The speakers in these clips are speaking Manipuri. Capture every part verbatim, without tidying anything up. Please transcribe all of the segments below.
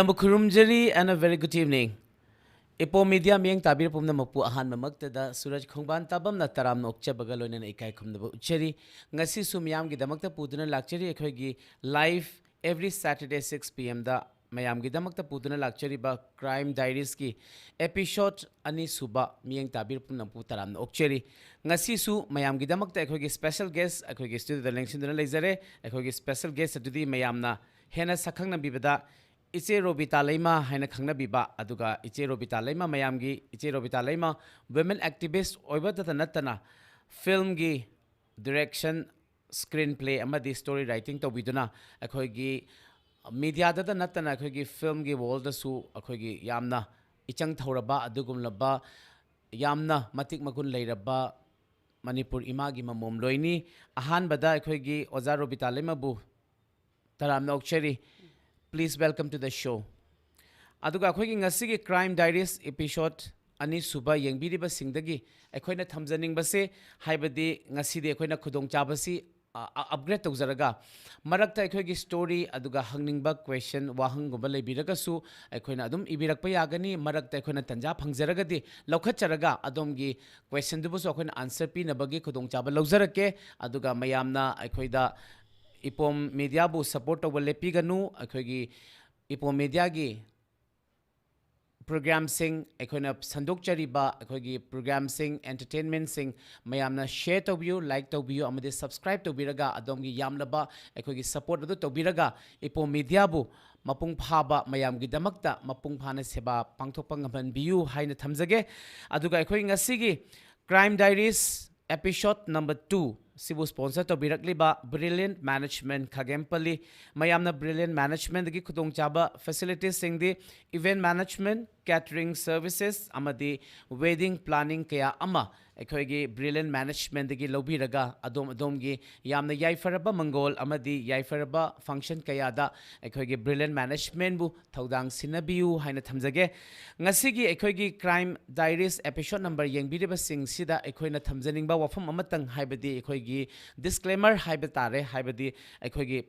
ꯌꯥꯝꯅ ꯈꯨꯔꯨꯝꯖꯔꯤ and a very good evening. ꯏꯄꯣꯝ ꯃꯤꯗꯤꯌꯥ ꯃꯤꯠꯌꯦꯡ ꯇꯥꯕꯤꯔ ꯄꯨꯝꯅꯃꯛꯄꯨ ꯑꯍꯥꯟꯕꯃꯛꯇꯗ ꯁꯨꯔꯖ ꯈꯣꯡꯕꯥꯟ ꯇꯥꯕꯝꯅ ꯇꯔꯥꯝꯅ ꯑꯣꯛꯆꯕꯒ ꯂꯣꯏꯅꯅ ꯏꯀꯥꯏ ꯈꯨꯝꯅꯕ ꯎꯠꯆꯔꯤ꯫ ꯉꯁꯤꯁꯨ ꯃꯤꯌꯥꯝꯒꯤꯗꯃꯛꯇ ꯄꯨꯗꯨꯅ ꯂꯥꯛꯆꯔꯤ ꯑꯩꯈꯣꯏꯒꯤ live every Saturday six P M ꯗ ꯃꯌꯥꯝꯒꯤꯗꯃꯛꯇ ꯄꯨꯗꯨꯅ ꯂꯥꯛꯆꯔꯤꯕ Crime Diaries ꯀꯤ episode ꯑꯅꯤꯁꯨꯕ ꯃꯤꯠꯌꯦꯡ ꯇꯥꯕꯤꯔ ꯄꯨꯝꯅꯃꯛꯄꯨ ꯇꯔꯥꯝꯅ ꯑꯣꯛꯆꯔꯤ꯫ ꯉꯁꯤꯁꯨ ꯃꯌꯥꯝꯒꯤꯗꯃꯛꯇ ꯑꯩꯈꯣꯏꯒꯤ special guest ꯑꯩꯈꯣꯏꯒꯤ studio ꯗ ꯂꯦꯡꯁꯤꯟꯗꯨꯅ ꯂꯩꯖꯔꯦ꯫ ꯑꯩꯈꯣꯏꯒꯤ special guest ꯑꯗꯨꯗꯤ ꯃꯌꯥꯝꯅ ꯍꯦꯟꯅ ꯁꯛꯈꯪꯅꯕꯤꯕꯗ ꯏꯆꯦ ꯔꯣꯕꯤꯇꯥ ꯂꯩꯃ ꯍꯥꯏꯅ ꯈꯪꯅꯕꯤꯕ, ꯑꯗꯨꯒ ꯏꯆꯦ ꯔꯣꯕꯤꯇꯥ ꯂꯩꯃ ꯃꯌꯥꯝꯒꯤ, ꯏꯆꯦ ꯔꯣꯕꯤꯇꯥ ꯂꯩꯃ women activist ꯑꯣꯏꯕꯇꯇ ꯅꯠꯇꯅ film ꯒꯤ direction, screen play ꯑꯃꯗꯤ story writing ꯇꯧꯕꯤꯗꯨꯅ ꯑꯩꯈꯣꯏꯒꯤ media ꯗꯇ ꯅꯠꯇꯅ ꯑꯩꯈꯣꯏꯒꯤ film ꯒꯤ world ꯗꯁꯨ ꯑꯩꯈꯣꯏꯒꯤ ꯌꯥꯝꯅ ꯏꯆꯪ ꯊꯧꯔꯕ ꯑꯗꯨꯒꯨꯝꯂꯕ ꯌꯥꯝꯅ ꯃꯇꯤꯛ ꯃꯒꯨꯟ ꯂꯩꯔꯕ ꯃꯅꯤꯄꯨꯔ ꯏꯃꯥꯒꯤ ꯃꯃꯣꯝꯂꯣꯏꯅꯤ꯫ ꯑꯍꯥꯟꯕꯗ ꯑꯩꯈꯣꯏꯒꯤ ꯑꯣꯖꯥ ꯔꯣꯕꯤꯇꯥ ꯂꯩꯃꯕꯨ ꯇꯔꯥꯝꯅ ꯑꯣꯛꯆꯔꯤ꯫ Please welcome to the show. ꯑꯗꯨꯒ ꯑꯩꯈꯣꯏꯒꯤ ꯉꯁꯤꯒꯤ Crime Diaries episode ꯑꯅꯤꯁꯨꯕ ꯌꯦꯡꯕꯤꯔꯤꯕꯁꯤꯡꯗꯒꯤ ꯑꯩꯈꯣꯏꯅ ꯊꯝꯖꯅꯤꯡꯕꯁꯦ, ꯍꯥꯏꯕꯗꯤ ꯉꯁꯤꯗꯤ ꯑꯩꯈꯣꯏꯅ ꯈꯨꯗꯣꯡꯆꯥꯕꯁꯤ ꯑ, ꯑ, upgrade ꯇꯧꯖꯔꯒ ꯃꯔꯛꯇ ꯑꯩꯈꯣꯏꯒꯤ story ꯑꯗꯨꯒ ꯍꯪꯅꯤꯡꯕ question ꯋꯥꯍꯪꯒꯨꯝꯕ ꯂꯩꯕꯤꯔꯒꯁꯨ ꯑꯩꯈꯣꯏꯅ ꯑꯗꯨꯝ ꯏꯕꯤꯔꯛꯄ ꯌꯥꯒꯅꯤ꯫ ꯃꯔꯛꯇ ꯑꯩꯈꯣꯏꯅ ꯇꯟꯖꯥ ꯐꯪꯖꯔꯒꯗꯤ ꯂꯧꯈꯠꯆꯔꯒ ꯑꯗꯣꯝꯒꯤ question ꯗꯨꯕꯨꯁꯨ ꯑꯩꯈꯣꯏꯅ answer ꯄꯤꯅꯕꯒꯤ ꯈꯨꯗꯣꯡꯆꯥꯕ ꯂꯧꯖꯔꯛꯀꯦ꯫ ꯑꯗꯨꯒ ꯃꯌꯥꯝꯅ ꯑꯩꯈꯣꯏꯗ ꯏꯄꯣꯝ ꯃꯤꯗꯤꯌꯥꯕꯨ support ꯇꯧꯕ ꯂꯦꯞꯄꯤꯒꯅꯨ꯫ ꯑꯩꯈꯣꯏꯒꯤ ꯏꯄꯣꯝ ꯃꯤꯗꯤꯌꯥꯒꯤ program ꯁꯤꯡ, ꯑꯩꯈꯣꯏꯅ ꯁꯟꯗꯣꯛꯆꯔꯤꯕ ꯑꯩꯈꯣꯏꯒꯤ program ꯁꯤꯡ, entertainment ꯁꯤꯡ ꯃꯌꯥꯝꯅ share ꯇꯧꯕꯤꯌꯨ, like ꯇꯧꯕꯤꯌꯨ ꯑꯃꯗꯤ subscribe ꯇꯧꯕꯤꯔꯒ ꯑꯗꯣꯝꯒꯤ ꯌꯥꯝꯂꯕ ꯑꯩꯈꯣꯏꯒꯤ support ꯑꯗꯨ ꯇꯧꯕꯤꯔꯒ ꯏꯄꯣꯝ ꯃꯤꯗꯤꯌꯥꯕꯨ ꯃꯄꯨꯡ ꯐꯥꯕ, ꯃꯌꯥꯝꯒꯤꯗꯃꯛꯇ ꯃꯄꯨꯡ ꯐꯥꯅ ꯁꯦꯕꯥ ꯄꯥꯡꯊꯣꯛꯄ ꯉꯝꯍꯟꯕꯤꯌꯨ ꯍꯥꯏꯅ ꯊꯝꯖꯒꯦ꯫ ꯑꯗꯨꯒ ꯑꯩꯈꯣꯏ ꯉꯁꯤꯒꯤ Crime Diaries episode number two ꯁꯤꯕꯨ sponsor ꯇꯧꯕꯤꯔꯛꯂꯤꯕ Brilliant Management ꯈꯥꯒꯦꯝꯄꯜꯂꯤ꯫ ꯃꯌꯥꯝꯅ Brilliant Management ꯗꯒꯤ ꯈꯨꯗꯣꯡꯆꯥꯕ facilities ꯁꯤꯡꯗꯤ event management, catering services ꯑꯃꯗꯤ wedding planning ꯀꯌꯥ ꯑꯃ ꯑꯩꯈꯣꯏꯒꯤ Brilliant Management ꯗꯒꯤ ꯂꯧꯕꯤꯔꯒ ꯑꯗꯣꯝ ꯑꯗꯣꯝꯒꯤ ꯌꯥꯝꯅ ꯌꯥꯏꯐꯔꯕ ꯃꯪꯒꯣꯜ ꯑꯃꯗꯤ ꯌꯥꯏꯐꯔꯕ function ꯀꯌꯥꯗ ꯑꯩꯈꯣꯏꯒꯤ Brilliant Management ꯕꯨ ꯊꯧꯗꯥꯡ ꯁꯤꯟꯅꯕꯤꯌꯨ ꯍꯥꯏꯅ ꯊꯝꯖꯒꯦ꯫ ꯉꯁꯤꯒꯤ ꯑꯩꯈꯣꯏꯒꯤ Crime Diaries episode number ꯌꯦꯡꯕꯤꯔꯤꯕꯁꯤꯡꯁꯤꯗ ꯑꯩꯈꯣꯏꯅ ꯊꯝꯖꯅꯤꯡꯕ ꯋꯥꯐꯝ ꯑꯃꯇꯪ, ꯍꯥꯏꯕꯗꯤ ꯑꯩꯈꯣꯏꯒꯤ disclaimer ꯍꯥꯏꯕ ꯇꯥꯔꯦ, ꯍꯥꯏꯕꯗꯤ ꯑꯩꯈꯣꯏꯒꯤ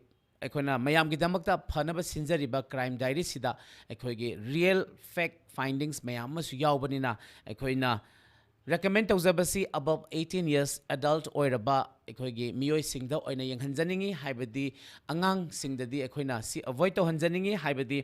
ꯑꯩꯈꯣꯏꯅ ꯃꯌꯥꯝꯒꯤꯗꯃꯛꯇ ꯐꯅꯕ ꯁꯤꯟꯖꯔꯤꯕ Crime Diaryꯁꯤꯗ ꯑꯩꯈꯣꯏꯒꯤ real fact findings ꯃꯌꯥꯝ ꯑꯃꯁꯨ ꯌꯥꯎꯕꯅꯤꯅ, ꯑꯩꯈꯣꯏꯅ recommend ꯇꯧꯖꯕꯁꯤ above eighteen years adult ꯑꯣꯏꯔꯕ ꯑꯩꯈꯣꯏꯒꯤ ꯃꯤꯑꯣꯏꯁꯤꯡꯗ ꯑꯣꯏꯅ ꯌꯦꯡꯍꯟꯖꯅꯤꯡꯉꯤ꯫ ꯍꯥꯏꯕꯗꯤ ꯑꯉꯥꯡꯁꯤꯡꯗꯗꯤ ꯑꯩꯈꯣꯏꯅ ꯁꯤ avoid ꯇꯧꯍꯟꯖꯅꯤꯡꯉꯤ꯫ ꯍꯥꯏꯕꯗꯤ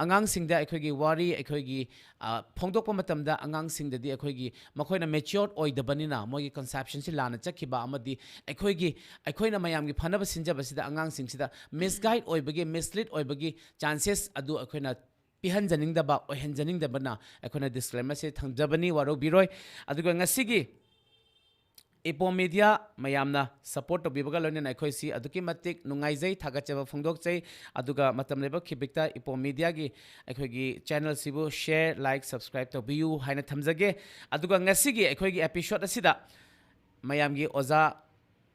ꯑꯉꯥꯡꯁꯤꯡꯗ ꯑꯩꯈꯣꯏꯒꯤ ꯋꯥꯔꯤ, ꯑꯩꯈꯣꯏꯒꯤ, ꯑ, ꯐꯣꯡꯗꯣꯛꯄ ꯃꯇꯝꯗ ꯑꯉꯥꯡꯁꯤꯡꯗꯗꯤ ꯑꯩꯈꯣꯏꯒꯤ ꯃꯈꯣꯏꯅ mature ꯑꯣꯏꯗꯕꯅꯤꯅ ꯃꯣꯏꯒꯤ conceptionꯁꯤ ꯂꯥꯟꯅ ꯆꯠꯈꯤꯕ ꯑꯃꯗꯤ ꯑꯩꯈꯣꯏꯒꯤ, ꯑꯩꯈꯣꯏꯅ ꯃꯌꯥꯝꯒꯤ ꯐꯅꯕ ꯁꯤꯟꯖꯕꯁꯤꯗ ꯑꯉꯥꯡꯁꯤꯡꯁꯤꯗ misguide ꯑꯣꯏꯕꯒꯤ, mislead ꯑꯣꯏꯕꯒꯤ chances ꯑꯗꯨ ꯑꯩꯈꯣꯏꯅ ꯄꯤꯍꯟꯖꯅꯤꯡꯗꯕ, ꯑꯣꯏꯍꯟꯖꯅꯤꯡꯗꯕꯅ ꯑꯩꯈꯣꯏꯅ disclaimerꯁꯦ ꯊꯝꯖꯕꯅꯤ, ꯋꯥꯔꯧꯕꯤꯔꯣꯏ꯫ ꯑꯗꯨꯒ ꯉꯁꯤꯒꯤ ꯏꯄꯣꯝ ꯃꯤꯗꯤꯌꯥ ꯃꯌꯥꯝꯅ support ꯇꯧꯕꯤꯕꯒ ꯂꯣꯏꯅꯅ ꯑꯩꯈꯣꯏꯁꯤ ꯑꯗꯨꯛꯀꯤ ꯃꯇꯤꯛ ꯅꯨꯡꯉꯥꯏꯖꯩ, ꯊꯥꯒꯠꯆꯕ ꯐꯣꯡꯗꯣꯛꯆꯩ꯫ ꯑꯗꯨꯒ ꯃꯇꯝ ꯂꯩꯕ ꯈꯤꯕꯤꯛꯇ ꯏꯄꯣꯝ ꯃꯤꯗꯤꯌꯥꯒꯤ ꯑꯩꯈꯣꯏꯒꯤ channelꯁꯤꯕꯨ share, like, subscribe ꯇꯧꯕꯤꯌꯨ ꯍꯥꯏꯅ ꯊꯝꯖꯒꯦ꯫ ꯑꯗꯨꯒ ꯉꯁꯤꯒꯤ ꯑꯩꯈꯣꯏꯒꯤ episode ꯑꯁꯤꯗ ꯃꯌꯥꯝꯒꯤ ꯑꯣꯖꯥ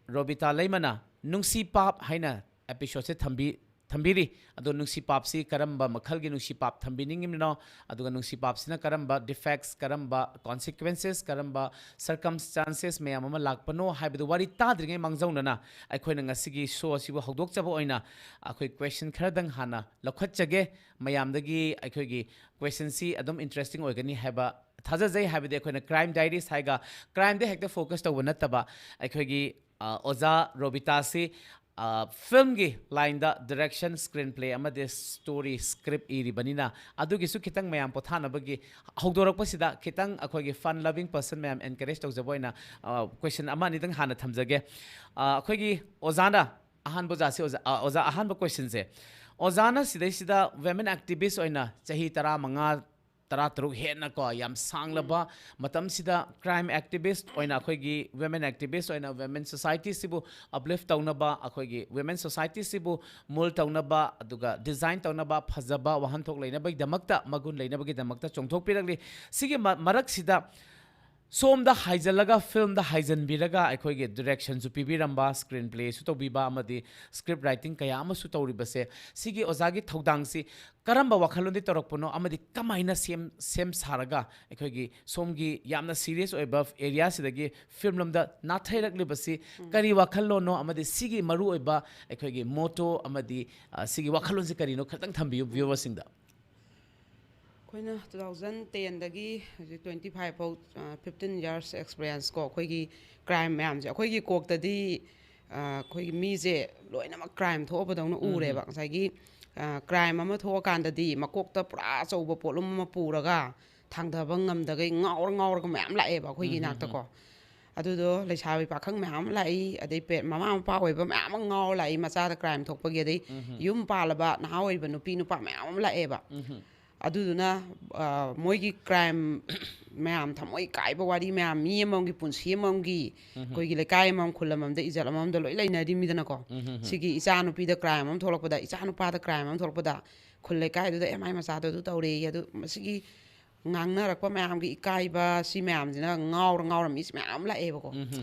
ꯔꯣꯕꯤꯇꯥ ꯂꯩꯃꯅ ꯅꯨꯡꯁꯤ ꯄꯥꯞ ꯍꯥꯏꯅ episodeꯁꯦ ꯊꯝꯕꯤ, ꯊꯝꯕꯤꯔꯤ꯫ ꯑꯗꯣ ꯅꯨꯡꯁꯤ ꯄꯥꯞꯁꯤ ꯀꯔꯝꯕ ꯃꯈꯜꯒꯤ ꯅꯨꯡꯁꯤ ꯄꯥꯞ ꯊꯝꯕꯤꯅꯤꯡꯉꯤꯕꯅꯣ, ꯑꯗꯨꯒ ꯅꯨꯡꯁꯤ ꯄꯥꯞꯁꯤꯅ ꯀꯔꯝꯕ defects, ꯀꯔꯝꯕ consequences, ꯀꯔꯝꯕ circumstances ꯃꯌꯥꯝ ꯑꯃ ꯂꯥꯛꯄꯅꯣ ꯍꯥꯏꯕꯗꯨ ꯋꯥꯔꯤ ꯇꯥꯗ꯭ꯔꯤꯉꯩ ꯃꯥꯡꯖꯧꯅꯅ ꯑꯩꯈꯣꯏꯅ ꯉꯁꯤꯒꯤ show ꯑꯁꯤꯕꯨ ꯍꯧꯗꯣꯛꯆꯕ ꯑꯣꯏꯅ ꯑꯩꯈꯣꯏ question ꯈꯔꯗꯪ ꯍꯥꯟꯅ ꯂꯧꯈꯠꯆꯒꯦ꯫ ꯃꯌꯥꯝꯗꯒꯤ ꯑꯩꯈꯣꯏꯒꯤ questionꯁꯤ ꯑꯗꯨꯝ interesting ꯑꯣꯏꯒꯅꯤ ꯍꯥꯏꯕ ꯊꯥꯖꯖꯩ꯫ ꯍꯥꯏꯕꯗꯤ ꯑꯩꯈꯣꯏꯅ Crime Diaries ꯍꯥꯏꯒ crimeꯗ ꯍꯦꯛꯇ focus ꯇꯧꯕ ꯅꯠꯇꯕ, ꯑꯩꯈꯣꯏꯒꯤ, ꯑ, ꯑꯣꯖꯥ ꯔꯣꯕꯤꯇꯥꯁꯤ, ꯑ, filmꯒꯤ lineꯗ direction, screenplay ꯑꯃꯗꯤ story, script ꯏꯔꯤꯕꯅꯤꯅ ꯑꯗꯨꯒꯤꯁꯨ ꯈꯤꯇꯪ ꯃꯌꯥꯝ ꯄꯣꯊꯥꯅꯕꯒꯤ ꯍꯧꯗꯣꯔꯛꯄꯁꯤꯗ ꯈꯤꯇꯪ ꯑꯩꯈꯣꯏꯒꯤ fun loving person ꯃꯌꯥꯝ encourage ꯇꯧꯖꯕ ꯑꯣꯏꯅ, ꯑ, question ꯑꯃ ꯑꯅꯤꯗꯪ ꯍꯥꯟꯅ ꯊꯝꯖꯒꯦ꯫ ꯑ, ꯑꯩꯈꯣꯏꯒꯤ ꯑꯣꯖꯥꯅ ꯑꯍꯥꯟꯕ ꯑꯣꯖꯥꯁꯤ, ꯑꯣꯖꯥ, ꯑ, ꯑꯣꯖꯥ, ꯑꯍꯥꯟꯕ questionꯁꯦ, ꯑꯣꯖꯥꯅ ꯁꯤꯗꯩꯁꯤꯗ women activist ꯑꯣꯏꯅ ꯆꯍꯤ ꯇꯔꯥꯃꯉꯥ, ꯇꯔꯥꯇꯔꯨꯛ ꯍꯦꯟꯅ ꯀꯣ, ꯌꯥꯝ ꯁꯥꯡꯂꯕ ꯃꯇꯝꯁꯤꯗ crime activist ꯑꯣꯏꯅ, ꯑꯩꯈꯣꯏꯒꯤ women activist ꯑꯣꯏꯅ women societyꯁꯤꯕꯨ uplift ꯇꯧꯅꯕ, ꯑꯩꯈꯣꯏꯒꯤ women societyꯁꯤꯕꯨ ꯃꯨꯜ ꯇꯧꯅꯕ, ꯑꯗꯨꯒ design ꯇꯧꯅꯕ, ꯐꯖꯕ ꯋꯥꯍꯟꯊꯣꯛ ꯂꯩꯅꯕꯒꯤꯗꯃꯛꯇ, ꯃꯒꯨꯟ ꯂꯩꯅꯕꯒꯤꯗꯃꯛꯇ ꯆꯣꯡꯊꯣꯛꯄꯤꯔꯛꯂꯤ꯫ ꯁꯤꯒꯤ ꯃ-, ꯃꯔꯛꯁꯤꯗ ꯁꯣꯝꯗ ꯍꯥꯏꯖꯜꯂꯒ, ꯐꯤꯂꯝꯗ ꯍꯥꯏꯖꯟꯕꯤꯔꯒ, ꯑꯩꯈꯣꯏꯒꯤ ꯗꯤꯔꯦꯛꯁꯟꯁꯨ ꯄꯤꯕꯤꯔꯝꯕ, ꯁ꯭ꯀ꯭ꯔꯤꯟ ꯄ꯭ꯂꯦꯁꯨ ꯇꯧꯕꯤꯕ, ꯑꯃꯗꯤ ꯁ꯭ꯀ꯭ꯔꯤꯞ ꯔꯥꯏꯇꯤꯡ ꯀꯌꯥ ꯑꯃꯁꯨ ꯇꯧꯔꯤꯕꯁꯦ, ꯁꯤꯒꯤ ꯑꯣꯖꯥꯒꯤ ꯊꯧꯗꯥꯡꯁꯤ ꯀꯔꯝꯕ ꯋꯥꯈꯜꯂꯣꯟꯗꯤ ꯇꯧꯔꯛꯄꯅꯣ, ꯑꯃꯗꯤ ꯀꯃꯥꯏꯅ ꯁꯦꯝ ꯁꯦꯝ ꯁꯥꯔꯒ ꯑꯩꯈꯣꯏꯒꯤ ꯁꯣꯝꯒꯤ ꯌꯥꯝꯅ ꯁꯤꯔꯤꯌꯁ ꯑꯣꯏꯕ ꯑꯦꯔꯤꯌꯥꯁꯤꯗꯒꯤ ꯐꯤꯂꯝ ꯂꯣꯝꯗ ꯅꯥꯊꯩꯔꯛꯂꯤꯕꯁꯤ ꯀꯔꯤ ꯋꯥꯈꯜꯂꯣꯟꯅꯣ, ꯑꯃꯗꯤ ꯁꯤꯒꯤ ꯃꯔꯨꯑꯣꯏꯕ ꯑꯩꯈꯣꯏꯒꯤ ꯃꯣꯇꯣ ꯑꯃꯗꯤ, ꯑ, ꯁꯤꯒꯤ ꯋꯥꯈꯜꯂꯣꯟꯁꯤ ꯀꯔꯤꯅꯣ, ꯈꯤꯇꯪ ꯊꯝꯕꯤꯌꯨ ꯚ꯭ꯌꯨꯋꯔꯁꯤꯡꯗ꯫ ꯑꯩꯈꯣꯏꯅ ꯇꯨ ꯊꯥꯎꯖꯟ ꯇꯦꯟꯗꯒꯤ ꯍꯧꯖꯤꯛ ꯇ꯭ꯋꯦꯟꯇꯤ ꯐꯥꯏꯚ ꯐꯥꯎ, ꯑ, ꯐꯤꯐꯇꯤꯟ ꯌꯔꯁ ꯑꯦꯛꯁꯄꯤꯔꯤꯌꯦꯟꯁ ꯀꯣ, ꯑꯩꯈꯣꯏꯒꯤ ꯀ꯭ꯔꯥꯏꯝ ꯃꯌꯥꯝꯁꯦ, ꯑꯩꯈꯣꯏꯒꯤ ꯀꯣꯛꯇꯗꯤ, ꯑ, ꯑꯩꯈꯣꯏꯒꯤ ꯃꯤꯁꯦ ꯂꯣꯏꯅꯃꯛ ꯀ꯭ꯔꯥꯏꯝ ꯊꯣꯛꯑꯕꯗꯧꯅ ꯎꯔꯦꯕ꯫ ꯉꯁꯥꯏꯒꯤ, ꯑ, ꯀ꯭ꯔꯥꯏꯝ ꯑꯃ ꯊꯣꯛꯑꯀꯥꯟꯗꯗꯤ ꯃꯀꯣꯛꯇ ꯄꯨꯔꯥ ꯑꯆꯧꯕ ꯄꯣꯠꯂꯨꯝ ꯑꯃ ꯄꯨꯔꯒ ꯊꯥꯡꯊꯕ ꯉꯝꯗꯒꯩ ꯉꯥꯎꯔ ꯉꯥꯎꯔꯒ ꯃꯌꯥꯝ ꯂꯥꯛꯑꯦꯕ ꯑꯩꯈꯣꯏꯒꯤ ꯏꯅꯥꯛꯇꯀꯣ꯫ ꯑꯗꯨꯗꯣ ꯂꯩꯁꯥꯕꯤ ꯄꯥꯈꯪ ꯃꯌꯥꯝ ꯑꯃ ꯂꯥꯛꯏ, ꯑꯗꯩ ꯄꯦ-, ꯃꯃꯥ ꯃꯄꯥ ꯑꯣꯏꯕ ꯃꯌꯥꯝ ꯑꯃ ꯉꯥꯎꯔ ꯂꯥꯛꯏ ꯃꯆꯥꯗ ꯀ꯭ꯔꯥꯏꯝ ꯊꯣꯛꯄꯒꯤ, ꯑꯗꯩ ꯌꯨꯝ ꯄꯥꯜꯂꯕ ꯅꯍꯥ ꯑꯣꯏꯔꯤꯕ ꯅꯨꯄꯤ ꯅꯨꯄꯥ ꯃꯌꯥꯝ ꯑꯃ ꯂꯥꯛꯑꯦꯕ꯫ ꯑꯗꯨꯗꯨꯅ, ꯑ, ꯃꯣꯏꯒꯤ ꯀ꯭ꯔꯥꯏꯝ ꯃꯌꯥꯝ, ꯊꯃꯣꯏ ꯀꯥꯏꯕ ꯋꯥꯔꯤ ꯃꯌꯥꯝ, ꯃꯤ ꯑꯃꯃꯝꯒꯤ ꯄꯨꯟꯁꯤ ꯑꯃꯃꯝꯒꯤ, ꯑꯩꯈꯣꯏꯒꯤ ꯂꯩꯀꯥꯏ ꯑꯃꯃꯝ, ꯈꯨꯜ ꯑꯃꯃꯝꯗ, ꯏꯖꯠ ꯑꯃꯃꯝꯗ ꯂꯣꯏ ꯂꯩꯅꯔꯤꯃꯤꯗꯅꯀꯣ꯫ ꯁꯤꯒꯤ ꯏꯆꯥ ꯅꯨꯄꯤꯗ ꯀ꯭ꯔꯥꯏꯝ ꯑꯃ ꯊꯣꯛꯂꯛꯄꯗ, ꯏꯆꯥ ꯅꯨꯄꯥꯗ ꯀ꯭ꯔꯥꯏꯝ ꯑꯃ ꯊꯣꯛꯂꯛꯄꯗ, ꯈꯨꯜ ꯂꯩꯀꯥꯏꯗꯨꯗ "ꯑꯦ, ꯃꯥꯏ ꯃꯆꯥꯗꯣ ꯑꯗꯨ ꯇꯧꯔꯦꯌꯦ", ꯑꯗꯨ ꯃꯁꯤꯒꯤ ꯉꯥꯡꯅꯔꯛꯄ ꯃꯌꯥꯝꯒꯤ ꯏꯀꯥꯏꯕ, ꯁꯤ ꯃꯌꯥꯝꯁꯤꯅ ꯉꯥꯎꯔ ꯉꯥꯎꯔ ꯃꯤꯁꯤ ꯃꯌꯥꯝ ꯑꯃ ꯂꯥꯛꯑꯦꯕꯀꯣ꯫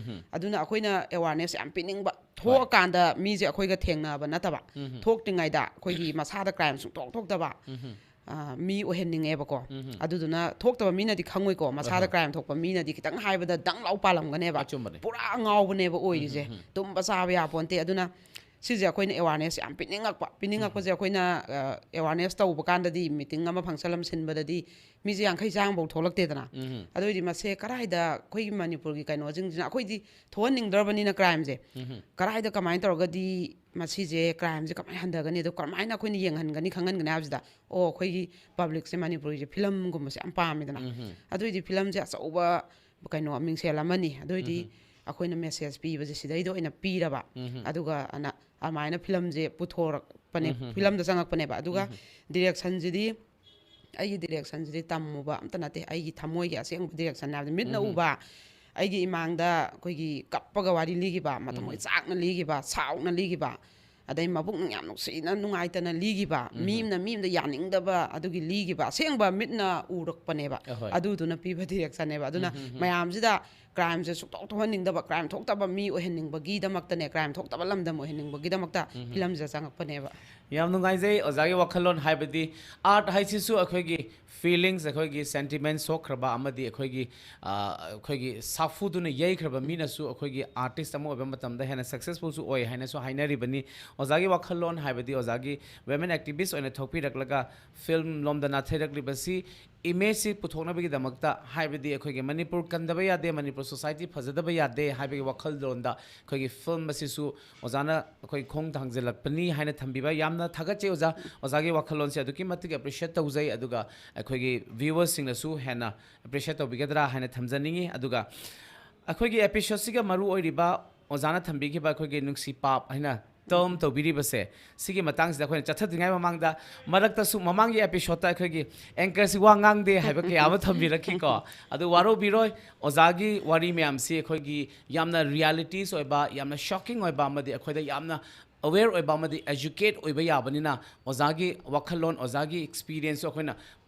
ꯑꯗꯨꯅ ꯑꯩꯈꯣꯏꯅ ꯑꯦꯋꯥꯔꯅꯦꯁ ꯌꯥꯝ ꯄꯤꯅꯤꯡꯕ, ꯊꯣꯛꯑꯀꯥꯟꯗ ꯃꯤꯁꯦ ꯑꯩꯈꯣꯏꯒ ꯊꯦꯡꯅꯕ ꯅꯠꯇꯕ, ꯊꯣꯛꯇ꯭ꯔꯤꯉꯩꯗ ꯑꯩꯈꯣꯏꯒꯤ ꯃꯁꯥꯗ ꯀ꯭ꯔꯥꯏꯝ ꯁꯨꯡꯊꯣꯛ ꯊꯣꯛꯇꯕ, ꯑ, ꯃꯤ ꯑꯣꯏꯍꯟꯅꯤꯡꯉꯦꯕꯀꯣ꯫ ꯑꯗꯨꯗꯨꯅ ꯊꯣꯛꯇꯕ ꯃꯤꯅꯗꯤ ꯈꯪꯉꯣꯏꯀꯣ, ꯃꯁꯥꯗ ꯀ꯭ꯔꯥꯏꯝ ꯊꯣꯛꯄ ꯃꯤꯅꯗꯤ ꯈꯤꯇꯪ ꯍꯥꯏꯕꯗ ꯗꯪ ꯂꯥꯎ ꯄꯥꯜꯂꯝꯒꯅꯦꯕ꯫ ꯑꯆꯨꯝꯕꯅꯦ꯫ ꯄꯨꯔꯥ ꯉꯥꯎꯕꯅꯦꯕ ꯑꯣꯏꯔꯤꯁꯦ꯫ ꯇꯨꯝꯕ ꯆꯥꯕ ꯌꯥꯄꯣꯟꯇꯦ꯫ ꯑꯗꯨꯅ ꯁꯤꯁꯦ ꯑꯩꯈꯣꯏꯅ ꯑꯦꯋꯥꯔꯅꯦꯁ ꯌꯥꯝ ꯄꯤꯅꯤꯡꯉꯛꯄ꯫ ꯄꯤꯅꯤꯡꯉꯛꯄꯁꯦ ꯑꯩꯈꯣꯏꯅ, ꯑ, ꯑꯦꯋꯥꯔꯅꯦꯁ ꯇꯧꯕ ꯀꯥꯟꯗꯗꯤ, ꯃꯤꯇꯤꯡ ꯑꯃ, ꯐꯪꯁꯟ ꯑꯃ ꯁꯤꯟꯕꯗꯗꯤ ꯃꯤꯁꯦ ꯌꯥꯡꯈꯩ ꯆꯥꯝꯃꯐꯧ ꯊꯣꯛꯂꯛꯇꯦꯗꯅ꯫ ꯑꯗꯨꯑꯣꯏꯗꯤ ꯃꯁꯦ ꯀꯗꯥꯏꯗ, ꯑꯩꯈꯣꯏꯒꯤ ꯃꯅꯤꯄꯨꯔꯒꯤ ꯀꯩꯅꯣꯁꯤꯡꯁꯤꯅ, ꯑꯩꯈꯣꯏꯗꯤ ꯊꯣꯛꯍꯟꯅꯤꯡꯗ꯭ꯔꯕꯅꯤꯅ ꯀ꯭ꯔꯥꯏꯝꯁꯦ, ꯀꯗꯥꯏꯗ ꯀꯃꯥꯏꯅ ꯇꯧꯔꯒꯗꯤ ꯃꯁꯤꯁꯦ, ꯀ꯭ꯔꯥꯏꯝꯁꯦ ꯀꯃꯥꯏꯅ ꯍꯟꯊꯒꯅꯤ, ꯑꯗꯣ ꯀꯃꯥꯏꯅ ꯑꯩꯈꯣꯏꯅ ꯌꯦꯡꯍꯟꯒꯅꯤ, ꯈꯪꯍꯟꯒꯅꯤ ꯍꯥꯏꯕꯁꯤꯗ, ꯑꯣ, ꯑꯩꯈꯣꯏꯒꯤ ꯄꯕ꯭ꯂꯤꯛꯁꯦ ꯃꯅꯤꯄꯨꯔꯤꯁꯦ ꯐꯤꯂꯝꯒꯨꯝꯕꯁꯦ ꯌꯥꯝ ꯄꯥꯝꯃꯤꯗꯅ꯫ ꯑꯗꯨꯑꯣꯏꯗꯤ ꯐꯤꯂꯝꯁꯦ ꯑꯆꯧꯕ ꯀꯩꯅꯣ, ꯃꯤꯡꯁꯦꯜ ꯑꯃꯅꯤ꯫ ꯑꯗꯨꯑꯣꯏꯗꯤ ꯑꯩꯈꯣꯏꯅ ꯃꯦꯁꯦꯖ ꯄꯤꯕꯁꯦ ꯁꯤꯗꯩꯗ ꯑꯣꯏꯅ ꯄꯤꯔꯕ, ꯑꯗꯨꯒ ꯑꯅ-, ꯑꯗꯨꯃꯥꯏꯅ ꯐꯤꯂꯝꯁꯦ ꯄꯨꯊꯣꯔꯛꯄꯅꯦ, ꯐꯤꯂꯝꯗ ꯆꯪꯉꯛꯄꯅꯦꯕ꯫ ꯑꯗꯨꯒ ꯗꯤꯔꯦꯛꯁꯟꯁꯤꯗꯤ, ꯑꯩꯒꯤ ꯗꯤꯔꯦꯛꯁꯟꯁꯤꯗꯤ ꯇꯝꯃꯨꯕ ꯑꯝꯇ ꯅꯠꯇꯦ, ꯑꯩꯒꯤ ꯊꯃꯣꯏꯒꯤ ꯑꯁꯦꯡꯕ ꯗꯤꯔꯦꯛꯁꯟ ꯍꯥꯏꯕꯗꯤ ꯃꯤꯠꯅ ꯎꯕ, ꯑꯩꯒꯤ ꯏꯃꯥꯡꯗ ꯑꯩꯈꯣꯏꯒꯤ ꯀꯞꯄꯒ ꯋꯥꯔꯤ ꯂꯤꯈꯤꯕ, ꯃꯊꯃꯣꯏ ꯆꯥꯛꯅ ꯂꯤꯈꯤꯕ, ꯁꯥꯎꯅ ꯂꯤꯈꯤꯕ, ꯑꯗꯩ ꯃꯕꯨꯛꯅꯨꯡ ꯌꯥꯝ ꯅꯨꯡꯁꯤꯅ ꯅꯨꯡꯉꯥꯏꯇꯅ ꯂꯤꯈꯤꯕ, ꯃꯤ ꯑꯃꯅ ꯃꯤ ꯑꯃꯗ ꯌꯥꯅꯤꯡꯗꯕ, ꯑꯗꯨꯒꯤ ꯂꯤꯈꯤꯕ ꯑꯁꯦꯡꯕ ꯃꯤꯠꯅ ꯎꯔꯛꯄꯅꯦꯕ꯫ ꯑꯍꯣꯏ꯫ ꯑꯗꯨꯗꯨꯅ ꯄꯤꯕ ꯗꯤꯔꯦꯛꯁꯟꯅꯦꯕ꯫ ꯑꯗꯨꯅ ꯃꯌꯥꯝꯁꯤꯗ ꯀ꯭ꯔꯥꯏꯝꯁꯦ ꯁꯨꯛꯇꯧ ꯊꯣꯛꯍꯟꯅꯤꯡꯗꯕ, ꯀ꯭ꯔꯥꯏꯝ ꯊꯣꯛꯇꯕ ꯃꯤ ꯑꯣꯏꯍꯟꯅꯤꯡꯕꯒꯤꯗꯃꯛꯇꯅꯦ, ꯀ꯭ꯔꯥꯏꯝ ꯊꯣꯛꯇꯕ ꯂꯝꯗꯝ ꯑꯣꯏꯍꯟꯅꯤꯡꯕꯒꯤꯗꯃꯛꯇ ꯐꯤꯂꯝꯁꯤꯗ ꯆꯪꯉꯛꯄꯅꯦꯕ꯫ ꯌꯥꯝ ꯅꯨꯡꯉꯥꯏꯖꯩ ꯑꯣꯖꯥꯒꯤ ꯋꯥꯈꯜꯂꯣꯟ, ꯍꯥꯏꯕꯗꯤ ꯑꯥꯔꯠ ꯍꯥꯏꯁꯤꯁꯨ ꯑꯩꯈꯣꯏꯒꯤ ꯐꯤꯂꯤꯡꯁ, ꯑꯩꯈꯣꯏꯒꯤ ꯁꯦꯟꯇꯤꯃꯦꯟ ꯁꯣꯛꯈ꯭ꯔꯕ ꯑꯃꯗꯤ ꯑꯩꯈꯣꯏꯒꯤ, ꯑ, ꯑꯩꯈꯣꯏꯒꯤ ꯁꯥꯐꯨꯗꯨꯅ ꯌꯩꯈ꯭ꯔꯕ ꯃꯤꯅꯁꯨ ꯑꯩꯈꯣꯏꯒꯤ ꯑꯥꯔꯇꯤꯁ ꯑꯃ ꯑꯣꯏꯕ ꯃꯇꯝꯗ ꯍꯦꯟꯅ ꯁꯛꯁꯦꯁꯐꯨꯜꯁꯨ ꯑꯣꯏ ꯍꯥꯏꯅꯁꯨ ꯍꯥꯏꯅꯔꯤꯕꯅꯤ꯫ ꯑꯣꯖꯥꯒꯤ ꯋꯥꯈꯜꯂꯣꯟ, ꯍꯥꯏꯕꯗꯤ ꯑꯣꯖꯥꯒꯤ ꯋꯤꯃꯦꯟ ꯑꯦꯛꯇꯤꯚꯤꯁ ꯑꯣꯏꯅ ꯊꯣꯛꯄꯤꯔꯛꯂꯒ ꯐꯤꯂꯝ ꯂꯣꯝꯗ ꯅꯥꯊꯩꯔꯛꯂꯤꯕꯁꯤ ꯏꯃꯦꯖꯁꯤ ꯄꯨꯊꯣꯛꯅꯕꯒꯤꯗꯃꯛꯇ, ꯍꯥꯏꯕꯗꯤ ꯑꯩꯈꯣꯏꯒꯤ ꯃꯅꯤꯄꯨꯔ ꯀꯟꯗꯕ ꯌꯥꯗꯦ, ꯃꯅꯤꯄꯨꯔ ꯁꯣꯁꯥꯏꯇꯤ ꯐꯖꯗꯕ ꯌꯥꯗꯦ ꯍꯥꯏꯕꯒꯤ ꯋꯥꯈꯜꯂꯣꯟꯗ ꯑꯩꯈꯣꯏꯒꯤ ꯐꯤꯂꯝ ꯑꯁꯤꯁꯨ ꯑꯣꯖꯥꯅ ꯑꯩꯈꯣꯏ ꯈꯣꯡ ꯊꯥꯡꯖꯤꯜꯂꯛꯄꯅꯤ ꯍꯥꯏꯅ ꯊꯝꯕꯤꯕ ꯌꯥꯝꯅ ꯊꯥꯒꯠꯆꯩ ꯑꯣꯖꯥ꯫ ꯑꯣꯖꯥꯒꯤ ꯋꯥꯈꯜꯂꯣꯟꯁꯦ ꯑꯗꯨꯛꯀꯤ ꯃꯇꯤꯛ ꯑꯦꯄ꯭ꯔꯤꯁꯤꯌꯦꯠ ꯇꯧꯖꯩ꯫ ꯑꯗꯨꯒ ꯑꯩꯈꯣꯏꯒꯤ ꯚ꯭ꯌꯨꯋꯔꯁꯤꯡꯅꯁꯨ ꯍꯦꯟꯅ ꯑꯦꯄ꯭ꯔꯤꯁꯤꯌꯦꯠ ꯇꯧꯕꯤꯒꯗ꯭ꯔꯥ ꯍꯥꯏꯅ ꯊꯝꯖꯅꯤꯡꯉꯤ꯫ ꯑꯗꯨꯒ ꯑꯩꯈꯣꯏꯒꯤ ꯑꯦꯄꯤꯁꯣꯗꯁꯤꯒ ꯃꯔꯨ ꯑꯣꯏꯔꯤꯕ ꯑꯣꯖꯥꯅ ꯊꯝꯕꯤꯈꯤꯕ ꯑꯩꯈꯣꯏꯒꯤ ꯅꯨꯡꯁꯤ ꯄꯥꯞ ꯍꯥꯏꯅ ꯇꯔꯝ ꯇꯧꯕꯤꯔꯤꯕꯁꯦ, ꯁꯤꯒꯤ ꯃꯇꯥꯡꯁꯤꯗ ꯑꯩꯈꯣꯏꯅ ꯆꯠꯊꯗ꯭ꯔꯤꯉꯩ ꯃꯃꯥꯡꯗ, ꯃꯔꯛꯇꯁꯨ ꯃꯃꯥꯡꯒꯤ ꯑꯦꯄꯤꯁꯣꯗꯇ ꯑꯩꯈꯣꯏꯒꯤ ꯑꯦꯡꯀꯔꯁꯤ ꯋꯥ ꯉꯥꯡꯗꯦ ꯍꯥꯏꯕ ꯀꯌꯥ ꯑꯃ ꯊꯝꯕꯤꯔꯛꯈꯤꯀꯣ꯫ ꯑꯗꯨ ꯋꯥꯔꯧꯕꯤꯔꯣꯏ, ꯑꯣꯖꯥꯒꯤ ꯋꯥꯔꯤ ꯃꯌꯥꯝꯁꯤ ꯑꯩꯈꯣꯏꯒꯤ ꯌꯥꯝꯅ ꯔꯤꯌꯦꯂꯤꯇꯤꯁ ꯑꯣꯏꯕ, ꯌꯥꯝꯅ ꯁꯣꯀꯤꯡ ꯑꯣꯏꯕ ꯑꯃꯗꯤ ꯑꯩꯈꯣꯏꯗ ꯌꯥꯝꯅ ꯑꯋꯦꯌꯔ ꯑꯣꯏꯕ ꯑꯃꯗꯤ ꯑꯦꯖꯨꯀꯦꯠ ꯑꯣꯏꯕ ꯌꯥꯕꯅꯤꯅ, ꯑꯣꯖꯥꯒꯤ ꯋꯥꯈꯜꯂꯣꯟ, ꯑꯣꯖꯥꯒꯤ ꯑꯦꯛꯁꯄꯤꯔꯤꯌꯦꯟꯁꯁꯨ ꯑꯩꯈꯣꯏꯅ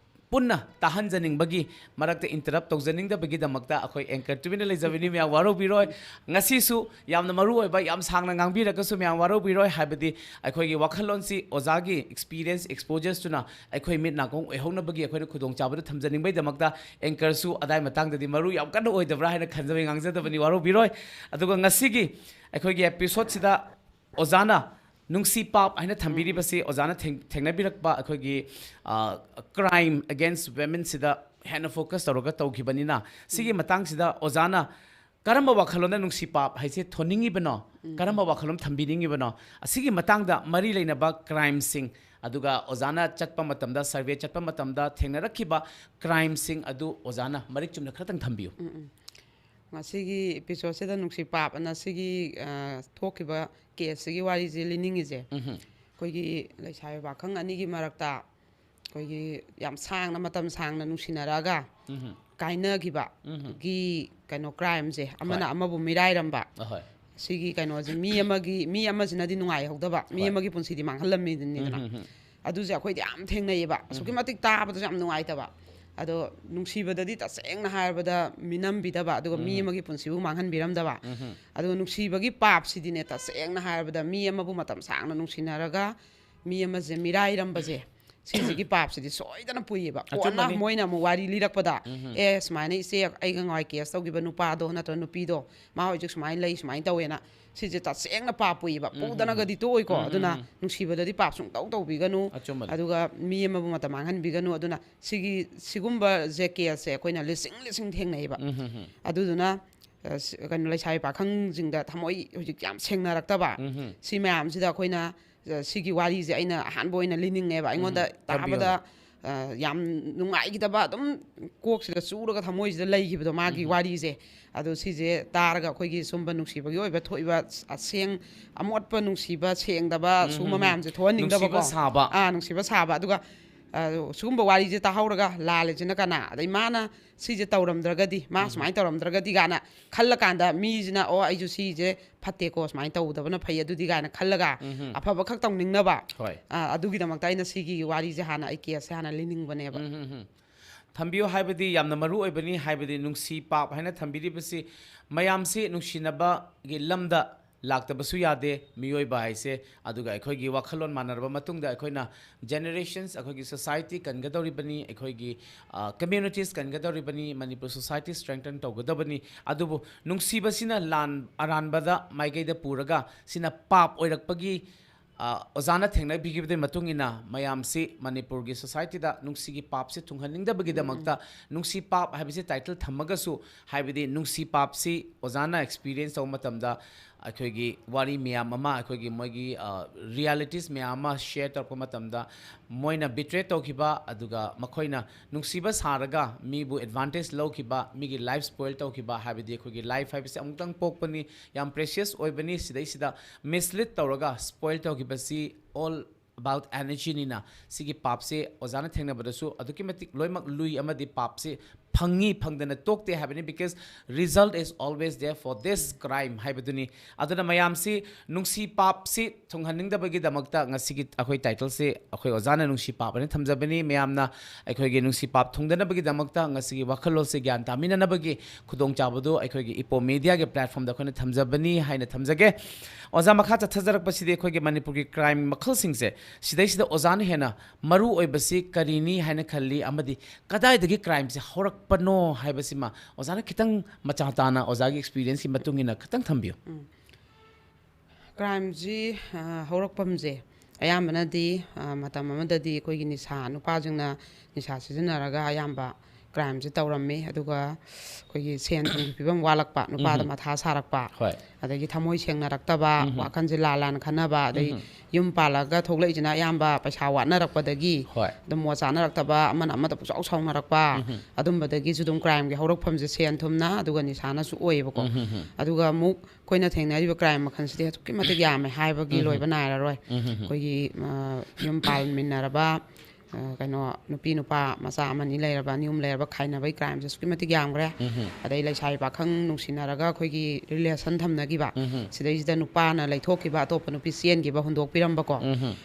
ꯄꯨꯟꯅ ꯇꯥꯍꯟꯖꯅꯤꯡꯕꯒꯤ, ꯃꯔꯛꯇ ꯏꯟꯇꯔꯞ ꯇꯧꯖꯅꯤꯡꯗꯕꯒꯤꯗꯃꯛꯇ ꯑꯩꯈꯣꯏ ꯑꯦꯡꯀꯔ ꯇꯨꯃꯤꯟꯅ ꯂꯩꯖꯕꯅꯤ꯫ ꯃꯌꯥꯝ ꯋꯥꯔꯧꯕꯤꯔꯣꯏ꯫ ꯉꯁꯤꯁꯨ ꯌꯥꯝꯅ ꯃꯔꯨ ꯑꯣꯏꯕ, ꯌꯥꯝ ꯁꯥꯡꯅ ꯉꯥꯡꯕꯤꯔꯒꯁꯨ ꯃꯌꯥꯝ ꯋꯥꯔꯧꯕꯤꯔꯣꯏ, ꯍꯥꯏꯕꯗꯤ ꯑꯩꯈꯣꯏꯒꯤ ꯋꯥꯈꯜꯂꯣꯟꯁꯤ ꯑꯣꯖꯥꯒꯤ ꯑꯦꯛꯁꯄꯤꯔꯤꯌꯦꯟꯁ, ꯑꯦꯛꯁꯄꯣꯖꯔꯁꯇꯨꯅ ꯑꯩꯈꯣꯏ ꯃꯤꯠ ꯅꯥꯀꯣꯡ ꯑꯣꯏꯍꯧꯅꯕꯒꯤ ꯑꯩꯈꯣꯏꯅ ꯈꯨꯗꯣꯡꯆꯥꯕꯗꯨ ꯊꯝꯖꯅꯤꯡꯕꯩꯗꯃꯛꯇ꯫ ꯑꯦꯡꯀꯔꯁꯨ ꯑꯗꯥꯏ ꯃꯇꯥꯡꯗꯗꯤ ꯃꯔꯨ ꯌꯥꯝ ꯀꯟꯅ ꯑꯣꯏꯗꯕ꯭ꯔꯥ ꯍꯥꯏꯅ ꯈꯟꯖꯕꯩ ꯉꯥꯡꯖꯗꯕꯅꯤ, ꯋꯥꯔꯧꯕꯤꯔꯣꯏ꯫ ꯑꯗꯨꯒ ꯉꯁꯤꯒꯤ ꯑꯩꯈꯣꯏꯒꯤ ꯑꯦꯄꯤꯁꯣꯗꯁꯤꯗ ꯑꯣꯖꯥꯅ ꯅꯨꯡꯁꯤ ꯄꯥꯞ ꯍꯥꯏꯅ ꯊꯝꯕꯤꯔꯤꯕꯁꯤ ꯑꯣꯖꯥꯅ ꯊꯦꯡ-, ꯊꯦꯡꯅꯕꯤꯔꯛꯄ ꯑꯩꯈꯣꯏꯒꯤ, ꯑ, ꯀ꯭ꯔꯥꯏꯝ ꯑꯦꯒꯦꯟꯁ ꯋꯤꯃꯦꯟꯁꯤꯗ ꯍꯦꯟꯅ ꯐꯣꯀꯁ ꯇꯧꯔꯒ ꯇꯧꯈꯤꯕꯅꯤꯅ, ꯁꯤꯒꯤ ꯃꯇꯥꯡꯁꯤꯗ ꯑꯣꯖꯥꯅ ꯀꯔꯝꯕ ꯋꯥꯈꯜꯂꯣꯟꯗ ꯅꯨꯡꯁꯤ ꯄꯥꯞ ꯍꯥꯏꯁꯦ ꯊꯣꯟꯅꯤꯡꯉꯤꯕꯅꯣ? ꯀꯔꯝꯕ ꯋꯥꯈꯜꯂꯣꯟ ꯊꯝꯕꯤꯅꯤꯡꯉꯤꯕꯅꯣ? ꯑꯁꯤꯒꯤ ꯃꯇꯥꯡꯗ ꯃꯔꯤ ꯂꯩꯅꯕ ꯀ꯭ꯔꯥꯏꯝꯁꯤꯡ, ꯑꯗꯨꯒ ꯑꯣꯖꯥꯅ ꯆꯠꯄ ꯃꯇꯝꯗ, ꯁꯔꯚꯦ ꯆꯠꯄ ꯃꯇꯝꯗ ꯊꯦꯡꯅꯔꯛꯈꯤꯕ ꯀ꯭ꯔꯥꯏꯝꯁꯤꯡ ꯑꯗꯨ ꯑꯣꯖꯥꯅ ꯃꯔꯤꯛ ꯆꯨꯝꯅ ꯈꯔꯇꯪ ꯊꯝꯕꯤꯌꯨ꯫ ꯉꯁꯤꯒꯤ ꯑꯦꯄꯤꯁꯣꯗꯁꯤꯗ ꯅꯨꯡꯁꯤ ꯄꯥꯞ ꯑꯅ ꯁꯤꯒꯤ, ꯑ, ꯊꯣꯛꯈꯤꯕ ꯀꯦꯁꯁꯤꯒꯤ ꯋꯥꯔꯤꯁꯦ ꯂꯤꯅꯤꯡꯉꯤꯁꯦ, ꯑꯩꯈꯣꯏꯒꯤ ꯂꯩꯁꯥꯕꯤ ꯄꯥꯈꯪ ꯑꯅꯤꯒꯤ ꯃꯔꯛꯇ ꯑꯩꯈꯣꯏꯒꯤ ꯌꯥꯝ ꯁꯥꯡꯅ, ꯃꯇꯝ ꯁꯥꯡꯅ ꯅꯨꯡꯁꯤꯅꯔꯛꯑꯒ ꯀꯥꯏꯅꯈꯤꯕꯒꯤ ꯀꯩꯅꯣ, ꯀ꯭ꯔꯥꯏꯝꯁꯦ, ꯑꯃꯅ ꯑꯃꯕꯨ ꯃꯤꯔꯥꯏꯔꯝꯕ, ꯑꯍꯣꯏ꯫ ꯁꯤꯒꯤ ꯀꯩꯅꯣꯁꯦ ꯃꯤ ꯑꯃꯒꯤ, ꯃꯤ ꯑꯃꯁꯤꯅꯗꯤ ꯅꯨꯡꯉꯥꯏꯍꯧꯗꯕ, ꯃꯤ ꯍꯣꯏ꯫ ꯑꯃꯒꯤ ꯄꯨꯟꯁꯤꯗꯤ ꯃꯥꯡꯍꯜꯂꯝꯃꯤꯗꯅꯤꯗꯅ꯫ ꯎꯝ, ꯎꯝ, ꯎꯝ꯫ ꯑꯗꯨꯁꯦ ꯑꯩꯈꯣꯏꯗꯤ ꯌꯥꯝ ꯊꯦꯡꯅꯩꯌꯦꯕ꯫ ꯑꯁꯨꯛꯀꯤ ꯃꯇꯤꯛ ꯇꯥꯕꯗꯁꯨ ꯌꯥꯝ ꯅꯨꯡꯉꯥꯏꯇꯕ꯫ ꯑꯗꯣ ꯅꯨꯡꯁꯤꯕꯗꯗꯤ ꯇꯁꯦꯡꯅ ꯍꯥꯏꯔꯕꯗ ꯃꯤꯅꯝꯕꯤꯗꯕ, ꯑꯗꯨꯒ ꯃꯤ ꯑꯃꯒꯤ ꯄꯨꯟꯁꯤꯕꯨ ꯃꯥꯡꯍꯟꯕꯤꯔꯝꯗꯕ꯫ ꯑꯗꯨꯒ ꯅꯨꯡꯁꯤꯕꯒꯤ ꯄꯥꯞꯁꯤꯗꯤꯅꯦ, ꯇꯁꯦꯡꯅ ꯍꯥꯏꯔꯕꯗ ꯃꯤ ꯑꯃꯕꯨ ꯃꯇꯝ ꯁꯥꯡꯅ ꯅꯨꯡꯁꯤꯅꯔꯒ ꯃꯤ ꯑꯃꯁꯦ ꯃꯤꯔꯥꯏꯔꯝꯕꯁꯦ, ꯁꯤꯁꯤꯒꯤ ꯄꯥꯞꯁꯤꯗꯤ ꯁꯣꯏꯗꯅ ꯄꯨꯏꯌꯦꯕ꯫ ꯀꯣꯟꯅ ꯑꯆꯨꯝꯕꯅꯤ꯫ ꯃꯣꯏꯅ ꯑꯃꯨꯛ ꯋꯥꯔꯤ ꯂꯤꯔꯛꯄꯗ, "ꯑꯦ, ꯁꯨꯃꯥꯏꯅ ꯏꯆꯦ ꯑꯩꯒ ꯉꯥꯏ ꯀꯦꯁ ꯇꯧꯈꯤꯕ ꯅꯨꯄꯥꯗꯣ ꯅꯠꯇ꯭ꯔꯒ ꯅꯨꯄꯤꯗꯣ, ꯃꯥ ꯍꯧꯖꯤꯛ ꯁꯨꯃꯥꯏꯅ ꯂꯩ, ꯁꯨꯃꯥꯏꯅ ꯇꯧꯋꯦꯅ", ꯁꯤꯁꯦ ꯇꯁꯦꯡꯅ ꯄꯥꯞ ꯄꯨꯏꯌꯦꯕ꯫ ꯄꯨꯗꯅꯒꯗꯤ ꯇꯣꯛꯑꯣꯏꯀꯣ꯫ ꯑꯗꯨꯅ ꯅꯨꯡꯁꯤꯕꯗꯗꯤ ꯄꯥꯞ ꯁꯨꯡꯇꯧ ꯇꯧꯕꯤꯒꯅꯨ꯫ ꯑꯆꯨꯝꯕꯅꯤ꯫ ꯑꯗꯨꯒ ꯃꯤ ꯑꯃꯕꯨ ꯃꯇꯝ ꯃꯥꯡꯍꯟꯕꯤꯒꯅꯨ꯫ ꯑꯗꯨꯅ ꯁꯤꯒꯤ, ꯁꯤꯒꯨꯝꯕꯁꯦ ꯀꯦꯁꯁꯦ ꯑꯩꯈꯣꯏꯅ ꯂꯤꯁꯤꯡ ꯂꯤꯁꯤꯡ ꯊꯦꯡꯅꯩꯌꯦꯕ꯫ ꯑꯗꯨꯗꯨꯅ ꯑ, ꯁ-, ꯀꯩꯅꯣ, ꯂꯩꯁꯥꯕꯤ ꯄꯥꯈꯪꯁꯤꯡꯗ ꯊꯃꯣꯏ ꯍꯧꯖꯤꯛ ꯌꯥꯝ ꯁꯦꯡꯅꯔꯛꯇꯕ꯫ ꯁꯤ ꯃꯌꯥꯝꯁꯤꯗ ꯑꯩꯈꯣꯏꯅ, ꯑ, ꯁꯤꯒꯤ ꯋꯥꯔꯤꯁꯦ ꯑꯩꯅ ꯑꯍꯥꯟꯕ ꯑꯣꯏꯅ ꯂꯤꯅꯤꯡꯉꯦꯕ꯫ ꯑꯩꯉꯣꯟꯗ ꯊꯝꯕꯤꯌꯨ꯫ ꯇꯥꯕꯗ, ꯑ, ꯌꯥꯝ ꯅꯨꯡꯉꯥꯏꯈꯤꯗꯕ, ꯑꯗꯨꯝ ꯀꯣꯛꯁꯤꯗ ꯆꯨꯔꯒ ꯊꯃꯣꯏꯁꯤꯗ ꯂꯩꯈꯤꯕꯗꯣ, ꯃꯥꯒꯤ ꯋꯥꯔꯤꯁꯦ꯫ ꯑꯗꯣ ꯁꯤꯁꯦ ꯇꯥꯔꯒ ꯑꯩꯈꯣꯏꯒꯤ ꯁꯨꯝꯕ ꯅꯨꯡꯁꯤꯕꯒꯤ ꯑꯣꯏꯕ ꯊꯣꯛꯏꯕ ꯑꯁꯦꯡ-, ꯑꯃꯣꯠꯄ ꯅꯨꯡꯁꯤꯕ, ꯁꯦꯡꯗꯕ, ꯁꯨꯝꯕ ꯃꯌꯥꯝꯁꯦ ꯊꯣꯛꯍꯟꯅꯤꯡꯗꯕꯀꯣ꯫ ꯅꯨꯡꯁꯤꯕ ꯁꯥꯕ꯫ ꯑꯥ, ꯅꯨꯡꯁꯤꯕ ꯁꯥꯕ꯫ ꯑꯗꯨꯒ, ꯑ, ꯁꯤꯒꯨꯝꯕ ꯋꯥꯔꯤꯁꯦ ꯇꯥꯍꯧꯔꯒ ꯂꯥꯜꯂꯤꯁꯤꯅ ꯀꯅꯥ? ꯑꯗꯩ ꯃꯥꯅ ꯁꯤꯁꯦ ꯇꯧꯔꯝꯗ꯭ꯔꯒꯗꯤ, ꯃꯥ ꯁꯨꯃꯥꯏꯅ ꯇꯧꯔꯝꯗ꯭ꯔꯒꯗꯤ ꯀꯥꯏꯅ ꯈꯜꯂꯀꯥꯟꯗ, ꯃꯤꯁꯤꯅ, "ꯑꯣ, ꯑꯩꯁꯨ ꯁꯤꯁꯦ ꯐꯠꯇꯦꯀꯣ, ꯁꯨꯃꯥꯏꯅ ꯇꯧꯗꯕꯅ ꯐꯩ ꯑꯗꯨꯗꯤ" ꯀꯥꯏꯅ ꯈꯜꯂꯒ ꯑꯐꯕ ꯈꯛ ꯇꯧꯅꯤꯡꯅꯕ, ꯍꯣꯏ꯫ ꯑ, ꯑꯗꯨꯒꯤꯗꯃꯛꯇ ꯑꯩꯅ ꯁꯤꯒꯤ ꯋꯥꯔꯤꯁꯦ ꯍꯥꯟꯅ, ꯑꯩ ꯀꯦꯁꯁꯦ ꯍꯥꯟꯅ ꯂꯤꯅꯤꯡꯕꯅꯦꯕ꯫ ꯊꯝꯕꯤꯌꯨ ꯍꯥꯏꯕꯗꯤ ꯌꯥꯝꯅ ꯃꯔꯨ ꯑꯣꯏꯕꯅꯤ꯫ ꯍꯥꯏꯕꯗꯤ ꯅꯨꯡꯁꯤ ꯄꯥꯞ ꯍꯥꯏꯅ ꯊꯝꯕꯤꯔꯤꯕꯁꯤ ꯃꯌꯥꯝꯁꯤ ꯅꯨꯡꯁꯤꯅꯕꯒꯤ ꯂꯝꯗ ꯂꯥꯛꯇꯕꯁꯨ ꯌꯥꯗꯦ꯫ ꯃꯤꯑꯣꯏꯕ ꯍꯥꯏꯁꯦ, ꯑꯗꯨꯒ ꯑꯩꯈꯣꯏꯒꯤ ꯋꯥꯈꯜꯂꯣꯟ ꯃꯥꯟꯅꯔꯕ ꯃꯇꯨꯡꯗ ꯑꯩꯈꯣꯏꯅ generations, ꯑꯩꯈꯣꯏꯒꯤ society ꯀꯟꯒꯗꯧꯔꯤꯕꯅꯤ, ꯑꯩꯈꯣꯏꯒꯤ, ꯑ, communities ꯀꯟꯒꯗꯧꯔꯤꯕꯅꯤ, ꯃꯅꯤꯄꯨꯔ society strengthen ꯇꯧꯒꯗꯕꯅꯤ꯫ ꯑꯗꯨꯕꯨ ꯅꯨꯡꯁꯤꯕꯁꯤꯅ ꯂꯥꯟ ꯑꯔꯥꯟꯕꯗ ꯃꯥꯏꯀꯩꯗ ꯄꯨꯔꯒ ꯁꯤꯅ ꯄꯥꯞ ꯑꯣꯏꯔꯛꯄꯒꯤ, ꯑ, ꯑꯣꯖꯥꯅ ꯊꯦꯡꯅꯕꯤꯈꯤꯕꯗꯨꯒꯤ ꯃꯇꯨꯡ ꯏꯟꯅ ꯃꯌꯥꯝꯁꯤ ꯃꯅꯤꯄꯨꯔꯒꯤ societyꯗ ꯅꯨꯡꯁꯤꯒꯤ ꯄꯥꯞꯁꯤ ꯊꯨꯡꯍꯟꯅꯤꯡꯗꯕꯒꯤꯗꯃꯛꯇ ꯅꯨꯡꯁꯤ ꯄꯥꯞ ꯍꯥꯏꯕꯁꯤ title ꯊꯝꯃꯒꯁꯨ, ꯍꯥꯏꯕꯗꯤ ꯅꯨꯡꯁꯤ ꯄꯥꯞꯁꯤ ꯑꯣꯖꯥꯅ experience ꯇꯧꯕ ꯃꯇꯝꯗ ꯑꯩꯈꯣꯏꯒꯤ ꯋꯥꯔꯤ ꯃꯌꯥꯝ ꯑꯃ, ꯑꯩꯈꯣꯏꯒꯤ ꯃꯣꯏꯒꯤ, ꯑ, realities ꯃꯌꯥꯝ ꯑꯃ share ꯇꯧꯔꯛꯄ ꯃꯇꯝꯗ ꯃꯣꯏꯅ betray ꯇꯧꯈꯤꯕ, ꯑꯗꯨꯒ ꯃꯈꯣꯏꯅ ꯅꯨꯡꯁꯤꯕ ꯁꯥꯔꯒ ꯃꯤꯕꯨ advantage ꯂꯧꯈꯤꯕ, ꯃꯤꯒꯤ life spoil ꯇꯧꯈꯤꯕ, ꯍꯥꯏꯕꯗꯤ ꯑꯩꯈꯣꯏꯒꯤ life ꯍꯥꯏꯕꯁꯤ ꯑꯃꯨꯛꯇꯪ ꯄꯣꯛꯄꯅꯤ, ꯌꯥꯝ precious ꯑꯣꯏꯕꯅꯤ, ꯁꯤꯗꯩꯁꯤꯗ mislead ꯇꯧꯔꯒ spoil ꯇꯧꯈꯤꯕꯁꯤ all about energyꯅꯤꯅ, ꯁꯤꯒꯤ ꯄꯥꯞꯁꯦ ꯑꯣꯖꯥꯅ ꯊꯦꯡꯅꯕꯗꯁꯨ ꯑꯗꯨꯛꯀꯤ ꯃꯇꯤꯛ ꯂꯣꯏꯅꯃꯛ ꯂꯨꯏ ꯑꯃꯗꯤ ꯄꯥꯞꯁꯦ ꯐꯪꯉꯤ, ꯐꯪꯗꯅ ꯇꯣꯛꯇꯦ ꯍꯥꯏꯕꯅꯤ, because result is always there for this crime ꯍꯥꯏꯕꯗꯨꯅꯤ꯫ ꯑꯗꯨꯅ ꯃꯌꯥꯝꯁꯤ ꯅꯨꯡꯁꯤ ꯄꯥꯞꯁꯤ ꯊꯨꯡꯍꯟꯅꯤꯡꯗꯕꯒꯤꯗꯃꯛꯇ ꯉꯁꯤꯒꯤ ꯑꯩꯈꯣꯏ titleꯁꯤ ꯑꯩꯈꯣꯏ ꯑꯣꯖꯥꯅ ꯅꯨꯡꯁꯤ ꯄꯥꯞ ꯑꯅ ꯊꯝꯖꯕꯅꯤ꯫ ꯃꯌꯥꯝꯅ ꯑꯩꯈꯣꯏꯒꯤ ꯅꯨꯡꯁꯤ ꯄꯥꯞ ꯊꯨꯡꯗꯅꯕꯒꯤꯗꯃꯛꯇ ꯉꯁꯤꯒꯤ ꯋꯥꯈꯜꯂꯣꯟꯁꯤ ꯒ꯭ꯌꯥꯟ ꯇꯥꯃꯤꯟꯅꯅꯕꯒꯤ ꯈꯨꯗꯣꯡꯆꯥꯕꯗꯨ ꯑꯩꯈꯣꯏꯒꯤ ꯏꯄꯣ ꯃꯦꯗꯤꯌꯥꯒꯤ platformꯗ ꯑꯩꯈꯣꯏꯅ ꯊꯝꯖꯕꯅꯤ ꯍꯥꯏꯅ ꯊꯝꯖꯒꯦ꯫ ꯑꯣꯖꯥ, ꯃꯈꯥ ꯆꯠꯊꯖꯔꯛꯄꯁꯤꯗꯤ ꯑꯩꯈꯣꯏꯒꯤ ꯃꯅꯤꯄꯨꯔꯒꯤ crime ꯃꯈꯜꯁꯤꯡꯁꯦ, ꯁꯤꯗꯩꯁꯤꯗ ꯑꯣꯖꯥꯅ ꯍꯦꯟꯅ ꯃꯔꯨ ꯑꯣꯏꯕꯁꯤ ꯀꯔꯤꯅꯤ ꯍꯥꯏꯅ ꯈꯜꯂꯤ, ꯑꯃꯗꯤ ꯀꯗꯥꯏꯗꯒꯤ crimeꯁꯦ ꯍꯧꯔꯛꯄꯅꯣ ꯍꯥꯏꯕꯁꯤꯃ ꯑꯣꯖꯥꯅ ꯈꯤꯇꯪ ꯃꯆꯥ ꯇꯥꯅ ꯑꯣꯖꯥꯒꯤ experienceꯀꯤ ꯃꯇꯨꯡ ꯏꯟꯅ ꯈꯤꯇꯪ ꯊꯝꯕꯤꯌꯨ꯫ crimeꯁꯤ ꯑ, ꯍꯧꯔꯛꯐꯝꯁꯦ ꯑꯌꯥꯝꯕꯅꯗꯤ ꯑ, ꯃꯇꯝ ꯑꯃꯗꯗꯤ ꯑꯩꯈꯣꯏꯒꯤ ꯅꯤꯁꯥ, ꯅꯨꯄꯥꯁꯤꯡꯅ ꯅꯤꯁꯥ ꯁꯤꯖꯤꯟꯅꯔꯒ ꯑꯌꯥꯝꯕ crimeꯁꯤ ꯇꯧꯔꯝꯃꯤ꯫ ꯑꯗꯨꯒ ꯑꯩꯈꯣꯏꯒꯤ ꯁꯦꯟ ꯊꯨꯝꯒꯤ ꯐꯤꯕꯝ ꯋꯥꯠꯂꯛꯄ, ꯅꯨꯄꯥꯗ ꯃꯊꯥ ꯁꯥꯔꯛꯄ, ꯍꯣꯏ꯫ ꯑꯗꯒꯤ ꯊꯃꯣꯏ ꯁꯦꯡꯅꯔꯛꯇꯕ, ꯋꯥꯈꯜꯁꯦ ꯂꯥꯂꯥꯟ ꯈꯟꯅꯕ, ꯑꯗꯩ ꯌꯨꯝ ꯄꯥꯜꯂꯒ ꯊꯣꯛꯂꯛꯏꯁꯤꯅ ꯑꯌꯥꯝꯕ ꯄꯩꯁꯥ ꯋꯥꯠꯅꯔꯛꯄꯗꯒꯤ ꯍꯣꯏ꯫ ꯑꯗꯨꯝ ꯃꯣꯠ ꯆꯥꯅꯔꯛꯇꯕ, ꯑꯃꯅ ꯑꯃꯗ ꯄꯨꯡꯆꯥꯎ ꯁꯥꯎꯅꯔꯛꯄ, ꯑꯗꯨꯝꯕꯗꯒꯤꯁꯨ ꯑꯗꯨꯝ crimeꯒꯤ ꯍꯧꯔꯛꯐꯝꯁꯦ ꯁꯦꯟ ꯊꯨꯝꯅ, ꯑꯗꯨꯒ ꯅꯤꯁꯥꯅꯁꯨ ꯑꯣꯏꯌꯦꯕꯀꯣ꯫ ꯑꯗꯨꯒ ꯑꯃꯨꯛ ꯑꯩꯈꯣꯏꯅ ꯊꯦꯡꯅꯔꯤꯕ crime ꯃꯈꯜꯁꯤꯗꯤ ꯑꯗꯨꯛꯀꯤ ꯃꯇꯤꯛ ꯌꯥꯝꯃꯦ, ꯍꯥꯏꯕꯒꯤ ꯂꯣꯏꯕ ꯅꯥꯏꯔꯔꯣꯏ꯫ ꯑꯩꯈꯣꯏꯒꯤ ꯑ, ꯌꯨꯝ ꯄꯥꯟꯃꯤꯟꯅꯔꯕ, ꯑ, ꯀꯩꯅꯣ, ꯅꯨꯄꯤ ꯅꯨꯄꯥ ꯃꯆꯥ ꯑꯃ ꯑꯅꯤ ꯂꯩꯔꯕ, ꯑꯅꯤ ꯑꯍꯨꯝ ꯂꯩꯔꯕ, ꯈꯥꯏꯅꯕꯒꯤ crimeꯁꯦ ꯑꯁꯨꯛꯀꯤ ꯃꯇꯤꯛ ꯌꯥꯝꯈ꯭ꯔꯦ꯫ ꯑꯗꯩ ꯂꯩꯁꯥꯕꯤ ꯄꯥꯈꯪ ꯅꯨꯡꯁꯤꯅꯔꯒ ꯑꯩꯈꯣꯏꯒꯤ relation ꯊꯝꯅꯈꯤꯕ, ꯁꯤꯗꯩꯁꯤꯗ ꯅꯨꯄꯥꯅ ꯂꯩꯊꯣꯛꯈꯤꯕ, ꯑꯇꯣꯞꯄ ꯅꯨꯄꯤ ꯆꯦꯟꯈꯤꯕ, ꯍꯨꯟꯗꯣꯛꯄꯤꯔꯝꯕꯀꯣ꯫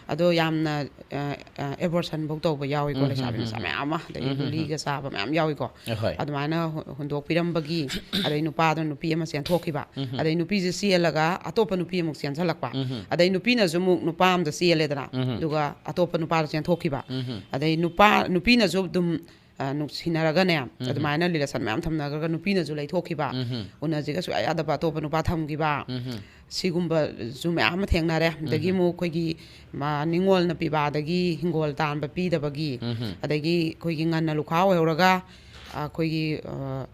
ꯑꯗꯣ ꯌꯥꯝꯅ ꯑ, ꯑ, abortion ꯐꯧ ꯇꯧꯕ ꯌꯥꯎꯏꯀꯣ, ꯂꯩꯁꯥꯕꯤ ꯃꯆꯥ ꯃꯌꯥꯝ ꯑꯃ, ꯑꯗꯒꯤ ꯒꯨꯂꯤꯒ ꯆꯥꯕ ꯃꯌꯥꯝ ꯌꯥꯎꯏꯀꯣ꯫ ꯍꯣꯏ꯫ ꯑꯗꯨꯃꯥꯏꯅ ꯍꯨ- ꯍꯨꯟꯗꯣꯛꯄꯤꯔꯝꯕꯒꯤ, ꯑꯗꯩ ꯅꯨꯄꯥꯗꯨꯅ ꯅꯨꯄꯤ ꯑꯃ ꯆꯦꯟꯊꯣꯛꯈꯤꯕ, ꯑꯗꯩ ꯅꯨꯄꯤꯁꯦ ꯆꯦꯜꯂꯒ ꯑꯇꯣꯞꯄ ꯅꯨꯄꯤ ꯑꯃꯨꯛ ꯆꯦꯟꯁꯤꯜꯂꯛꯄ, ꯑꯗꯩ ꯅꯨꯄꯤꯅꯁꯨ ꯑꯃꯨꯛ ꯅꯨꯄꯥ ꯑꯃꯗ ꯆꯦꯜꯂꯦꯗꯅ, ꯑꯗꯨꯒ ꯑꯇꯣꯞꯄ ꯅꯨꯄꯥꯗ ꯆꯦꯟꯊꯣꯛꯈꯤꯕ, ꯑꯗꯩ ꯅꯨꯄꯥ ꯅꯨꯄꯤꯅꯁꯨ ꯑꯗꯨꯝ ꯑ, ꯅꯨꯡꯁꯤꯅꯔꯒꯅꯦ, ꯑꯗꯨꯃꯥꯏꯅ relation ꯃꯌꯥꯝ ꯊꯝꯅꯈ꯭ꯔꯒ ꯅꯨꯄꯤꯅꯁꯨ ꯂꯩꯊꯣꯛꯈꯤꯕ, ꯎꯅꯁꯤꯒ ꯁꯨꯡꯌꯥ ꯌꯥꯗꯕ ꯑꯇꯣꯞꯄ ꯅꯨꯄꯥ ꯊꯝꯈꯤꯕ, ꯁꯤꯒꯨꯝꯕꯁꯨ ꯃꯌꯥꯝ ꯑꯃ ꯊꯦꯡꯅꯔꯦ꯫ ꯑꯗꯒꯤ ꯑꯃꯨꯛ ꯑꯩꯈꯣꯏꯒꯤ ꯃꯥ ꯅꯤꯉꯣꯜꯅ ꯄꯤꯕꯥꯗꯒꯤ ꯍꯤꯡꯒꯣꯜ ꯇꯥꯟꯕ ꯄꯤꯗꯕꯒꯤ, ꯑꯗꯒꯤ ꯑꯩꯈꯣꯏꯒꯤ ꯉꯟꯅ ꯂꯨꯈꯥ ꯑꯣꯏꯍꯧꯔꯒ ꯑꯩꯈꯣꯏꯒꯤ ꯑ,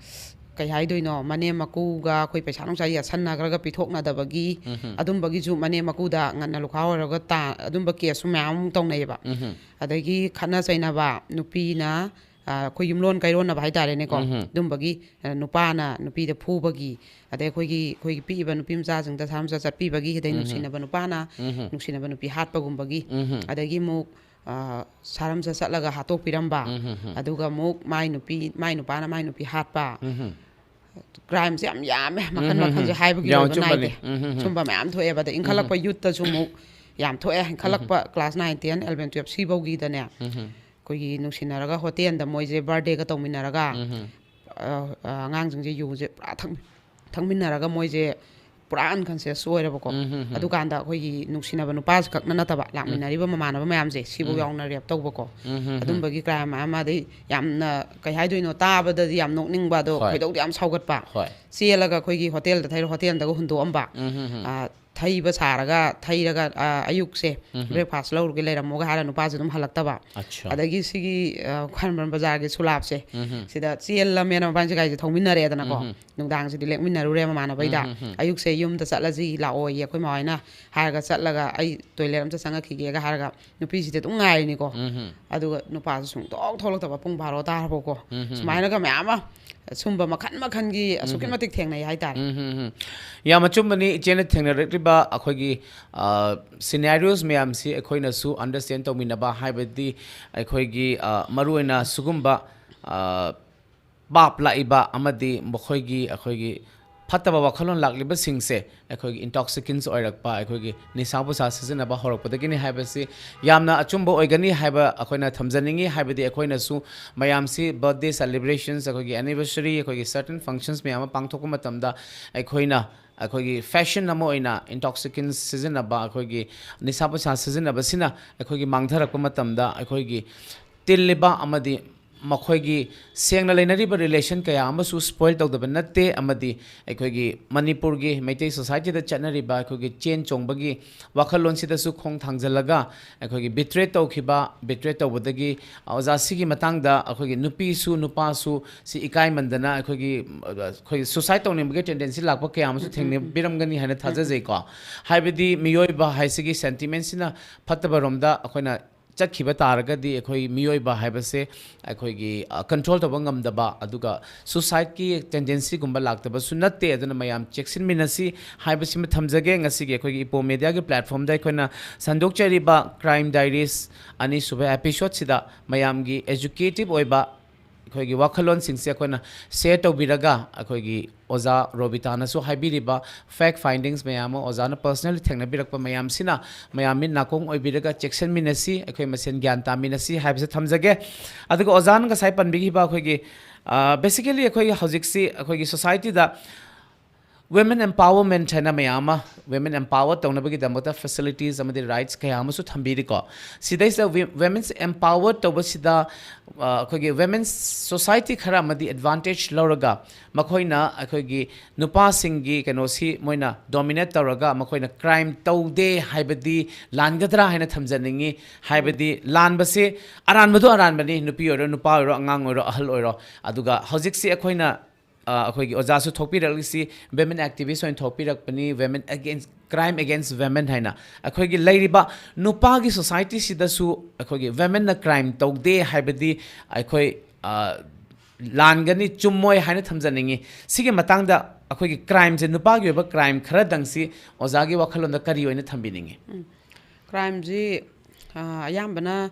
ꯀꯩ ꯍꯥꯏꯗꯣꯏꯅꯣ, ꯃꯅꯦꯝ ꯃꯀꯨꯒ ꯑꯩꯈꯣꯏ ꯄꯩꯁꯥ ꯅꯨꯡꯁꯥ ꯌꯥꯠꯁꯟꯅꯈ꯭ꯔꯒ ꯄꯤꯊꯣꯛꯅꯗꯕꯒꯤ, ꯑꯗꯨꯝꯕꯒꯤꯁꯨ ꯃꯅꯦꯝ ꯃꯀꯨꯗ ꯉꯟꯅ ꯂꯨꯈꯥ ꯑꯣꯏꯔꯒ ꯇꯥ- ꯑꯗꯨꯝꯕ caseꯁꯨ ꯃꯌꯥꯝ ꯑꯃ ꯇꯧꯅꯩꯌꯦꯕ꯫ ꯑꯗꯒꯤ ꯈꯠꯅ ꯆꯩꯅꯕ, ꯅꯨꯄꯤꯅ ꯑꯩꯈꯣꯏ ꯌꯨꯝꯂꯣꯟ ꯀꯩꯔꯣꯟꯅꯕ ꯍꯥꯏꯇꯥꯔꯦꯅꯦꯀꯣ, ꯑꯗꯨꯝꯕꯒꯤ, ꯑ, ꯅꯨꯄꯥꯅ ꯅꯨꯄꯤꯗ ꯐꯨꯕꯒꯤ, ꯑꯗꯩ ꯑꯩꯈꯣꯏꯒꯤ ꯑꯩꯈꯣꯏꯒꯤ ꯄꯤꯛꯏꯕ ꯅꯨꯄꯤ ꯃꯆꯥꯁꯤꯡꯗ ꯁꯥꯔꯝꯆꯠ ꯆꯠꯄꯤꯕꯒꯤ, ꯑꯗꯩ ꯅꯨꯡꯁꯤꯅꯕ ꯅꯨꯄꯥꯅ ꯅꯨꯡꯁꯤꯅꯕ ꯅꯨꯄꯤ ꯍꯥꯠꯄꯒꯨꯝꯕꯒꯤ, ꯑꯗꯒꯤ ꯑꯃꯨꯛ, ꯑ, ꯁꯥꯔꯝꯆꯠ ꯆꯠꯂꯒ ꯍꯥꯠꯇꯣꯛꯄꯤꯔꯝꯕ, ꯑꯗꯨꯒ ꯑꯃꯨꯛ ꯃꯥꯏ ꯅꯨꯄꯤ, ꯃꯥꯏ ꯅꯨꯄꯥꯅ ꯃꯥꯏ ꯅꯨꯄꯤ ꯍꯥꯠꯄ, ꯀ꯭ꯔꯥꯏꯝꯁꯦ ꯌꯥꯝ ꯌꯥꯝꯃꯦ, ꯃꯈꯜ ꯃꯈꯜꯁꯦ ꯍꯥꯏꯕꯒꯤ ꯌꯥꯝ ꯂꯣꯏꯕ ꯆꯨꯝꯕꯅꯤ꯫ ꯅꯥꯏꯗꯦ꯫ ꯁꯨꯝꯕ ꯃꯌꯥꯝ ꯊꯣꯛꯑꯦꯕ꯫ ꯑꯗꯩ ꯏꯟꯈꯠꯂꯛꯄ ꯌꯨꯠꯇꯁꯨ ꯑꯃꯨꯛ ꯌꯥꯝ ꯊꯣꯛꯑꯦ꯫ ꯏꯟꯈꯠꯂꯛꯄ class nine, ten, eleven, twelve ꯁꯤꯐꯧꯒꯤꯗꯅꯦ, ꯑꯩꯈꯣꯏꯒꯤ ꯅꯨꯡꯁꯤꯅꯔꯒ ꯍꯣꯇꯦꯜꯗ ꯃꯣꯏꯁꯦ ꯕꯥꯔꯗꯦꯒ ꯇꯧꯃꯤꯟꯅꯔꯒ, ꯑ, ꯑ, ꯑꯉꯥꯡꯁꯤꯡꯁꯦ ꯌꯨꯁꯦ ꯄꯨꯔꯥ ꯊꯛ-, ꯊꯛꯃꯤꯟꯅꯔꯒ ꯃꯣꯏꯁꯦ ꯄꯨꯔꯥ ꯑꯟꯀꯟꯁꯤꯌꯁ ꯑꯣꯏꯔꯕꯀꯣ꯫ ꯑꯗꯨꯀꯥꯟꯗ ꯑꯩꯈꯣꯏꯒꯤ ꯅꯨꯡꯁꯤꯅꯕ ꯅꯨꯄꯥꯁꯤ ꯈꯛꯅ ꯅꯠꯇꯕ, ꯂꯥꯛꯃꯤꯟꯅꯔꯤꯕ ꯃꯃꯥꯟꯅꯕ ꯃꯌꯥꯝꯁꯦ ꯁꯤꯐꯧ ꯌꯥꯎꯅ ꯔꯦꯞ ꯇꯧꯕꯀꯣ꯫ ꯑꯗꯨꯝꯕꯒꯤ ꯀ꯭ꯔꯥꯏꯝ ꯃꯌꯥꯝ ꯑꯃ, ꯑꯗꯩ ꯌꯥꯝꯅ, ꯀꯩ ꯍꯥꯏꯗꯣꯏꯅꯣ, ꯇꯥꯕꯗꯗꯤ ꯌꯥꯝ ꯅꯣꯛꯅꯤꯡꯕ, ꯑꯗꯣ ꯍꯣꯏ꯫ ꯈꯣꯏꯗꯧꯗꯤ ꯌꯥꯝ ꯁꯥꯎꯒꯠꯄ꯫ ꯍꯣꯏ꯫ ꯆꯦꯜꯂꯒ ꯑꯩꯈꯣꯏꯒꯤ ꯍꯣꯇꯦꯜꯗ ꯊꯩꯔ-, ꯍꯣꯇꯦꯜꯗꯒ ꯍꯨꯟꯗꯣꯛꯑꯝꯕ꯫ ꯑ, ꯊꯩꯕ ꯁꯥꯔꯒ, ꯊꯩꯔꯒ, ꯑ, ꯑꯌꯨꯛꯁꯦ ꯕ꯭ꯔꯦꯛꯐꯥꯁ ꯂꯧꯔꯨꯒꯦ ꯂꯩꯔꯝꯃꯣꯒ ꯍꯥꯏꯔ ꯅꯨꯄꯥꯁꯦ ꯑꯗꯨꯝ ꯍꯜꯂꯛꯇꯕ꯫ ꯑꯠꯁꯥ꯫ ꯑꯗꯒꯤ ꯁꯤꯒꯤ, ꯑ, ꯈ꯭ꯋꯥꯏꯔꯝꯕꯟ ꯕꯖꯥꯔꯒꯤ ꯁꯨꯂꯥꯞꯁꯦ, ꯁꯤꯗ ꯆꯦꯜꯂꯝꯃꯦꯅ ꯃꯕꯥꯅꯤꯁꯦ ꯒꯥꯔꯤꯁꯦ ꯊꯧꯃꯤꯟꯅꯔꯦꯗꯅꯀꯣ꯫ ꯅꯨꯡꯗꯥꯡꯁꯤꯗꯤ ꯂꯦꯛꯃꯤꯟꯅꯔꯨꯔꯦ ꯃꯃꯥꯟꯅꯕꯩꯗ꯫ ꯑꯌꯨꯛꯁꯦ ꯌꯨꯝꯗ ꯆꯠꯂꯁꯤ ꯂꯥꯛꯑꯣꯌꯦ ꯑꯩꯈꯣꯏ ꯃꯥ ꯍꯣꯏꯅ ꯍꯥꯏꯔꯒ ꯆꯠꯂꯒ, "ꯑꯩ ꯇꯣꯏꯂꯦꯠ ꯑꯝꯇ ꯆꯪꯉꯛꯈꯤꯒꯦꯒ" ꯍꯥꯏꯔꯒ ꯅꯨꯄꯤꯁꯤꯗꯤ ꯑꯗꯨꯝ ꯉꯥꯏꯔꯤꯅꯤꯀꯣ꯫ ꯑꯗꯨꯒ ꯅꯨꯄꯥꯁꯨ ꯁꯨꯡꯊꯣꯛ ꯊꯣꯛꯂꯛꯇꯕ, ꯄꯨꯡ ꯕꯥꯔꯣ ꯇꯥꯔꯕꯀꯣ꯫ ꯁꯨꯃꯥꯏꯅꯒ ꯃꯌꯥꯝ ꯑꯃ, ꯁꯨꯝꯕ ꯃꯈꯟ ꯃꯈꯟꯒꯤ ꯑꯁꯨꯛꯀꯤ ꯃꯇꯤꯛ ꯊꯦꯡꯅꯩ ꯍꯥꯏꯇꯥꯔꯦ꯫ ꯎꯝ, ꯎꯝ, ꯎꯝ, ꯎꯝ꯫ ꯌꯥꯝ ꯑꯆꯨꯝꯕꯅꯤ ꯏꯆꯦꯅ ꯊꯦꯡꯅꯔꯛꯂꯤꯕ ꯑꯩꯈꯣꯏꯒꯤ, ꯑ, ꯁꯤꯅꯦꯔꯤꯑꯣꯁ ꯃꯌꯥꯝꯁꯤ ꯑꯩꯈꯣꯏꯅꯁꯨ ꯑꯟꯗꯔꯁ꯭ꯇꯦꯟ ꯇꯧꯃꯤꯟꯅꯕ, ꯍꯥꯏꯕꯗꯤ ꯑꯩꯈꯣꯏꯒꯤ, ꯑ, ꯃꯔꯨꯑꯣꯏꯅ ꯁꯤꯒꯨꯝꯕ, ꯑ, ꯄꯥꯞ ꯂꯥꯛꯏꯕ ꯑꯃꯗꯤ ꯃꯈꯣꯏꯒꯤ, ꯑꯩꯈꯣꯏꯒꯤ ꯐꯠꯇꯕ ꯋꯥꯈꯜꯂꯣꯟ ꯂꯥꯛꯂꯤꯕꯁꯤꯡꯁꯦ ꯑꯩꯈꯣꯏꯒꯤ ꯏꯟꯇꯣꯛꯁꯤꯀꯦꯟꯁ ꯑꯣꯏꯔꯛꯄ, ꯑꯩꯈꯣꯏꯒꯤ ꯅꯤꯁꯥ ꯄꯨꯁꯥ ꯁꯤꯖꯤꯟꯅꯕ ꯍꯧꯔꯛꯄꯗꯒꯤꯅꯤ ꯍꯥꯏꯕꯁꯤ ꯌꯥꯝꯅ ꯑꯆꯨꯝꯕ ꯑꯣꯏꯒꯅꯤ ꯍꯥꯏꯕ ꯑꯩꯈꯣꯏꯅ ꯊꯝꯖꯅꯤꯡꯉꯤ꯫ ꯍꯥꯏꯕꯗꯤ ꯑꯩꯈꯣꯏꯅꯁꯨ ꯃꯌꯥꯝꯁꯤ ꯕꯔꯠꯗꯦ ꯁꯦꯂꯦꯕ꯭ꯔꯦꯁꯟꯁ, ꯑꯩꯈꯣꯏꯒꯤ ꯑꯦꯅꯤꯚꯔꯁꯔꯤ, ꯑꯩꯈꯣꯏꯒꯤ ꯁꯔꯇꯟ ꯐꯪꯁꯟꯁ ꯃꯌꯥꯝ ꯑꯃ ꯄꯥꯡꯊꯣꯛꯄ ꯃꯇꯝꯗ ꯑꯩꯈꯣꯏꯅ ꯑꯩꯈꯣꯏꯒꯤ ꯐꯦꯁꯟ ꯑꯃ ꯑꯣꯏꯅ ꯏꯟꯇꯣꯛꯁꯤꯀꯦꯟꯁ ꯁꯤꯖꯤꯟꯅꯕ, ꯑꯩꯈꯣꯏꯒꯤ ꯅꯤꯁꯥ ꯄꯨꯁꯥ ꯁꯤꯖꯤꯟꯅꯕꯁꯤꯅ ꯑꯩꯈꯣꯏꯒꯤ ꯃꯥꯡꯊꯔꯛꯄ ꯃꯇꯝꯗ ꯑꯩꯈꯣꯏꯒꯤ ꯇꯤꯜꯂꯤꯕ ꯑꯃꯗꯤ ꯃꯈꯣꯏꯒꯤ ꯁꯦꯡꯅ ꯂꯩꯅꯔꯤꯕ ꯔꯤꯂꯦꯁꯟ ꯀꯌꯥ ꯑꯃꯁꯨ ꯁ꯭ꯄꯣꯏꯜ ꯇꯧꯗꯕ ꯅꯠꯇꯦ, ꯑꯃꯗꯤ ꯑꯩꯈꯣꯏꯒꯤ ꯃꯅꯤꯄꯨꯔꯒꯤ ꯃꯩꯇꯩ ꯁꯣꯁꯥꯏꯇꯤꯗ ꯆꯠꯅꯔꯤꯕ ꯑꯩꯈꯣꯏꯒꯤ ꯆꯦꯟ ꯆꯣꯡꯕꯒꯤ ꯋꯥꯈꯜꯂꯣꯟꯁꯤꯗꯁꯨ ꯈꯣꯡ ꯊꯥꯡꯖꯤꯜꯂꯒ ꯑꯩꯈꯣꯏꯒꯤ ꯕꯤꯇ꯭ꯔꯦ ꯇꯧꯈꯤꯕ, ꯕꯤꯇ꯭ꯔꯦ ꯇꯧꯕꯗꯒꯤ ꯑꯣꯖꯥ ꯁꯤꯒꯤ ꯃꯇꯥꯡꯗ ꯑꯩꯈꯣꯏꯒꯤ ꯅꯨꯄꯤꯁꯨ ꯅꯨꯄꯥꯁꯨ ꯁꯤ ꯏꯀꯥꯏꯃꯟꯗꯅ ꯑꯩꯈꯣꯏꯒꯤ, ꯑꯩꯈꯣꯏꯒꯤ ꯁꯨꯁꯥꯏꯠ ꯇꯧꯅꯤꯡꯕꯒꯤ ꯇꯦꯟꯗꯦꯟꯁꯤ ꯂꯥꯛꯄ ꯀꯌꯥ ꯑꯃꯁꯨ ꯊꯦꯡꯅꯕꯤꯔꯝꯒꯅꯤ ꯍꯥꯏꯅ ꯊꯥꯖꯖꯩꯀꯣ꯫ ꯍꯥꯏꯕꯗꯤ ꯃꯤꯑꯣꯏꯕ ꯍꯥꯏꯁꯤꯒꯤ ꯁꯦꯟꯇꯤꯃꯦꯟꯁꯤꯅ ꯐꯠꯇꯕꯔꯣꯝꯗ ꯑꯩꯈꯣꯏꯅ ꯆꯠꯈꯤꯕ ꯇꯥꯔꯒꯗꯤ ꯑꯩꯈꯣꯏ ꯃꯤꯑꯣꯏꯕ ꯍꯥꯏꯕꯁꯦ ꯑꯩꯈꯣꯏꯒꯤ ꯀꯟꯇ꯭ꯔꯣꯜ ꯇꯧꯕ ꯉꯝꯗꯕ, ꯑꯗꯨꯒ ꯁꯨꯁꯥꯏꯠꯀꯤ ꯇꯦꯟꯗꯦꯟꯁꯤꯒꯨꯝꯕ ꯂꯥꯛꯇꯕꯁꯨ ꯅꯠꯇꯦ꯫ ꯑꯗꯨꯅ ꯃꯌꯥꯝ ꯆꯦꯛꯁꯤꯟꯃꯤꯟꯅꯁꯤ ꯍꯥꯏꯕꯁꯤꯃ ꯊꯝꯖꯒꯦ꯫ ꯉꯁꯤꯒꯤ ꯑꯩꯈꯣꯏꯒꯤ ꯏꯄꯣ ꯃꯦꯗꯤꯌꯥꯒꯤ ꯄ꯭ꯂꯦꯠꯐꯣꯝꯗ ꯑꯩꯈꯣꯏꯅ ꯁꯟꯗꯣꯛꯆꯔꯤꯕ ꯀ꯭ꯔꯥꯏꯝ ꯗꯥꯏꯔꯤꯁ ꯑꯅꯤꯁꯨꯕ ꯑꯦꯄꯤꯁꯣꯗꯁꯤꯗ ꯃꯌꯥꯝꯒꯤ ꯑꯦꯖꯨꯀꯦꯇꯤꯞ ꯑꯣꯏꯕ ꯑꯩꯈꯣꯏꯒꯤ ꯋꯥꯈꯜꯂꯣꯟꯁꯤꯡꯁꯦ ꯑꯩꯈꯣꯏꯅ ꯁꯦꯌꯔ ꯇꯧꯕꯤꯔꯒ, ꯑꯩꯈꯣꯏꯒꯤ ꯑꯣꯖꯥ ꯔꯣꯕꯤꯇꯥꯅꯁꯨ ꯍꯥꯏꯕꯤꯔꯤꯕ ꯐꯦꯛ ꯐꯥꯏꯟꯗꯤꯡꯁ ꯃꯌꯥꯝ ꯑꯃ, ꯑꯣꯖꯥꯅ ꯄꯔꯁꯅꯦꯜꯂꯤ ꯊꯦꯡꯅꯕꯤꯔꯛꯄ ꯃꯌꯥꯝꯁꯤꯅ ꯃꯌꯥꯝ ꯃꯤꯠ ꯅꯥꯀꯣꯡ ꯑꯣꯏꯕꯤꯔꯒ ꯆꯦꯛꯁꯤꯟꯃꯤꯟꯅꯁꯤ, ꯑꯩꯈꯣꯏ ꯃꯁꯦꯟ ꯒ꯭ꯌꯥꯟ ꯇꯥꯃꯤꯟꯅꯁꯤ ꯍꯥꯏꯕꯁꯦ ꯊꯝꯖꯒꯦ꯫ ꯑꯗꯨꯒ ꯑꯣꯖꯥꯅ ꯉꯁꯥꯏ ꯄꯟꯕꯤꯈꯤꯕ ꯑꯩꯈꯣꯏꯒꯤ, ꯕꯦꯁꯤꯀꯦꯂꯤ ꯑꯩꯈꯣꯏꯒꯤ ꯍꯧꯖꯤꯛꯁꯤ ꯑꯩꯈꯣꯏꯒꯤ ꯁꯣꯁꯥꯏꯇꯤꯗ ꯋꯤꯃꯦꯟ ꯑꯦꯝꯄꯥꯋꯔꯃꯦꯟꯠ ꯍꯥꯏꯅ ꯃꯌꯥꯝ ꯑꯃ, ꯋꯤꯃꯦꯟ ꯑꯦꯝꯄꯥꯋꯔ ꯇꯧꯅꯕꯒꯤꯗꯃꯛꯇ ꯐꯦꯁꯤꯂꯤꯇꯤꯁ ꯑꯃꯗꯤ ꯔꯥꯏꯠꯁ ꯀꯌꯥ ꯑꯃꯁꯨ ꯊꯝꯕꯤꯔꯤꯀꯣ꯫ ꯁꯤꯗꯩꯁꯤꯗ ꯋꯤ-, ꯋꯤꯃꯦꯟꯁ ꯑꯦꯝꯄꯥꯋꯔ ꯇꯧꯕꯁꯤꯗ, ꯑ, ꯑꯩꯈꯣꯏꯒꯤ ꯋꯤꯃꯦꯟꯁ ꯁꯣꯁꯥꯏꯇꯤ ꯈꯔ ꯑꯃꯗꯤ ꯑꯦꯗꯚꯥꯟꯇꯦꯖ ꯂꯧꯔꯒ ꯃꯈꯣꯏꯅ ꯑꯩꯈꯣꯏꯒꯤ ꯅꯨꯄꯥꯁꯤꯡꯒꯤ ꯀꯩꯅꯣꯁꯤ ꯃꯣꯏꯅ ꯗꯣꯃꯤꯅꯦꯠ ꯇꯧꯔꯒ ꯃꯈꯣꯏꯅ ꯀ꯭ꯔꯥꯏꯝ ꯇꯧꯗꯦ ꯍꯥꯏꯕꯗꯤ ꯂꯥꯟꯒꯗ꯭ꯔꯥ ꯍꯥꯏꯅ ꯊꯝꯖꯅꯤꯡꯉꯤ꯫ ꯍꯥꯏꯕꯗꯤ ꯂꯥꯟꯕꯁꯦ ꯑꯔꯥꯟꯕꯗꯣ ꯑꯔꯥꯟꯕꯅꯤ, ꯅꯨꯄꯤ ꯑꯣꯏꯔꯣ, ꯅꯨꯄꯥ ꯑꯣꯏꯔꯣ, ꯑꯉꯥꯡ ꯑꯣꯏꯔꯣ, ꯑꯍꯜ ꯑꯣꯏꯔꯣ꯫ ꯑꯗꯨꯒ ꯍꯧꯖꯤꯛꯁꯤ ꯑꯩꯈꯣꯏꯅ ꯑ, ꯑꯩꯈꯣꯏꯒꯤ ꯑꯣꯖꯥꯁꯨ ꯊꯣꯛꯄꯤꯔꯛꯂꯤꯁꯤ ꯋꯤꯃꯦꯟ ꯑꯦꯛꯇꯤꯚꯤꯁ ꯑꯣꯏꯅ ꯊꯣꯛꯄꯤꯔꯛꯄꯅꯤ, women against, crime against women ꯍꯥꯏꯅ꯫ ꯑꯩꯈꯣꯏꯒꯤ ꯂꯩꯔꯤꯕ ꯅꯨꯄꯥꯒꯤ ꯁꯣꯁꯥꯏꯇꯤꯁꯤꯗꯁꯨ ꯑꯩꯈꯣꯏꯒꯤ ꯋꯤꯃꯦꯟꯅ ꯀ꯭ꯔꯥꯏꯝ ꯇꯧꯗꯦ ꯍꯥꯏꯕꯗꯤ ꯑꯩꯈꯣꯏ, ꯑ, ꯂꯥꯟꯒꯅꯤ, ꯆꯨꯝꯃꯣꯏ ꯍꯥꯏꯅ ꯊꯝꯖꯅꯤꯡꯉꯤ꯫ ꯁꯤꯒꯤ ꯃꯇꯥꯡꯗ ꯑꯩꯈꯣꯏꯒꯤ ꯀ꯭ꯔꯥꯏꯝꯁꯦ, ꯅꯨꯄꯥꯒꯤ ꯑꯣꯏꯕ ꯀ꯭ꯔꯥꯏꯝ ꯈꯔꯗꯪꯁꯤ ꯑꯣꯖꯥꯒꯤ ꯋꯥꯈꯜꯂꯣꯟꯗ ꯀꯔꯤ ꯑꯣꯏꯅ ꯊꯝꯕꯤꯅꯤꯡꯉꯤ? ꯎꯝ꯫ ꯀ꯭ꯔꯥꯏꯝꯁꯤ, ꯑ, ꯑꯌꯥꯝꯕꯅ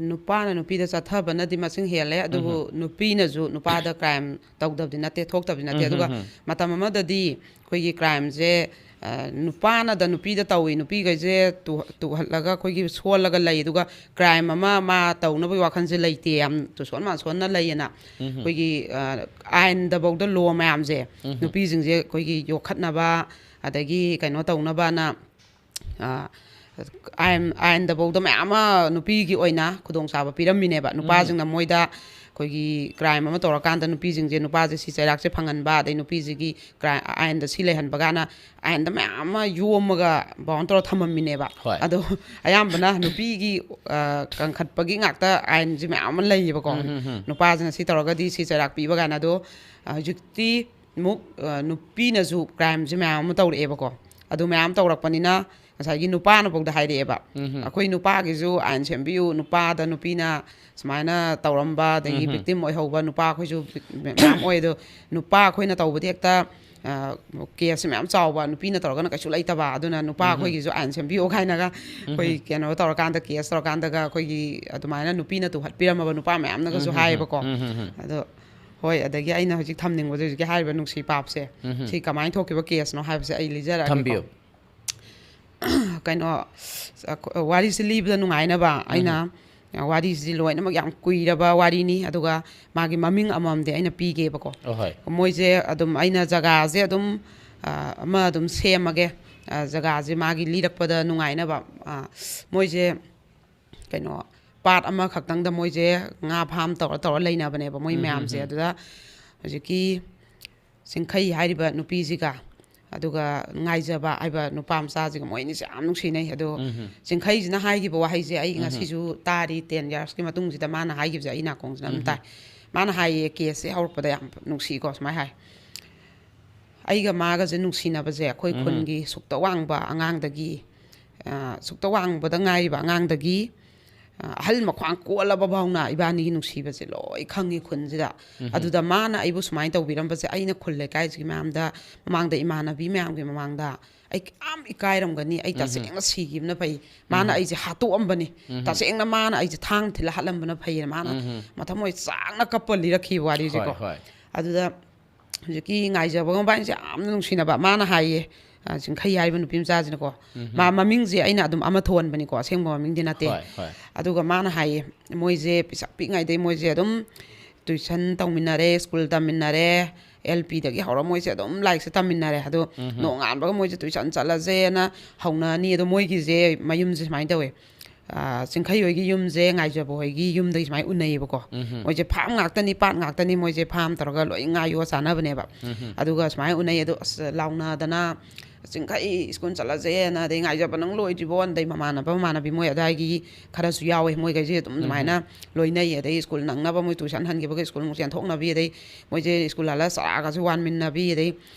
ꯅꯨꯄꯥꯅ ꯅꯨꯄꯤꯗ ꯆꯠꯊꯕꯅꯗꯤ ꯃꯁꯤꯡ ꯍꯦꯜꯂꯦ, ꯑꯗꯨꯕꯨ ꯎꯝꯍꯨꯝ꯫ ꯅꯨꯄꯤꯅꯁꯨ ꯅꯨꯄꯥꯗ ꯀ꯭ꯔꯥꯏꯝ ꯇꯧꯗꯕꯗꯤ ꯅꯠꯇꯦ, ꯊꯣꯛꯇꯕꯗꯤ ꯅꯠꯇꯦ꯫ ꯑꯗꯨꯒ ꯎꯝꯍꯨꯝ꯫ ꯃꯇꯝ ꯑꯃꯗꯗꯤ ꯑꯩꯈꯣꯏꯒꯤ ꯀ꯭ꯔꯥꯏꯝꯁꯦ, ꯑ, ꯅꯨꯄꯥꯅꯗ ꯅꯨꯄꯤꯗ ꯇꯧꯏ, ꯅꯨꯄꯤꯈꯩꯁꯦ ꯇꯨ-, ꯇꯨꯍꯠꯂꯒ ꯑꯩꯈꯣꯏꯒꯤ ꯁꯣꯜꯂꯒ ꯂꯩ, ꯑꯗꯨꯒ ꯀ꯭ꯔꯥꯏꯝ ꯑꯃ ꯃꯥ ꯇꯧꯅꯕꯒꯤ ꯋꯥꯈꯜꯁꯦ ꯂꯩꯇꯦ, ꯌꯥꯝ ꯇꯨꯁꯣꯟ ꯃꯥꯟꯁꯣꯟꯅ ꯂꯩꯌꯦꯅ꯫ ꯎꯝꯍꯨꯝ꯫ ꯑꯩꯈꯣꯏꯒꯤ, ꯑ, ꯑꯥꯏꯟꯗꯐꯧꯗ ꯂꯣ ꯃꯌꯥꯝꯁꯦ ꯎꯝꯍꯨꯝ꯫ ꯅꯨꯄꯤꯁꯤꯡꯁꯦ ꯑꯩꯈꯣꯏꯒꯤ ꯌꯣꯛꯈꯠꯅꯕ, ꯑꯗꯒꯤ ꯀꯩꯅꯣ ꯇꯧꯅꯕꯅ, ꯑ, ꯑꯥꯏꯟ, ꯑꯥꯏꯟꯗꯐꯧꯗ ꯃꯌꯥꯝ ꯑꯃ ꯅꯨꯄꯤꯒꯤ ꯑꯣꯏꯅ ꯈꯨꯗꯣꯡꯆꯥꯕ ꯄꯤꯔꯝꯃꯤꯅꯦꯕ꯫ ꯎꯝ꯫ ꯅꯨꯄꯥꯁꯤꯡꯅ ꯃꯣꯏꯗ ꯑꯩꯈꯣꯏꯒꯤ ꯀ꯭ꯔꯥꯏꯝ ꯑꯃ ꯇꯧꯔꯀꯥꯟꯗ ꯅꯨꯄꯤꯁꯤꯡꯁꯦ, ꯅꯨꯄꯥꯁꯦ ꯁꯤ ꯆꯩꯔꯥꯛꯁꯦ ꯐꯪꯍꯟꯕ, ꯑꯗꯩ ꯅꯨꯄꯤꯁꯤꯒꯤ ꯀ꯭ꯔꯥꯏ-, ꯑꯥꯏꯟꯗ ꯁꯤ ꯂꯩꯍꯟꯕ ꯀꯥꯏꯅ ꯑꯥꯏꯟꯗ ꯃꯌꯥꯝ ꯑꯃ ꯌꯣꯝꯃꯒ ꯕꯥꯎꯟ ꯇꯧꯔ ꯊꯝꯃꯝꯃꯤꯅꯦꯕ꯫ ꯍꯣꯏ꯫ ꯑꯗꯣ ꯑꯌꯥꯝꯕꯅ ꯅꯨꯄꯤꯒꯤ, ꯑ, ꯀꯟꯈꯠꯄꯒꯤ ꯉꯥꯛꯇ ꯑꯥꯏꯟꯁꯦ ꯃꯌꯥꯝ ꯑꯃ ꯂꯩꯌꯦꯕꯀꯣ꯫ ꯎꯝ, ꯎꯝ, ꯎꯝ꯫ ꯅꯨꯄꯥꯁꯤꯅ ꯁꯤ ꯇꯧꯔꯒꯗꯤ ꯁꯤ ꯆꯩꯔꯥꯛ ꯄꯤꯕ ꯀꯥꯏꯅ꯫ ꯑꯗꯣ, ꯑ, ꯍꯧꯖꯤꯛꯇꯤ ꯑꯃꯨꯛ, ꯑ, ꯅꯨꯄꯤꯅꯁꯨ ꯀ꯭ꯔꯥꯏꯝꯁꯦ ꯃꯌꯥꯝ ꯑꯃ ꯇꯧꯔꯛꯑꯦꯕꯀꯣ꯫ ꯑꯗꯨ ꯃꯌꯥꯝ ꯇꯧꯔꯛꯄꯅꯤꯅ ꯉꯁꯥꯏꯒꯤ ꯅꯨꯄꯥꯅꯐꯥꯎꯗ ꯍꯥꯏꯔꯛꯑꯦꯕ, "ꯑꯩꯈꯣꯏ ꯅꯨꯄꯥꯒꯤꯁꯨ ꯑꯥꯏꯟ ꯁꯦꯝꯕꯤꯌꯨ, ꯅꯨꯄꯥꯗ ꯅꯨꯄꯤꯅ ꯁꯨꯃꯥꯏꯅ ꯇꯧꯔꯝꯕ, ꯑꯗꯒꯤ ꯚꯤꯛꯇꯤꯝ ꯑꯣꯏꯍꯧꯕ ꯅꯨꯄꯥ ꯑꯩꯈꯣꯏꯁꯨ ꯃꯌꯥꯝ ꯑꯣꯏ, ꯑꯗꯣ ꯅꯨꯄꯥ ꯑꯩꯈꯣꯏꯅ ꯇꯧꯕꯗꯤ ꯍꯦꯛꯇ ꯀꯦꯁꯁꯦ ꯃꯌꯥꯝ ꯆꯥꯎꯕ, ꯅꯨꯄꯤꯅ ꯇꯧꯔꯒꯅ ꯀꯩꯁꯨ ꯂꯩꯇꯕ, ꯑꯗꯨꯅ ꯅꯨꯄꯥ ꯑꯩꯈꯣꯏꯒꯤꯁꯨ ꯑꯥꯏꯟ ꯁꯦꯝꯕꯤꯌꯣ" ꯀꯥꯏꯅꯒ ꯑꯩꯈꯣꯏ ꯀꯩꯅꯣ ꯇꯧꯔꯀꯥꯟꯗ, ꯀꯦꯁ ꯇꯧꯔꯀꯥꯟꯗꯒ ꯑꯩꯈꯣꯏꯒꯤ ꯑꯗꯨꯃꯥꯏꯅ ꯅꯨꯄꯤꯅ ꯇꯨꯍꯠꯄꯤꯔꯝꯃꯕ ꯅꯨꯄꯥ ꯃꯌꯥꯝꯅꯒꯁꯨ ꯍꯥꯏꯌꯦꯕꯀꯣ꯫ ꯑꯗꯣ ꯍꯣꯏ, ꯑꯗꯒꯤ ꯑꯩꯅ ꯍꯧꯖꯤꯛ ꯊꯝꯅꯤꯡꯕꯗ ꯍꯧꯖꯤꯛꯀꯤ ꯍꯥꯏꯔꯤꯕ ꯅꯨꯡꯁꯤ ꯄꯥꯞꯁꯦ, ꯁꯤ ꯀꯃꯥꯏꯅ ꯊꯣꯛꯈꯤꯕ ꯀꯦꯁꯅꯣ ꯍꯥꯏꯕꯁꯦ ꯑꯩ ꯂꯤꯖꯔꯛꯑꯒꯦꯀꯣ꯫ ꯊꯝꯕꯤꯌꯨ꯫ ꯀꯩꯅꯣ, ꯋꯥꯔꯤꯁꯦ ꯂꯤꯕꯗ ꯅꯨꯡꯉꯥꯏꯅꯕ ꯑꯩꯅ ꯋꯥꯔꯤꯁꯤꯗꯤ ꯂꯣꯏꯅꯃꯛ ꯌꯥꯝ ꯀꯨꯏꯔꯕ ꯋꯥꯔꯤꯅꯤ, ꯑꯗꯨꯒ ꯃꯥꯒꯤ ꯃꯃꯤꯡ ꯑꯃꯃꯝꯗꯤ ꯑꯩꯅ ꯄꯤꯒꯦꯕꯀꯣ꯫ ꯑꯍꯣꯏ꯫ ꯃꯣꯏꯁꯦ ꯑꯗꯨꯝ, ꯑꯩꯅ ꯖꯒꯥꯁꯦ ꯑꯗꯨꯝ, ꯑ, ꯑꯃ ꯑꯗꯨꯝ ꯁꯦꯝꯃꯒꯦ, ꯑ, ꯖꯒꯥꯁꯦ ꯃꯥꯒꯤ ꯂꯤꯔꯛꯄꯗ ꯅꯨꯡꯉꯥꯏꯅꯕ꯫ ꯑ, ꯃꯣꯏꯁꯦ ꯀꯩꯅꯣ, ꯄꯥꯠ ꯑꯃꯈꯛꯇꯪꯗ ꯃꯣꯏꯁꯦ ꯉꯥ ꯐꯥꯝ ꯇꯧꯔ ꯇꯧꯔ ꯂꯩꯅꯕꯅꯦꯕ, ꯃꯣꯏ ꯃꯌꯥꯝꯁꯦ꯫ ꯑꯗꯨꯗ ꯍꯧꯖꯤꯛꯀꯤ ꯆꯤꯡꯈꯩ ꯍꯥꯏꯔꯤꯕ ꯅꯨꯄꯤꯁꯤꯒ, ꯑꯗꯨꯒ ꯉꯥꯏꯖꯕ ꯍꯥꯏꯕ ꯅꯨꯄꯥ ꯃꯆꯥꯁꯤꯒ, ꯃꯣꯏ ꯑꯅꯤꯁꯦ ꯌꯥꯝ ꯅꯨꯡꯁꯤꯅꯩ꯫ ꯑꯗꯣ ꯆꯤꯡꯈꯩꯁꯤꯅ ꯍꯥꯏꯈꯤꯕ ꯋꯥꯍꯩꯁꯦ ꯑꯩ ꯉꯁꯤꯁꯨ ꯇꯥꯔꯤ, ꯇꯦꯟ ꯌꯥꯔꯁꯀꯤ ꯃꯇꯨꯡꯁꯤꯗ ꯃꯥꯅ ꯍꯥꯏꯈꯤꯕꯁꯦ ꯑꯩ ꯅꯥꯀꯣꯡꯁꯤꯅ ꯑꯗꯨꯝ ꯇꯥꯏ꯫ ꯃꯥꯅ ꯍꯥꯏꯌꯦ, ꯀꯦꯁꯁꯦ ꯍꯧꯔꯛꯄꯗ ꯌꯥꯝ ꯅꯨꯡꯁꯤꯀꯣ, ꯁꯨꯃꯥꯏꯅ ꯍꯥꯏ: "ꯑꯩꯒ ꯃꯥꯒꯁꯦ ꯅꯨꯡꯁꯤꯅꯕꯁꯦ ꯑꯩꯈꯣꯏ ꯈꯨꯟꯒꯤ ꯁꯨꯛꯇ ꯋꯥꯡꯕ ꯑꯉꯥꯡꯗꯒꯤ, ꯑ, ꯁꯨꯛꯇ ꯋꯥꯡꯕꯗ ꯉꯥꯏꯔꯤꯕ ꯑꯉꯥꯡꯗꯒꯤ, ꯑ, ꯑꯍꯜ ꯃꯈ꯭ꯋꯥꯡ ꯀꯣꯜꯂꯕ ꯐꯥꯎꯅ ꯏꯕꯥꯅꯤꯒꯤ ꯅꯨꯡꯁꯤꯕꯁꯦ ꯂꯣꯏ ꯈꯪꯉꯤ ꯈꯨꯟꯁꯤꯗ꯫ ꯑꯗꯨꯗ ꯃꯥꯅ ꯑꯩꯕꯨ ꯁꯨꯃꯥꯏꯅ ꯇꯧꯕꯤꯔꯝꯕꯁꯦ ꯑꯩꯅ ꯈꯨꯜ ꯂꯩꯀꯥꯏꯁꯤꯒꯤ ꯃꯌꯥꯝꯗ, ꯃꯃꯥꯡꯗ, ꯏꯃꯥꯟꯅꯕꯤ ꯃꯌꯥꯝꯒꯤ ꯃꯃꯥꯡꯗ ꯑꯩ ꯌꯥꯝ ꯏꯀꯥꯏꯔꯝꯒꯅꯤ, ꯑꯩ ꯇꯁꯦꯡꯅ ꯁꯤꯈꯤꯕꯅ ꯐꯩ, ꯃꯥꯅ ꯑꯩꯁꯦ ꯍꯥꯠꯇꯣꯛꯑꯝꯕꯅꯤ, ꯇꯁꯦꯡꯅ ꯃꯥꯅ ꯑꯩꯁꯦ ꯊꯥꯡ ꯊꯤꯜꯂ ꯍꯥꯠꯂꯝꯕꯅ ꯐꯩꯌꯦꯅ" ꯃꯥꯅ ꯃꯊꯃꯣꯏ ꯆꯥꯛꯅ ꯀꯞꯄ ꯂꯤꯔꯛꯈꯤꯕ ꯋꯥꯔꯤꯁꯦꯀꯣ꯫ ꯍꯣꯏ, ꯍꯣꯏ꯫ ꯑꯗꯨꯗ ꯍꯧꯖꯤꯛꯀꯤ ꯉꯥꯏꯖꯕꯒ ꯃꯕꯥꯅꯤꯁꯦ ꯌꯥꯝꯅ ꯅꯨꯡꯁꯤꯅꯕ꯫ ꯃꯥꯅ ꯍꯥꯏꯌꯦ, ꯑ, ꯆꯤꯡꯈꯩ ꯍꯥꯏꯔꯤꯕ ꯅꯨꯄꯤ ꯃꯆꯥꯁꯤꯅꯀꯣ, ꯃꯥ ꯃꯃꯤꯡꯁꯦ ꯑꯩꯅ ꯑꯗꯨꯝ ꯑꯃ ꯊꯣꯟꯕꯅꯤꯀꯣ, ꯑꯁꯦꯡꯕ ꯃꯃꯤꯡꯗꯤ ꯅꯠꯇꯦ꯫ ꯍꯣꯏ, ꯍꯣꯏ꯫ ꯑꯗꯨꯒ ꯃꯥꯅ ꯍꯥꯏꯌꯦ, ꯃꯣꯏꯁꯦ ꯄꯤꯁꯛ ꯄꯤꯛꯉꯩꯗꯩ ꯃꯣꯏꯁꯦ ꯑꯗꯨꯝ ꯇꯨꯏꯁꯟ ꯇꯧꯃꯤꯟꯅꯔꯦ, ꯁ꯭ꯀꯨꯜ ꯇꯝꯃꯤꯟꯅꯔꯦ, ꯑꯦꯜ ꯄꯤꯗꯒꯤ ꯍꯧꯔ ꯃꯣꯏꯁꯦ ꯑꯗꯨꯝ ꯂꯥꯏꯔꯤꯛꯁꯦ ꯇꯝꯃꯤꯟꯅꯔꯦ꯫ ꯑꯗꯣ ꯅꯣꯡꯉꯥꯟꯕꯒ ꯃꯣꯏꯁꯦ ꯇꯨꯏꯁꯟ ꯆꯠꯂꯁꯦꯅ ꯍꯧꯅꯅꯤ꯫ ꯑꯗꯣ ꯃꯣꯏꯒꯤꯁꯦ ꯃꯌꯨꯝꯁꯦ ꯁꯨꯃꯥꯏꯅ ꯇꯧꯋꯦ, ꯑ, ꯆꯤꯡꯈꯩ ꯍꯣꯏꯒꯤ ꯌꯨꯝꯁꯦ ꯉꯥꯏꯖꯕ ꯍꯣꯏꯒꯤ ꯌꯨꯝꯗꯒꯤ ꯁꯨꯃꯥꯏꯅ ꯎꯅꯩꯌꯦꯕꯀꯣ꯫ ꯃꯣꯏꯁꯦ ꯐꯥꯝ ꯉꯥꯛꯇꯅꯤ, ꯄꯥꯠ ꯉꯥꯛꯇꯅꯤ, ꯃꯣꯏꯁꯦ ꯐꯥꯝ ꯇꯧꯔꯒ ꯂꯣꯏ ꯉꯥ ꯌꯣꯛꯑ ꯆꯥꯅꯕꯅꯦꯕ꯫ ꯑꯗꯨꯒ ꯁꯨꯃꯥꯏꯅ ꯎꯅꯩ꯫ ꯑꯗꯣ ꯑꯁ, ꯂꯥꯎꯅꯗꯅ, "ꯆꯤꯡꯈꯩ ꯁ꯭ꯀꯨꯜ ꯆꯠꯂꯁꯦꯅ", ꯑꯗꯩ "ꯉꯥꯏꯖꯕ ꯅꯪ ꯂꯣꯏꯗ꯭ꯔꯤꯕꯣ?" ꯑꯗꯩ ꯃꯃꯥꯟꯅꯕ ꯃꯃꯥꯟꯅꯕꯤ ꯃꯣꯏ ꯑꯗꯥꯏꯒꯤ ꯈꯔꯁꯨ ꯌꯥꯎꯋꯦ, ꯃꯣꯏꯈꯩꯁꯦ ꯑꯗꯨꯝ ꯑꯗꯨꯃꯥꯏꯅ ꯂꯣꯏꯅꯩ꯫ ꯑꯗꯩ ꯁ꯭ꯀꯨꯜ ꯅꯪꯅꯕ ꯃꯣꯏ ꯇꯨꯏꯁꯟ ꯍꯟꯈꯤꯕꯒ ꯁ꯭ꯀꯨꯜ ꯑꯃꯨꯛ ꯆꯦꯟꯊꯣꯛꯅꯕꯤ, ꯑꯗꯩ ꯃꯣꯏꯁꯦ ꯁ꯭ꯀꯨꯜ ꯍꯜꯂ ꯆꯔꯥꯒꯁꯨ ꯋꯥꯟꯃꯤꯟꯅꯕꯤ, ꯑꯗꯩ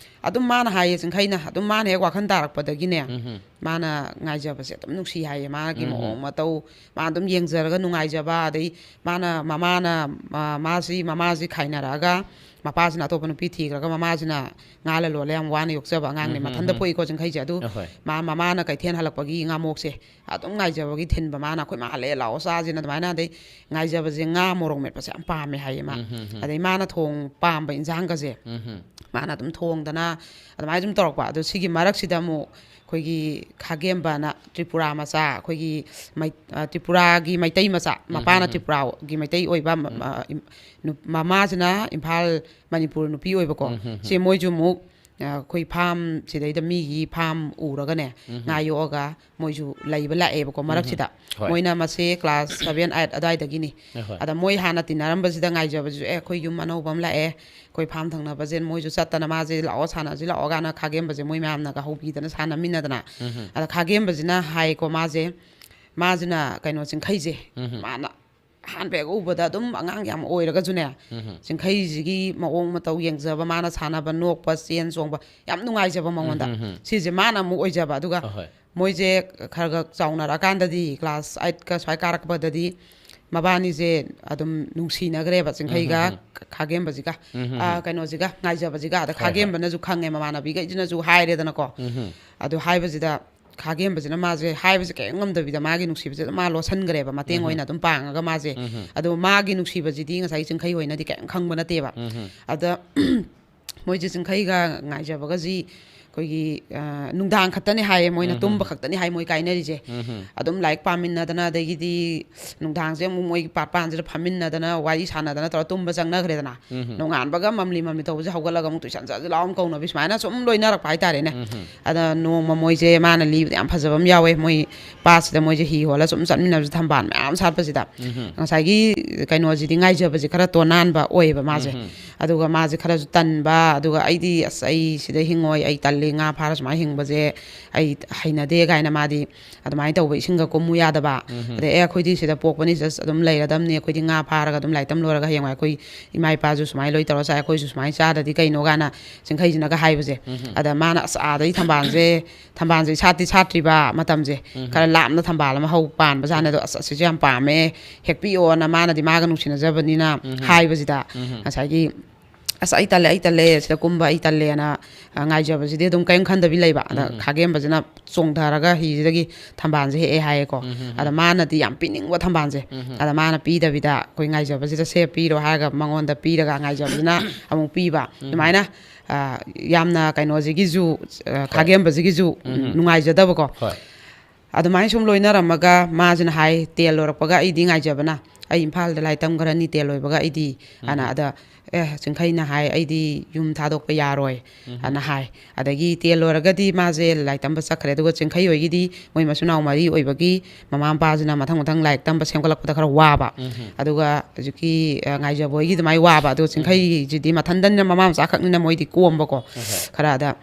ꯑꯗꯨꯝ ꯃꯥꯅ ꯍꯥꯏꯌꯦ, ꯆꯤꯡꯈꯩꯅ ꯑꯗꯨꯝ, ꯃꯥꯅ ꯍꯦꯛ ꯋꯥꯈꯜ ꯇꯥꯔꯛꯄꯗꯒꯤꯅꯦ, ꯎꯝ ꯍꯝ꯫ ꯃꯥꯅ ꯉꯥꯏꯖꯕꯁꯦ ꯑꯗꯨꯝ ꯅꯨꯡꯁꯤ ꯍꯥꯏꯌꯦ꯫ ꯃꯥꯒꯤ ꯎꯝ ꯍꯝ꯫ ꯃꯑꯣꯡ ꯃꯇꯧ, ꯃꯥ ꯑꯗꯨꯝ ꯌꯦꯡꯖꯔꯒ ꯅꯨꯡꯉꯥꯏꯖꯕ, ꯑꯗꯩ ꯃꯥꯅ, ꯃꯃꯥꯅ, ꯃꯥ-, ꯃꯥꯁꯤ, ꯃꯃꯥꯁꯤ ꯈꯥꯏꯅꯔꯛꯑꯒ ꯃꯄꯥꯁꯤꯅ ꯑꯇꯣꯞꯄ ꯅꯨꯄꯤ ꯊꯤꯈ꯭ꯔꯒ ꯃꯃꯥꯁꯤꯅ ꯉꯥ ꯂꯂꯣꯜꯂꯦ, ꯌꯥꯝ ꯋꯥꯅ ꯌꯣꯛꯆꯕ ꯑꯉꯥꯡꯅꯦ꯫ ꯎꯝ ꯍꯝ ꯃꯊꯟꯇ ꯍꯝ꯫ ꯄꯣꯛꯏꯀꯣ ꯆꯤꯡꯈꯩꯁꯦ꯫ ꯑꯗꯨ ꯑꯍꯣꯏ꯫ ꯃꯥ, ꯃꯃꯥꯅ ꯀꯩꯊꯦꯜ ꯍꯜꯂꯛꯄꯒꯤ ꯉꯥꯃꯣꯛꯁꯦ ꯑꯗꯨꯝ ꯉꯥꯏꯖꯕꯒꯤ ꯊꯤꯟꯕ ꯃꯥꯅ, "ꯑꯩꯈꯣꯏ ꯃꯥ ꯍꯜꯂꯛꯑꯦ, ꯂꯥꯛꯑꯣ ꯆꯥꯁꯤꯅ", ꯑꯗꯨꯃꯥꯏꯅ꯫ ꯑꯗꯩ ꯉꯥꯏꯖꯕꯁꯦ ꯉꯥ ꯃꯣꯔꯣꯛ ꯃꯦꯠꯄꯁꯦ ꯌꯥꯝ ꯄꯥꯝꯃꯦ ꯍꯥꯏꯌꯦ ꯃꯥ꯫ ꯎꯝ ꯍꯝ ꯍꯝ꯫ ꯑꯗꯩ ꯃꯥꯅ ꯊꯣꯡ ꯄꯥꯝꯕ ꯏꯟꯁꯥꯡꯒꯁꯦ ꯎꯝ ꯍꯝ꯫ ꯃꯥꯅ ꯑꯗꯨꯝ ꯊꯣꯡꯗꯅ ꯑꯗꯨꯃꯥꯏꯅ ꯑꯗꯨꯝ ꯇꯧꯔꯛꯄ꯫ ꯑꯗꯣ ꯁꯤꯒꯤ ꯃꯔꯛꯁꯤꯗ ꯑꯃꯨꯛ ꯑꯩꯈꯣꯏꯒꯤ ꯈꯥꯒꯦꯝꯕꯅ ꯇ꯭ꯔꯤꯄꯨꯔꯥ ꯃꯆꯥ, ꯑꯩꯈꯣꯏꯒꯤ ꯃꯩ-, ꯑ, ꯇ꯭ꯔꯤꯄꯨꯔꯥꯒꯤ ꯃꯩꯇꯩ ꯃꯆꯥ, ꯎꯝ ꯃꯄꯥꯅ ꯍꯝ ꯍꯝ꯫ ꯇ꯭ꯔꯤꯄꯨꯔꯥꯒꯤ ꯃꯩꯇꯩ ꯑꯣꯏꯕ, ꯎꯝ꯫ ꯑ, ꯏꯝ-, ꯅꯨ-, ꯃꯃꯥꯁꯤꯅ ꯏꯝꯐꯥꯜ, ꯃꯅꯤꯄꯨꯔ ꯅꯨꯄꯤ ꯑꯣꯏꯕꯀꯣ꯫ ꯎꯝ ꯍꯝ ꯍꯝ꯫ ꯁꯤ ꯃꯣꯏꯁꯨ ꯑꯃꯨꯛ, ꯑ, ꯑꯩꯈꯣꯏ ꯐꯥꯝ ꯁꯤꯗꯩꯗ ꯃꯤꯒꯤ ꯐꯥꯝ ꯎꯔꯒꯅꯦ, ꯎꯝ ꯍꯝ꯫ ꯉꯥ ꯌꯣꯛꯑꯒ ꯃꯣꯏꯁꯨ ꯂꯩꯕ ꯂꯥꯛꯑꯦꯕꯀꯣ ꯎꯝ ꯍꯝ꯫ ꯃꯔꯛꯁꯤꯗ꯫ ꯍꯣꯏ꯫ ꯃꯣꯏꯅ ꯃꯁꯦ class seven, eight ꯑꯗꯨꯋꯥꯏꯗꯒꯤꯅꯤ꯫ ꯍꯣꯏ꯫ ꯑꯗ ꯃꯣꯏ ꯍꯥꯟꯅ ꯇꯤꯟꯅꯔꯝꯕꯁꯤꯗ ꯉꯥꯏꯖꯕꯁꯨ, "ꯑꯦ, ꯑꯩꯈꯣꯏ ꯌꯨꯝ ꯑꯅꯧꯕ ꯑꯃ ꯂꯥꯛꯑꯦ, ꯑꯩꯈꯣꯏ ꯐꯥꯝ ꯊꯪꯅꯕꯁꯦ", ꯃꯣꯏꯁꯨ ꯆꯠꯇꯅ ꯃꯥꯁꯦ, "ꯂꯥꯛꯑꯣ ꯁꯥꯟꯅꯁꯤ ꯂꯥꯛꯑꯣ" ꯀꯥꯏꯅ ꯈꯥꯒꯦꯝꯕꯁꯦ ꯃꯣꯏ ꯃꯌꯥꯝꯅꯒ ꯍꯧꯕꯤꯗꯅ ꯁꯥꯟꯅꯃꯤꯟꯅꯗꯅ꯫ ꯎꯝ ꯍꯝ꯫ ꯑꯗ ꯈꯥꯒꯦꯝꯕꯁꯤꯅ ꯍꯥꯏꯀꯣ, ꯃꯥꯁꯦ, ꯃꯥꯁꯤꯅ ꯀꯩꯅꯣ, ꯆꯤꯡꯈꯩꯁꯦ, ꯎꯝ ꯍꯝ꯫ ꯃꯥꯅ ꯑꯍꯥꯟꯕ ꯍꯦꯛ ꯎꯕꯗ ꯑꯗꯨꯝ ꯑꯉꯥꯡ ꯌꯥꯝ ꯑꯣꯏꯔꯒꯁꯨꯅꯦ, ꯎꯝ ꯍꯝ꯫ ꯆꯤꯡꯈꯩꯁꯤꯒꯤ ꯃꯑꯣꯡ ꯃꯇꯧ ꯌꯦꯡꯖꯕ, ꯃꯥꯅ ꯁꯥꯟꯅꯕ, ꯅꯣꯛꯄ, ꯆꯦꯟ ꯆꯣꯡꯕ ꯌꯥꯝ ꯅꯨꯡꯉꯥꯏꯖꯕ ꯃꯉꯣꯟꯗ꯫ ꯎꯝ ꯍꯝ ꯍꯝ꯫ ꯁꯤꯁꯦ ꯃꯥꯅ ꯑꯃꯨꯛ ꯑꯣꯏꯖꯕ꯫ ꯑꯗꯨꯒ ꯑꯍꯣꯏ꯫ ꯃꯣꯏꯁꯦ ꯈꯔ ꯈꯔ ꯆꯥꯎꯅꯔꯛꯑꯀꯥꯟꯗꯗꯤ, class eightꯀ ꯁ꯭ꯋꯥꯏ ꯀꯥꯔꯛꯄꯗꯗꯤ ꯃꯕꯥꯅꯤꯁꯦ ꯑꯗꯨꯝ ꯅꯨꯡꯁꯤꯅꯈ꯭ꯔꯦꯕ, ꯆꯤꯡꯈꯩꯒ ꯎꯝ ꯍꯝ ꯍꯝ꯫ ꯈꯥꯒꯦꯝꯕꯁꯤꯒ꯫ ꯎꯝ ꯍꯝ ꯑ, ꯍꯝ꯫ ꯀꯩꯅꯣꯁꯤꯒ, ꯉꯥꯏꯖꯕꯁꯤꯒ꯫ ꯑꯗ ꯍꯣꯏ, ꯍꯣꯏ꯫ ꯈꯥꯒꯦꯝꯕꯅꯁꯨ ꯈꯪꯉꯦ, ꯃꯃꯥꯟꯅꯕꯤꯈꯩꯁꯤꯅꯁꯨ ꯍꯥꯏꯔꯦꯗꯅꯀꯣ꯫ ꯎꯝ ꯍꯝ꯫ ꯑꯗꯨ ꯍꯥꯏꯕꯁꯤꯗ ꯈꯥꯒꯦꯝꯕꯁꯤꯅ ꯃꯥꯁꯦ ꯍꯥꯏꯕꯁꯦ ꯀꯔꯤꯝ ꯉꯝꯗꯕꯤꯗ ꯃꯥꯒꯤ ꯅꯨꯡꯁꯤꯕꯁꯦ ꯑꯗꯨꯝ ꯃꯥ ꯂꯣꯠꯁꯟꯈ꯭ꯔꯦꯕ, ꯃꯇꯦꯡ ꯎꯝ ꯍꯝ꯫ ꯑꯣꯏꯅ ꯑꯗꯨꯝ ꯄꯥꯡꯉꯒ ꯃꯥꯁꯦ꯫ ꯎꯝ ꯍꯝ꯫ ꯑꯗꯣ ꯃꯥꯒꯤ ꯅꯨꯡꯁꯤꯕꯁꯤꯗꯤ ꯉꯁꯥꯏ ꯆꯤꯡꯈꯩ ꯍꯣꯏꯅꯗꯤ ꯀꯔꯤꯝ ꯈꯪꯕ ꯅꯠꯇꯦꯕ꯫ ꯎꯝ ꯍꯝ꯫ ꯑꯗ ꯃꯣꯏꯁꯦ ꯆꯤꯡꯈꯩꯒ ꯉꯥꯏꯖꯕꯒꯁꯤ ꯑꯩꯈꯣꯏꯒꯤ, ꯑ, ꯅꯨꯡꯗꯥꯡ ꯈꯛꯇꯅꯦ ꯍꯥꯏꯌꯦ, ꯃꯣꯏꯅ ꯎꯝ ꯍꯝ꯫ ꯇꯨꯝꯕ ꯈꯛꯇꯅꯦ ꯍꯥꯏ ꯃꯣꯏ ꯀꯥꯏꯅꯔꯤꯁꯦ꯫ ꯎꯝ ꯍꯝ꯫ ꯑꯗꯨꯝ ꯂꯥꯏꯔꯤꯛ ꯄꯥꯃꯤꯟꯅꯗꯅ, ꯑꯗꯒꯤꯗꯤ ꯅꯨꯡꯗꯥꯡꯁꯦ ꯑꯃꯨꯛ ꯃꯣꯏꯒꯤ ꯄꯥꯠ ꯄꯥꯟꯁꯤꯗ ꯐꯝꯃꯤꯟꯅꯗꯅ, ꯋꯥꯔꯤ ꯁꯥꯟꯅꯗꯅ ꯇꯧꯔ ꯇꯨꯝꯕ ꯆꯪꯅꯈ꯭ꯔꯦꯗꯅ꯫ ꯎꯝ ꯍꯝ꯫ ꯅꯣꯡꯉꯥꯟꯕꯒ ꯃꯝꯂꯤ ꯃꯝꯂꯤ ꯇꯧꯕꯁꯦ ꯍꯧꯒꯠꯂꯒ ꯑꯃꯨꯛ tuition ꯆꯠꯁꯤ ꯂꯥꯛꯑꯣ ꯑꯃꯨꯛ ꯀꯧꯅꯕꯤ, ꯁꯨꯃꯥꯏꯅ ꯁꯨꯝ ꯂꯣꯏꯅꯔꯛꯄ ꯍꯥꯏꯇꯥꯔꯦꯅꯦ꯫ ꯎꯝ ꯍꯝ꯫ ꯑꯗ ꯅꯣꯡꯃ ꯃꯣꯏꯁꯦ, ꯃꯥꯅ ꯂꯤꯕꯗ ꯌꯥꯝ ꯐꯖꯕ ꯑꯃ ꯌꯥꯎꯋꯦ, ꯃꯣꯏ ꯄꯥꯠꯁꯤꯗ ꯃꯣꯏꯁꯦ ꯍꯤ ꯍꯣꯜꯂ ꯁꯨꯝ ꯆꯠꯃꯤꯟꯅꯕꯁꯦ, ꯊꯝꯕꯥꯜ ꯃꯌꯥꯝ ꯁꯥꯠꯄꯁꯤꯗ꯫ ꯎꯝ ꯍꯝ꯫ ꯉꯁꯥꯏꯒꯤ ꯀꯩꯅꯣꯁꯤꯗꯤ, ꯉꯥꯏꯖꯕꯁꯤ ꯈꯔ ꯇꯣꯅꯥꯟꯕ ꯑꯣꯏꯌꯦꯕ ꯃꯥꯁꯦ꯫ ꯎꯝ ꯍꯝ꯫ ꯑꯗꯨꯒ ꯃꯥꯁꯦ ꯈꯔꯁꯨ ꯇꯟꯕ, ꯑꯗꯨꯒ "ꯑꯩꯗꯤ, ꯑꯁ, ꯑꯩ ꯁꯤꯗ ꯍꯤꯡꯉꯣꯏ, ꯑꯩ ꯇꯜꯂꯤ, ꯉꯥ ꯐꯥꯔ ꯁꯨꯃꯥꯏꯅ ꯍꯤꯡꯕꯁꯦ ꯑꯩ ꯍꯩꯅꯗꯦ" ꯀꯥꯏꯅ ꯃꯥꯗꯤ ꯑꯗꯨꯃꯥꯏꯅ ꯇꯧꯕ, ꯏꯁꯤꯡꯒ ꯀꯨꯝꯃꯨ ꯌꯥꯗꯕ꯫ ꯑꯗꯩ "ꯑꯦ, ꯑꯩꯈꯣꯏꯗꯤ ꯁꯤꯗ ꯄꯣꯛꯄꯅꯤ, just ꯑꯗꯨꯝ ꯂꯩꯔꯗꯝꯅꯤ, ꯑꯩꯈꯣꯏꯗꯤ ꯉꯥ ꯐꯥꯔꯒ ꯑꯗꯨꯝ ꯂꯥꯏꯔꯤꯛ ꯇꯝ ꯂꯣꯏꯔꯒ ꯍꯌꯦꯡꯋꯥꯏ ꯑꯩꯈꯣꯏ ꯏꯃꯥ ꯏꯄꯥꯁꯨ ꯁꯨꯃꯥꯏꯅ ꯂꯣꯏ ꯇꯧꯔ ꯆꯥꯏ, ꯑꯩꯈꯣꯏꯁꯨ ꯁꯨꯃꯥꯏꯅ ꯆꯥꯗ꯭ꯔꯗꯤ ꯀꯩꯅꯣ?" ꯀꯥꯏꯅ ꯆꯤꯡꯈꯩꯁꯤꯅꯒ ꯍꯥꯏꯕꯁꯦ꯫ ꯑꯗ ꯃꯥꯅ, "ꯑꯁ, ꯑꯥꯗꯩ ꯊꯝꯕꯥꯜꯁꯦ, ꯊꯝꯕꯥꯜꯁꯦ ꯁꯥꯠꯇꯤ ꯁꯥꯠꯇ꯭ꯔꯤꯕ ꯃꯇꯝꯁꯦ, ꯈꯔ ꯂꯥꯞꯅ ꯊꯝꯕꯥꯜ ꯑꯃ ꯍꯧ ꯄꯥꯟꯕ ꯖꯥꯠꯅꯦ, ꯑꯗꯣ ꯑꯁ, ꯑꯁꯤꯁꯨ ꯌꯥꯝ ꯄꯥꯝꯃꯦ, ꯍꯦꯛꯄꯤꯌꯣꯅ" ꯃꯥꯅꯗꯤ ꯃꯥꯒ ꯅꯨꯡꯁꯤꯅꯖꯕꯅꯤꯅ ꯍꯥꯏꯕꯁꯤꯗ, ꯉꯁꯥꯏꯒꯤ "ꯑꯁ, ꯑꯩ ꯇꯜꯂꯦ, ꯑꯩ ꯇꯜꯂꯦ, ꯁꯤꯗ ꯀꯨꯝꯕ ꯑꯩ ꯇꯜꯂꯦꯅ", ꯑ, ꯉꯥꯏꯖꯕꯁꯤꯗꯤ ꯑꯗꯨꯝ ꯀꯔꯤꯝ ꯈꯟꯗꯕꯤ ꯂꯩꯕ꯫ ꯑꯗ ꯈꯥꯒꯦꯝꯕꯁꯤꯅ ꯆꯣꯡꯊꯔꯒ ꯍꯤꯁꯤꯗꯒꯤ ꯊꯝꯕꯥꯜꯁꯦ ꯍꯦꯛꯑꯦ ꯍꯥꯏꯌꯦꯀꯣ꯫ ꯑꯗ ꯃꯥꯅꯗꯤ ꯌꯥꯝ ꯄꯤꯅꯤꯡꯕ ꯊꯝꯕꯥꯜꯁꯦ꯫ ꯑꯗ ꯃꯥꯅ ꯄꯤꯗꯕꯤꯗ ꯑꯩꯈꯣꯏ ꯉꯥꯏꯖꯕꯁꯤꯗ "ꯁꯦ, ꯄꯤꯔꯣ" ꯍꯥꯏꯔꯒ ꯃꯉꯣꯟꯗ ꯄꯤꯔꯒ ꯉꯥꯏꯖꯕꯁꯤꯅ ꯑꯃꯨꯛ ꯄꯤꯕ꯫ ꯑꯗꯨꯃꯥꯏꯅ, ꯑ, ꯌꯥꯝꯅ ꯀꯩꯅꯣꯁꯤꯒꯤꯁꯨ, ꯑ, ꯈꯥꯒꯦꯝꯕꯁꯤꯒꯤꯁꯨ ꯅꯨꯡꯉꯥꯏꯖꯗꯕꯀꯣ꯫ ꯍꯣꯏ꯫ ꯑꯗꯨꯃꯥꯏꯅ ꯁꯨꯝ ꯂꯣꯏꯅꯔꯝꯃꯒ ꯃꯥꯁꯤꯅ ꯍꯥꯏ, "ꯇꯦꯟ ꯂꯣꯏꯔꯛꯄꯒ ꯑꯩꯗꯤ ꯉꯥꯏꯖꯕꯅ ꯑꯩ ꯏꯝꯐꯥꯜꯗ ꯂꯥꯏꯔꯤꯛ ꯇꯝꯈ꯭ꯔꯅꯤ ꯇꯦꯟ ꯂꯣꯏꯕꯒ ꯑꯩꯗꯤ", ꯑꯅ꯫ ꯑꯗ, ꯑꯦ, ꯆꯤꯡꯈꯩꯅ ꯍꯥꯏ, "ꯑꯩꯗꯤ ꯌꯨꯝ ꯊꯥꯗꯣꯛꯄ ꯌꯥꯔꯣꯏ", ꯑꯅ ꯍꯥꯏ꯫ ꯑꯗꯒꯤ ꯇꯦꯟ ꯂꯣꯏꯔꯒꯗꯤ ꯃꯥꯁꯦ ꯂꯥꯏꯔꯤꯛ ꯇꯝꯕ ꯆꯠꯈ꯭ꯔꯦ꯫ ꯑꯗꯨꯒ ꯆꯤꯡꯈꯩ ꯍꯣꯏꯒꯤꯗꯤ ꯃꯣꯏ ꯃꯆꯤꯟ ꯃꯅꯥꯎ ꯃꯔꯤ ꯑꯣꯏꯕꯒꯤ ꯃꯃꯥ ꯃꯄꯥꯁꯤꯅ ꯃꯊꯪ ꯃꯊꯪ ꯂꯥꯏꯔꯤꯛ ꯇꯝꯕ ꯁꯦꯝꯒꯠꯂꯛꯄꯗ ꯈꯔ ꯋꯥꯕ꯫ ꯑꯗꯨꯒ ꯍꯧꯖꯤꯛꯀꯤ, ꯑ, ꯉꯥꯏꯖꯕ ꯍꯣꯏꯒꯤ ꯑꯗꯨꯃꯥꯏꯅ ꯋꯥꯕ꯫ ꯑꯗꯨꯒ ꯆꯤꯡꯈꯩꯁꯤꯗꯤ ꯃꯊꯟꯗꯅꯤꯅ ꯃꯃꯥ ꯃꯆꯥ ꯈꯛꯅꯤꯅ ꯃꯣꯏꯗꯤ ꯀꯣꯝꯕꯀꯣ꯫ ꯈꯔ ꯑꯗ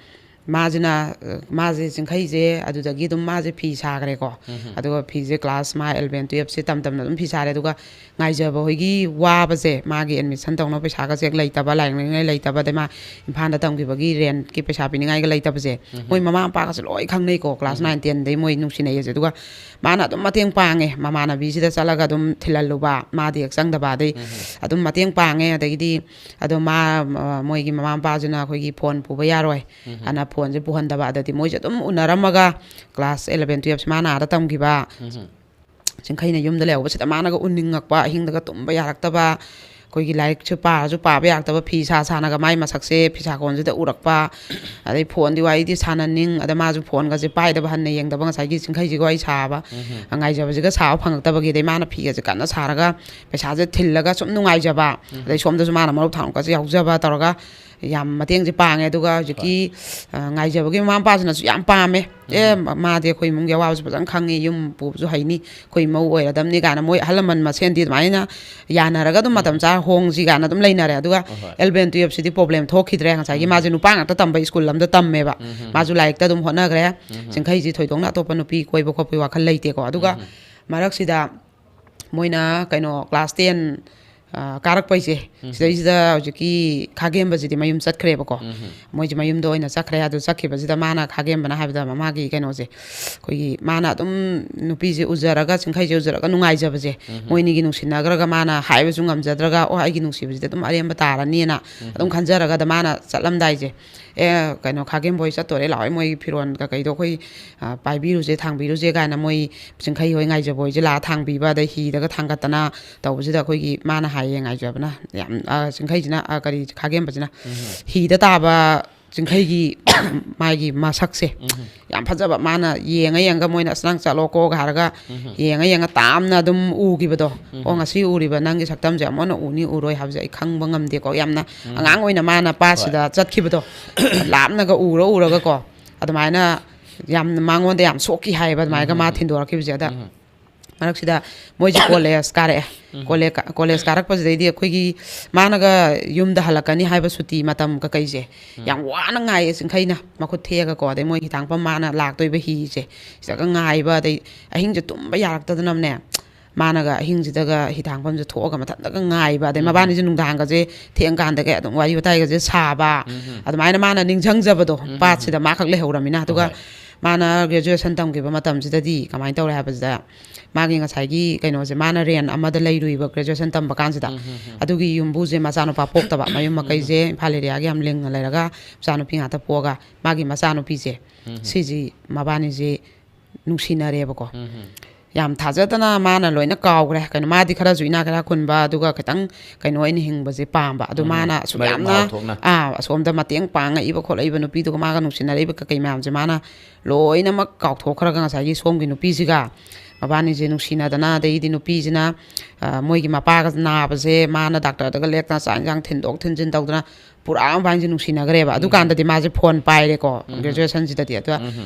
ꯃꯥꯁꯤꯅ, ꯑ, ꯃꯥꯁꯦ ꯆꯤꯡꯈꯩꯁꯦ ꯑꯗꯨꯗꯒꯤ ꯑꯗꯨꯝ ꯃꯥꯁꯦ ꯐꯤ ꯁꯥꯈ꯭ꯔꯦꯀꯣ꯫ ꯑꯗꯨꯒ ꯐꯤꯁꯦ class ꯃꯥ eleven twelve ꯁꯦ ꯇꯝ ꯇꯝꯅ ꯑꯗꯨꯝ ꯐꯤ ꯁꯥꯔꯦ꯫ ꯑꯗꯨꯒ ꯉꯥꯏꯖꯕ ꯍꯣꯏꯒꯤ ꯋꯥꯕꯁꯦ, ꯃꯥꯒꯤ admission ꯇꯧꯅꯕ ꯄꯩꯁꯥꯒꯁꯦ ꯂꯩꯇꯕ, ꯂꯥꯏꯔꯤꯛ ꯂꯩꯅꯤꯡꯉꯥꯏ ꯂꯩꯇꯕ, ꯑꯗꯩ ꯃꯥ ꯏꯝꯐꯥꯜꯗ ꯇꯝꯈꯤꯕꯒꯤ rent ꯀꯤ ꯄꯩꯁꯥ ꯄꯤꯅꯤꯡꯉꯥꯏꯒ ꯂꯩꯇꯕꯁꯦ, ꯃꯣꯏ ꯃꯃꯥ ꯃꯄꯥꯒꯁꯦ ꯂꯣꯏ ꯈꯪꯅꯩꯀꯣ, class nine ten ꯗꯩ ꯃꯣꯏ ꯅꯨꯡꯁꯤꯅꯩꯌꯦꯁꯦ꯫ ꯑꯗꯨꯒ ꯃꯥꯅ ꯑꯗꯨꯝ ꯃꯇꯦꯡ ꯄꯥꯡꯉꯦ, ꯃꯃꯥꯟꯅꯕꯤꯁꯤꯗ ꯆꯠꯂꯒ ꯑꯗꯨꯝ ꯊꯤꯜꯍꯜꯂꯨꯕ, ꯃꯥꯗꯤ ꯍꯦꯛ ꯆꯪꯗꯕ꯫ ꯑꯗꯩ ꯑꯗꯨꯝ ꯃꯇꯦꯡ ꯄꯥꯡꯉꯦ꯫ ꯑꯗꯒꯤꯗꯤ ꯑꯗꯣ ꯃꯥ, ꯃ-, ꯃꯣꯏꯒꯤ ꯃꯃꯥ ꯃꯄꯥꯁꯤꯅ ꯑꯩꯈꯣꯏꯒꯤ phone ꯄꯨꯕ ꯌꯥꯔꯣꯏ ꯑꯅ phone ꯁꯦ ꯄꯨꯍꯟꯗꯕ꯫ ꯑꯗꯗꯤ ꯃꯣꯏꯁꯦ ꯑꯗꯨꯝ ꯎꯅꯔꯝꯃꯒ class eleven twelve ꯁꯦ ꯃꯥꯅ ꯑꯥꯗ ꯇꯝꯈꯤꯕ, ꯆꯤꯡꯈꯩꯅ ꯌꯨꯝꯗ ꯂꯩꯍꯧꯕꯁꯤꯗ ꯃꯥꯅꯒ ꯎꯅꯤꯡꯉꯛꯄ, ꯑꯍꯤꯡꯗꯒ ꯇꯨꯝꯕ ꯌꯥꯔꯛꯇꯕ, ꯑꯩꯈꯣꯏꯒꯤ ꯂꯥꯏꯔꯤꯛꯁꯨ ꯄꯥꯔꯁꯨ ꯄꯥꯕ ꯌꯥꯔꯛꯇꯕ, ꯐꯤ ꯁꯥ ꯁꯥꯅꯒ ꯃꯥꯏ ꯃꯁꯛꯁꯦ ꯐꯤꯁꯥꯀꯣꯟꯁꯤꯗ ꯎꯔꯛꯄ, ꯑꯗꯩ phone ꯗꯤ ꯋꯥꯔꯤꯗꯤ ꯁꯥꯟꯅꯅꯤꯡ, ꯑꯗ ꯃꯥꯁꯨ phone ꯒꯁꯦ ꯄꯥꯏꯗꯕ, ꯍꯟꯅ ꯌꯦꯡꯗꯕ, ꯉꯁꯥꯏꯒꯤ ꯆꯤꯡꯈꯩꯁꯤꯒ ꯋꯥꯔꯤ ꯁꯥꯕ, ꯉꯥꯏꯖꯕꯁꯤꯒ ꯁꯥꯕ ꯐꯪꯉꯛꯇꯕꯒꯤ, ꯑꯗꯩ ꯃꯥꯅ ꯐꯤꯒꯁꯦ ꯀꯟꯅ ꯁꯥꯔꯒ ꯄꯩꯁꯥꯁꯦ ꯊꯤꯜꯂꯒ ꯁꯨꯝ ꯅꯨꯡꯉꯥꯏꯖꯕ, ꯑꯗꯩ ꯁꯣꯝꯗꯁꯨ ꯃꯥꯅ ꯃꯔꯨꯞ ꯊꯥꯡꯂꯨꯞꯀꯁꯦ ꯌꯥꯎꯖꯕ ꯇꯧꯔꯒ ꯌꯥꯝ ꯃꯇꯦꯡꯁꯦ ꯄꯥꯡꯉꯦ꯫ ꯑꯗꯨꯒ ꯍꯧꯖꯤꯛꯀꯤ, ꯑ, ꯉꯥꯏꯖꯕꯒꯤ ꯃꯃꯥ ꯃꯄꯥꯁꯤꯅꯁꯨ ꯌꯥꯝ ꯄꯥꯝꯃꯦ꯫ "ꯑꯦ, ꯃ-, ꯃꯥꯗꯤ ꯑꯩꯈꯣꯏ ꯏꯃꯨꯡꯒꯤ ꯑꯋꯥꯕꯁꯨ ꯐꯖꯅ ꯈꯪꯉꯤ, ꯌꯨꯝ ꯄꯨꯕꯁꯨ ꯍꯩꯅꯤ, ꯑꯩꯈꯣꯏ ꯃꯧ ꯑꯣꯏꯔꯗꯝꯅꯤ" ꯀꯥꯏꯅ ꯃꯣꯏ ꯑꯍꯜ ꯂꯃꯟ ꯃꯁꯦꯟꯗꯤ ꯑꯗꯨꯃꯥꯏꯅ ꯌꯥꯅꯔꯒ ꯑꯗꯨꯝ ꯃꯇꯝ ꯆꯥ ꯍꯣꯡꯁꯤ ꯀꯥꯏꯅ ꯑꯗꯨꯝ ꯂꯩꯅꯔꯦ꯫ ꯑꯗꯨꯒ ꯑꯦꯂꯚꯦꯟ ꯇꯨꯌꯦꯜꯞꯁꯤꯗꯤ ꯄ꯭ꯔꯣꯕ꯭ꯂꯦꯝ ꯊꯣꯛꯈꯤꯗ꯭ꯔꯦ꯫ ꯉꯁꯥꯏꯒꯤ ꯃꯥꯁꯦ ꯅꯨꯄꯥ ꯉꯥꯛꯇ ꯇꯝꯕ ꯁ꯭ꯀꯨꯜ ꯑꯃꯗ ꯇꯝꯃꯦꯕ꯫ ꯃꯥꯁꯨ ꯂꯥꯏꯔꯤꯛꯇ ꯑꯗꯨꯝ ꯍꯣꯠꯅꯈ꯭ꯔꯦ꯫ ꯆꯤꯡꯈꯩꯁꯤ ꯊꯣꯏꯗꯣꯛꯅ ꯑꯇꯣꯞꯄ ꯅꯨꯄꯤ ꯀꯣꯏꯕ ꯈꯣꯠꯄꯒꯤ ꯋꯥꯈꯜ ꯂꯩꯇꯦꯀꯣ꯫ ꯑꯗꯨꯒ ꯃꯔꯛꯁꯤꯗ ꯃꯣꯏꯅ ꯀꯩꯅꯣ ꯀ꯭ꯂꯥꯁ ꯇꯦꯟ, ꯑ, ꯀꯥꯔꯛꯄꯩꯁꯦ, ꯁꯤꯗꯩꯁꯤꯗ ꯍꯧꯖꯤꯛꯀꯤ ꯈꯥꯒꯦꯝꯕꯁꯤꯗꯤ ꯃꯌꯨꯝ ꯆꯠꯈ꯭ꯔꯦꯕꯀꯣ꯫ ꯃꯣꯏꯁꯦ ꯃꯌꯨꯝꯗ ꯑꯣꯏꯅ ꯆꯠꯈ꯭ꯔꯦ꯫ ꯑꯗꯨ ꯆꯠꯈꯤꯕꯁꯤꯗ ꯃꯥꯅ, ꯈꯥꯒꯦꯝꯕꯅ ꯍꯥꯏꯕꯗ, ꯃꯥꯒꯤ ꯀꯩꯅꯣꯁꯦ, ꯑꯩꯈꯣꯏꯒꯤ ꯃꯥꯅ ꯑꯗꯨꯝ ꯅꯨꯄꯤꯁꯦ ꯎꯖꯔꯒ, ꯆꯤꯡꯈꯩꯁꯦ ꯎꯖꯔꯒ ꯅꯨꯡꯉꯥꯏꯖꯕꯁꯦ, ꯃꯣꯏꯅꯤꯒꯤ ꯅꯨꯡꯁꯤꯅꯈ꯭ꯔꯒ ꯃꯥꯅ ꯍꯥꯏꯕꯁꯨ ꯉꯝꯖꯗ꯭ꯔꯒ, "ꯑꯣ, ꯑꯩꯒꯤ ꯅꯨꯡꯁꯤꯕꯁꯤꯗꯤ ꯑꯗꯨꯝ ꯑꯔꯦꯝꯕ ꯇꯥꯔꯅꯤꯅ" ꯑꯗꯨꯝ ꯈꯟꯖꯔꯒ, ꯑꯗ ꯃꯥꯅ ꯆꯠꯂꯝꯗꯥꯏꯁꯦ, "ꯑꯦ, ꯀꯩꯅꯣ, ꯈꯥꯒꯦꯝꯕ ꯍꯣꯏ ꯆꯠꯇꯣꯔꯦ, ꯂꯥꯛꯑꯣ, ꯃꯣꯏꯒꯤ ꯐꯤꯔꯣꯜ ꯀꯀꯩꯗꯣ ꯑꯩꯈꯣꯏ, ꯑ, ꯄꯥꯏꯕꯤꯔꯨꯁꯦ, ꯊꯥꯡꯕꯤꯔꯨꯁꯦ" ꯀꯥꯏꯅ ꯃꯣꯏ ꯆꯤꯡꯈꯩ ꯍꯣꯏ, ꯉꯥꯏꯖꯕ ꯍꯣꯏꯁꯦ ꯂꯥꯛꯑ ꯊꯥꯡꯕꯤꯕ, ꯑꯗꯩ ꯍꯤꯗꯒ ꯊꯥꯡꯒꯠꯇꯅ ꯇꯧꯕꯁꯤꯗ ꯑꯩꯈꯣꯏꯒꯤ ꯃꯥꯅ ꯍꯥꯏꯌꯦ, ꯉꯥꯏꯖꯕꯅ, ꯌꯥꯝ, ꯑ, ꯆꯤꯡꯈꯩꯁꯤꯅ, ꯑ, ꯀꯔꯤ, ꯈꯥꯒꯦꯝꯕꯁꯤꯅ ꯍꯤꯗ ꯇꯥꯕ ꯆꯤꯡꯈꯩꯒꯤ ꯃꯥꯒꯤ ꯃꯁꯛꯁꯦ ꯌꯥꯝ ꯐꯖꯕ꯫ ꯃꯥꯅ ꯌꯦꯡꯉ ꯌꯦꯡꯉꯒ, ꯃꯣꯏꯅ "ꯑꯁ, ꯅꯪ ꯆꯠꯂꯣꯀꯣꯒ" ꯍꯥꯏꯔꯒ ꯌꯦꯡꯉ ꯌꯦꯡꯉ ꯇꯥꯝꯅ ꯑꯗꯨꯝ ꯎꯈꯤꯕꯗꯣ꯫ "ꯑꯣ, ꯉꯁꯤ ꯎꯔꯤꯕ ꯅꯪꯒꯤ ꯁꯛꯇꯝꯁꯦ ꯑꯃꯨꯛ ꯍꯟꯅ ꯎꯅꯤ ꯎꯔꯣꯏ ꯍꯥꯏꯕꯁꯦ ꯑꯩ ꯈꯪꯕ ꯉꯝꯗꯦꯀꯣ"꯫ ꯌꯥꯝꯅ ꯑꯉꯥꯡ ꯑꯣꯏꯅ ꯃꯥꯅ ꯄꯥꯠꯁꯤꯗ ꯆꯠꯈꯤꯕꯗꯣ, ꯂꯥꯞꯅꯒ ꯎꯔ ꯎꯔꯒꯀꯣ, ꯑꯗꯨꯃꯥꯏꯅ ꯌꯥꯝꯅ ꯃꯉꯣꯟꯗ ꯌꯥꯝ ꯁꯣꯛꯈꯤ ꯍꯥꯏꯌꯦꯕ, ꯑꯗꯨꯃꯥꯏꯅꯒ ꯃꯥ ꯊꯤꯟꯗꯣꯔꯛꯈꯤꯕꯁꯦ꯫ ꯑꯗ ꯃꯔꯛꯁꯤꯗ ꯃꯣꯏꯁꯦ ꯀꯣꯂꯦꯖ ꯀꯥꯔꯛꯑꯦ꯫ ꯀꯣꯂꯦꯖ ꯀꯥ-, ꯀꯣꯂꯦꯖ ꯀꯥꯔꯛꯄꯁꯤꯗꯩꯗꯤ ꯑꯩꯈꯣꯏꯒꯤ ꯃꯥꯅꯒ ꯌꯨꯝꯗ ꯍꯜꯂꯛꯀꯅꯤ ꯍꯥꯏꯕ ꯁꯨꯇꯤ ꯃꯇꯝ ꯀꯀꯩꯁꯦ ꯌꯥꯝ ꯋꯥꯅ ꯉꯥꯏꯌꯦ ꯆꯤꯡꯈꯩꯅ, ꯃꯈꯨꯠ ꯊꯦꯛꯑꯒꯀꯣ꯫ ꯑꯗꯩ ꯃꯣꯏ ꯍꯤꯊꯥꯡꯐꯝ ꯃꯥꯅ ꯂꯥꯛꯇꯣꯏꯕ ꯍꯤꯁꯦ, ꯁꯤꯗꯒ ꯉꯥꯏꯕ, ꯑꯗꯩ ꯑꯍꯤꯡꯁꯦ ꯇꯨꯝꯕ ꯌꯥꯔꯛꯇꯗꯅꯅꯦ, ꯃꯥꯅꯒ ꯑꯍꯤꯡꯁꯤꯗꯒ ꯍꯤꯊꯥꯡꯐꯝꯁꯦ ꯊꯣꯛꯑꯒ ꯃꯊꯟꯇꯒ ꯉꯥꯏꯕ, ꯑꯗꯩ ꯃꯕꯥꯅꯤꯁꯦ ꯅꯨꯡꯗꯥꯡꯒꯁꯦ ꯊꯦꯡꯀꯥꯟꯗꯒ ꯑꯗꯨꯝ ꯋꯥꯔꯤ ꯋꯥꯇꯥꯏꯒꯁꯦ ꯁꯥꯕ, ꯑꯗꯨꯃꯥꯏꯅ ꯃꯥꯅ ꯅꯤꯡꯁꯤꯡꯖꯕꯗꯣ, ꯄꯥꯠꯁꯤꯗ ꯃꯥ ꯈꯛ ꯂꯩꯍꯧꯔꯃꯤꯅ꯫ ꯑꯗꯨꯒ ꯃꯥꯅ ꯒ꯭ꯔꯦꯖꯨꯑꯦꯁꯟ ꯇꯝꯈꯤꯕ ꯃꯇꯝꯁꯤꯗꯗꯤ ꯀꯃꯥꯏꯅ ꯇꯧꯔꯦ ꯍꯥꯏꯕꯁꯤꯗ, ꯃꯥꯒꯤ ꯉꯁꯥꯏꯒꯤ ꯀꯩꯅꯣꯁꯦ, ꯃꯥꯅ ꯔꯦꯟ ꯑꯃꯗ ꯂꯩꯔꯨꯏꯕ ꯒ꯭ꯔꯦꯖꯨꯑꯦꯁꯟ ꯇꯝꯕ ꯀꯥꯟꯁꯤꯗ꯫ ꯑꯗꯨꯒꯤ ꯌꯨꯝꯕꯨꯁꯦ ꯃꯆꯥꯅꯨꯄꯥ ꯄꯣꯛꯇꯕ, ꯃꯌꯨꯝ ꯃꯀꯩꯁꯦ ꯏꯝꯐꯥꯜ ꯑꯦꯔꯤꯌꯥꯒꯤ ꯌꯥꯝ ꯂꯤꯡꯅ ꯂꯩꯔꯒ ꯃꯆꯥꯅꯨꯄꯤ ꯉꯥꯛꯇ ꯄꯣꯛꯑꯒ, ꯃꯥꯒꯤ ꯃꯆꯥꯅꯨꯄꯤꯁꯦ ꯁꯤꯁꯤ ꯃꯕꯥꯅꯤꯁꯦ ꯅꯨꯡꯁꯤꯅꯔꯦꯕꯀꯣ꯫ ꯌꯥꯝ ꯊꯥꯖꯗꯅ ꯃꯥꯅ ꯂꯣꯏꯅ ꯀꯥꯎꯈ꯭ꯔꯦ꯫ ꯀꯩꯅꯣ, ꯃꯥꯗꯤ ꯈꯔꯁꯨ ꯏꯅꯥꯛ ꯀꯩꯔꯥꯛ ꯈꯨꯟꯕ, ꯑꯗꯨꯒ ꯈꯤꯇꯪ ꯀꯩꯅꯣ ꯑꯣꯏꯅ ꯍꯤꯡꯕꯁꯦ ꯄꯥꯝꯕ꯫ ꯑꯗꯨ ꯃꯥꯅ ꯑꯁꯨꯛ ꯃꯔꯤꯛ ꯌꯥꯝꯅ, ꯃꯍꯥꯎ ꯊꯣꯛꯅ꯫ ꯑꯥ, ꯑꯁꯣꯝꯗ ꯃꯇꯦꯡ ꯄꯥꯡꯉꯛꯏꯕ ꯈꯣꯠꯂꯛꯏꯕ ꯅꯨꯄꯤꯗꯨꯒ ꯃꯥꯒ ꯅꯨꯡꯁꯤꯅꯔꯛꯏꯕ ꯀꯩꯀꯩ ꯃꯌꯥꯝꯁꯦ ꯃꯥꯅ ꯂꯣꯏꯅꯃꯛ ꯀꯥꯎꯊꯣꯛꯈ꯭ꯔꯒ, ꯉꯁꯥꯏꯒꯤ ꯁꯣꯝꯒꯤ ꯅꯨꯄꯤꯁꯤꯒ ꯃꯕꯥꯅꯤꯁꯦ ꯅꯨꯡꯁꯤꯅꯗꯅ, ꯑꯗꯩꯗꯤ ꯅꯨꯄꯤꯁꯤꯅ, ꯑ, ꯃꯣꯏꯒꯤ ꯃꯄꯥꯒ ꯅꯥꯕꯁꯦ ꯃꯥꯅ ꯗꯥꯛꯇꯔꯗꯒ ꯂꯦꯛꯇꯅ ꯆꯥꯛ ꯏꯟꯁꯥꯡ ꯊꯤꯟꯗꯣꯛ ꯊꯤꯟꯖꯤꯟ ꯇꯧꯗꯅ ꯄꯨꯔꯥ ꯃꯕꯥꯅꯤꯁꯦ ꯅꯨꯡꯁꯤꯅꯈ꯭ꯔꯦꯕ꯫ ꯑꯗꯨꯀꯥꯟꯗꯗꯤ ꯃꯥꯁꯦ ꯐꯣꯟ ꯄꯥꯏꯔꯦꯀꯣ, ꯒ꯭ꯔꯦꯖꯨꯑꯦꯁꯟꯁꯤꯗꯗꯤ꯫ ꯑꯗꯨꯒ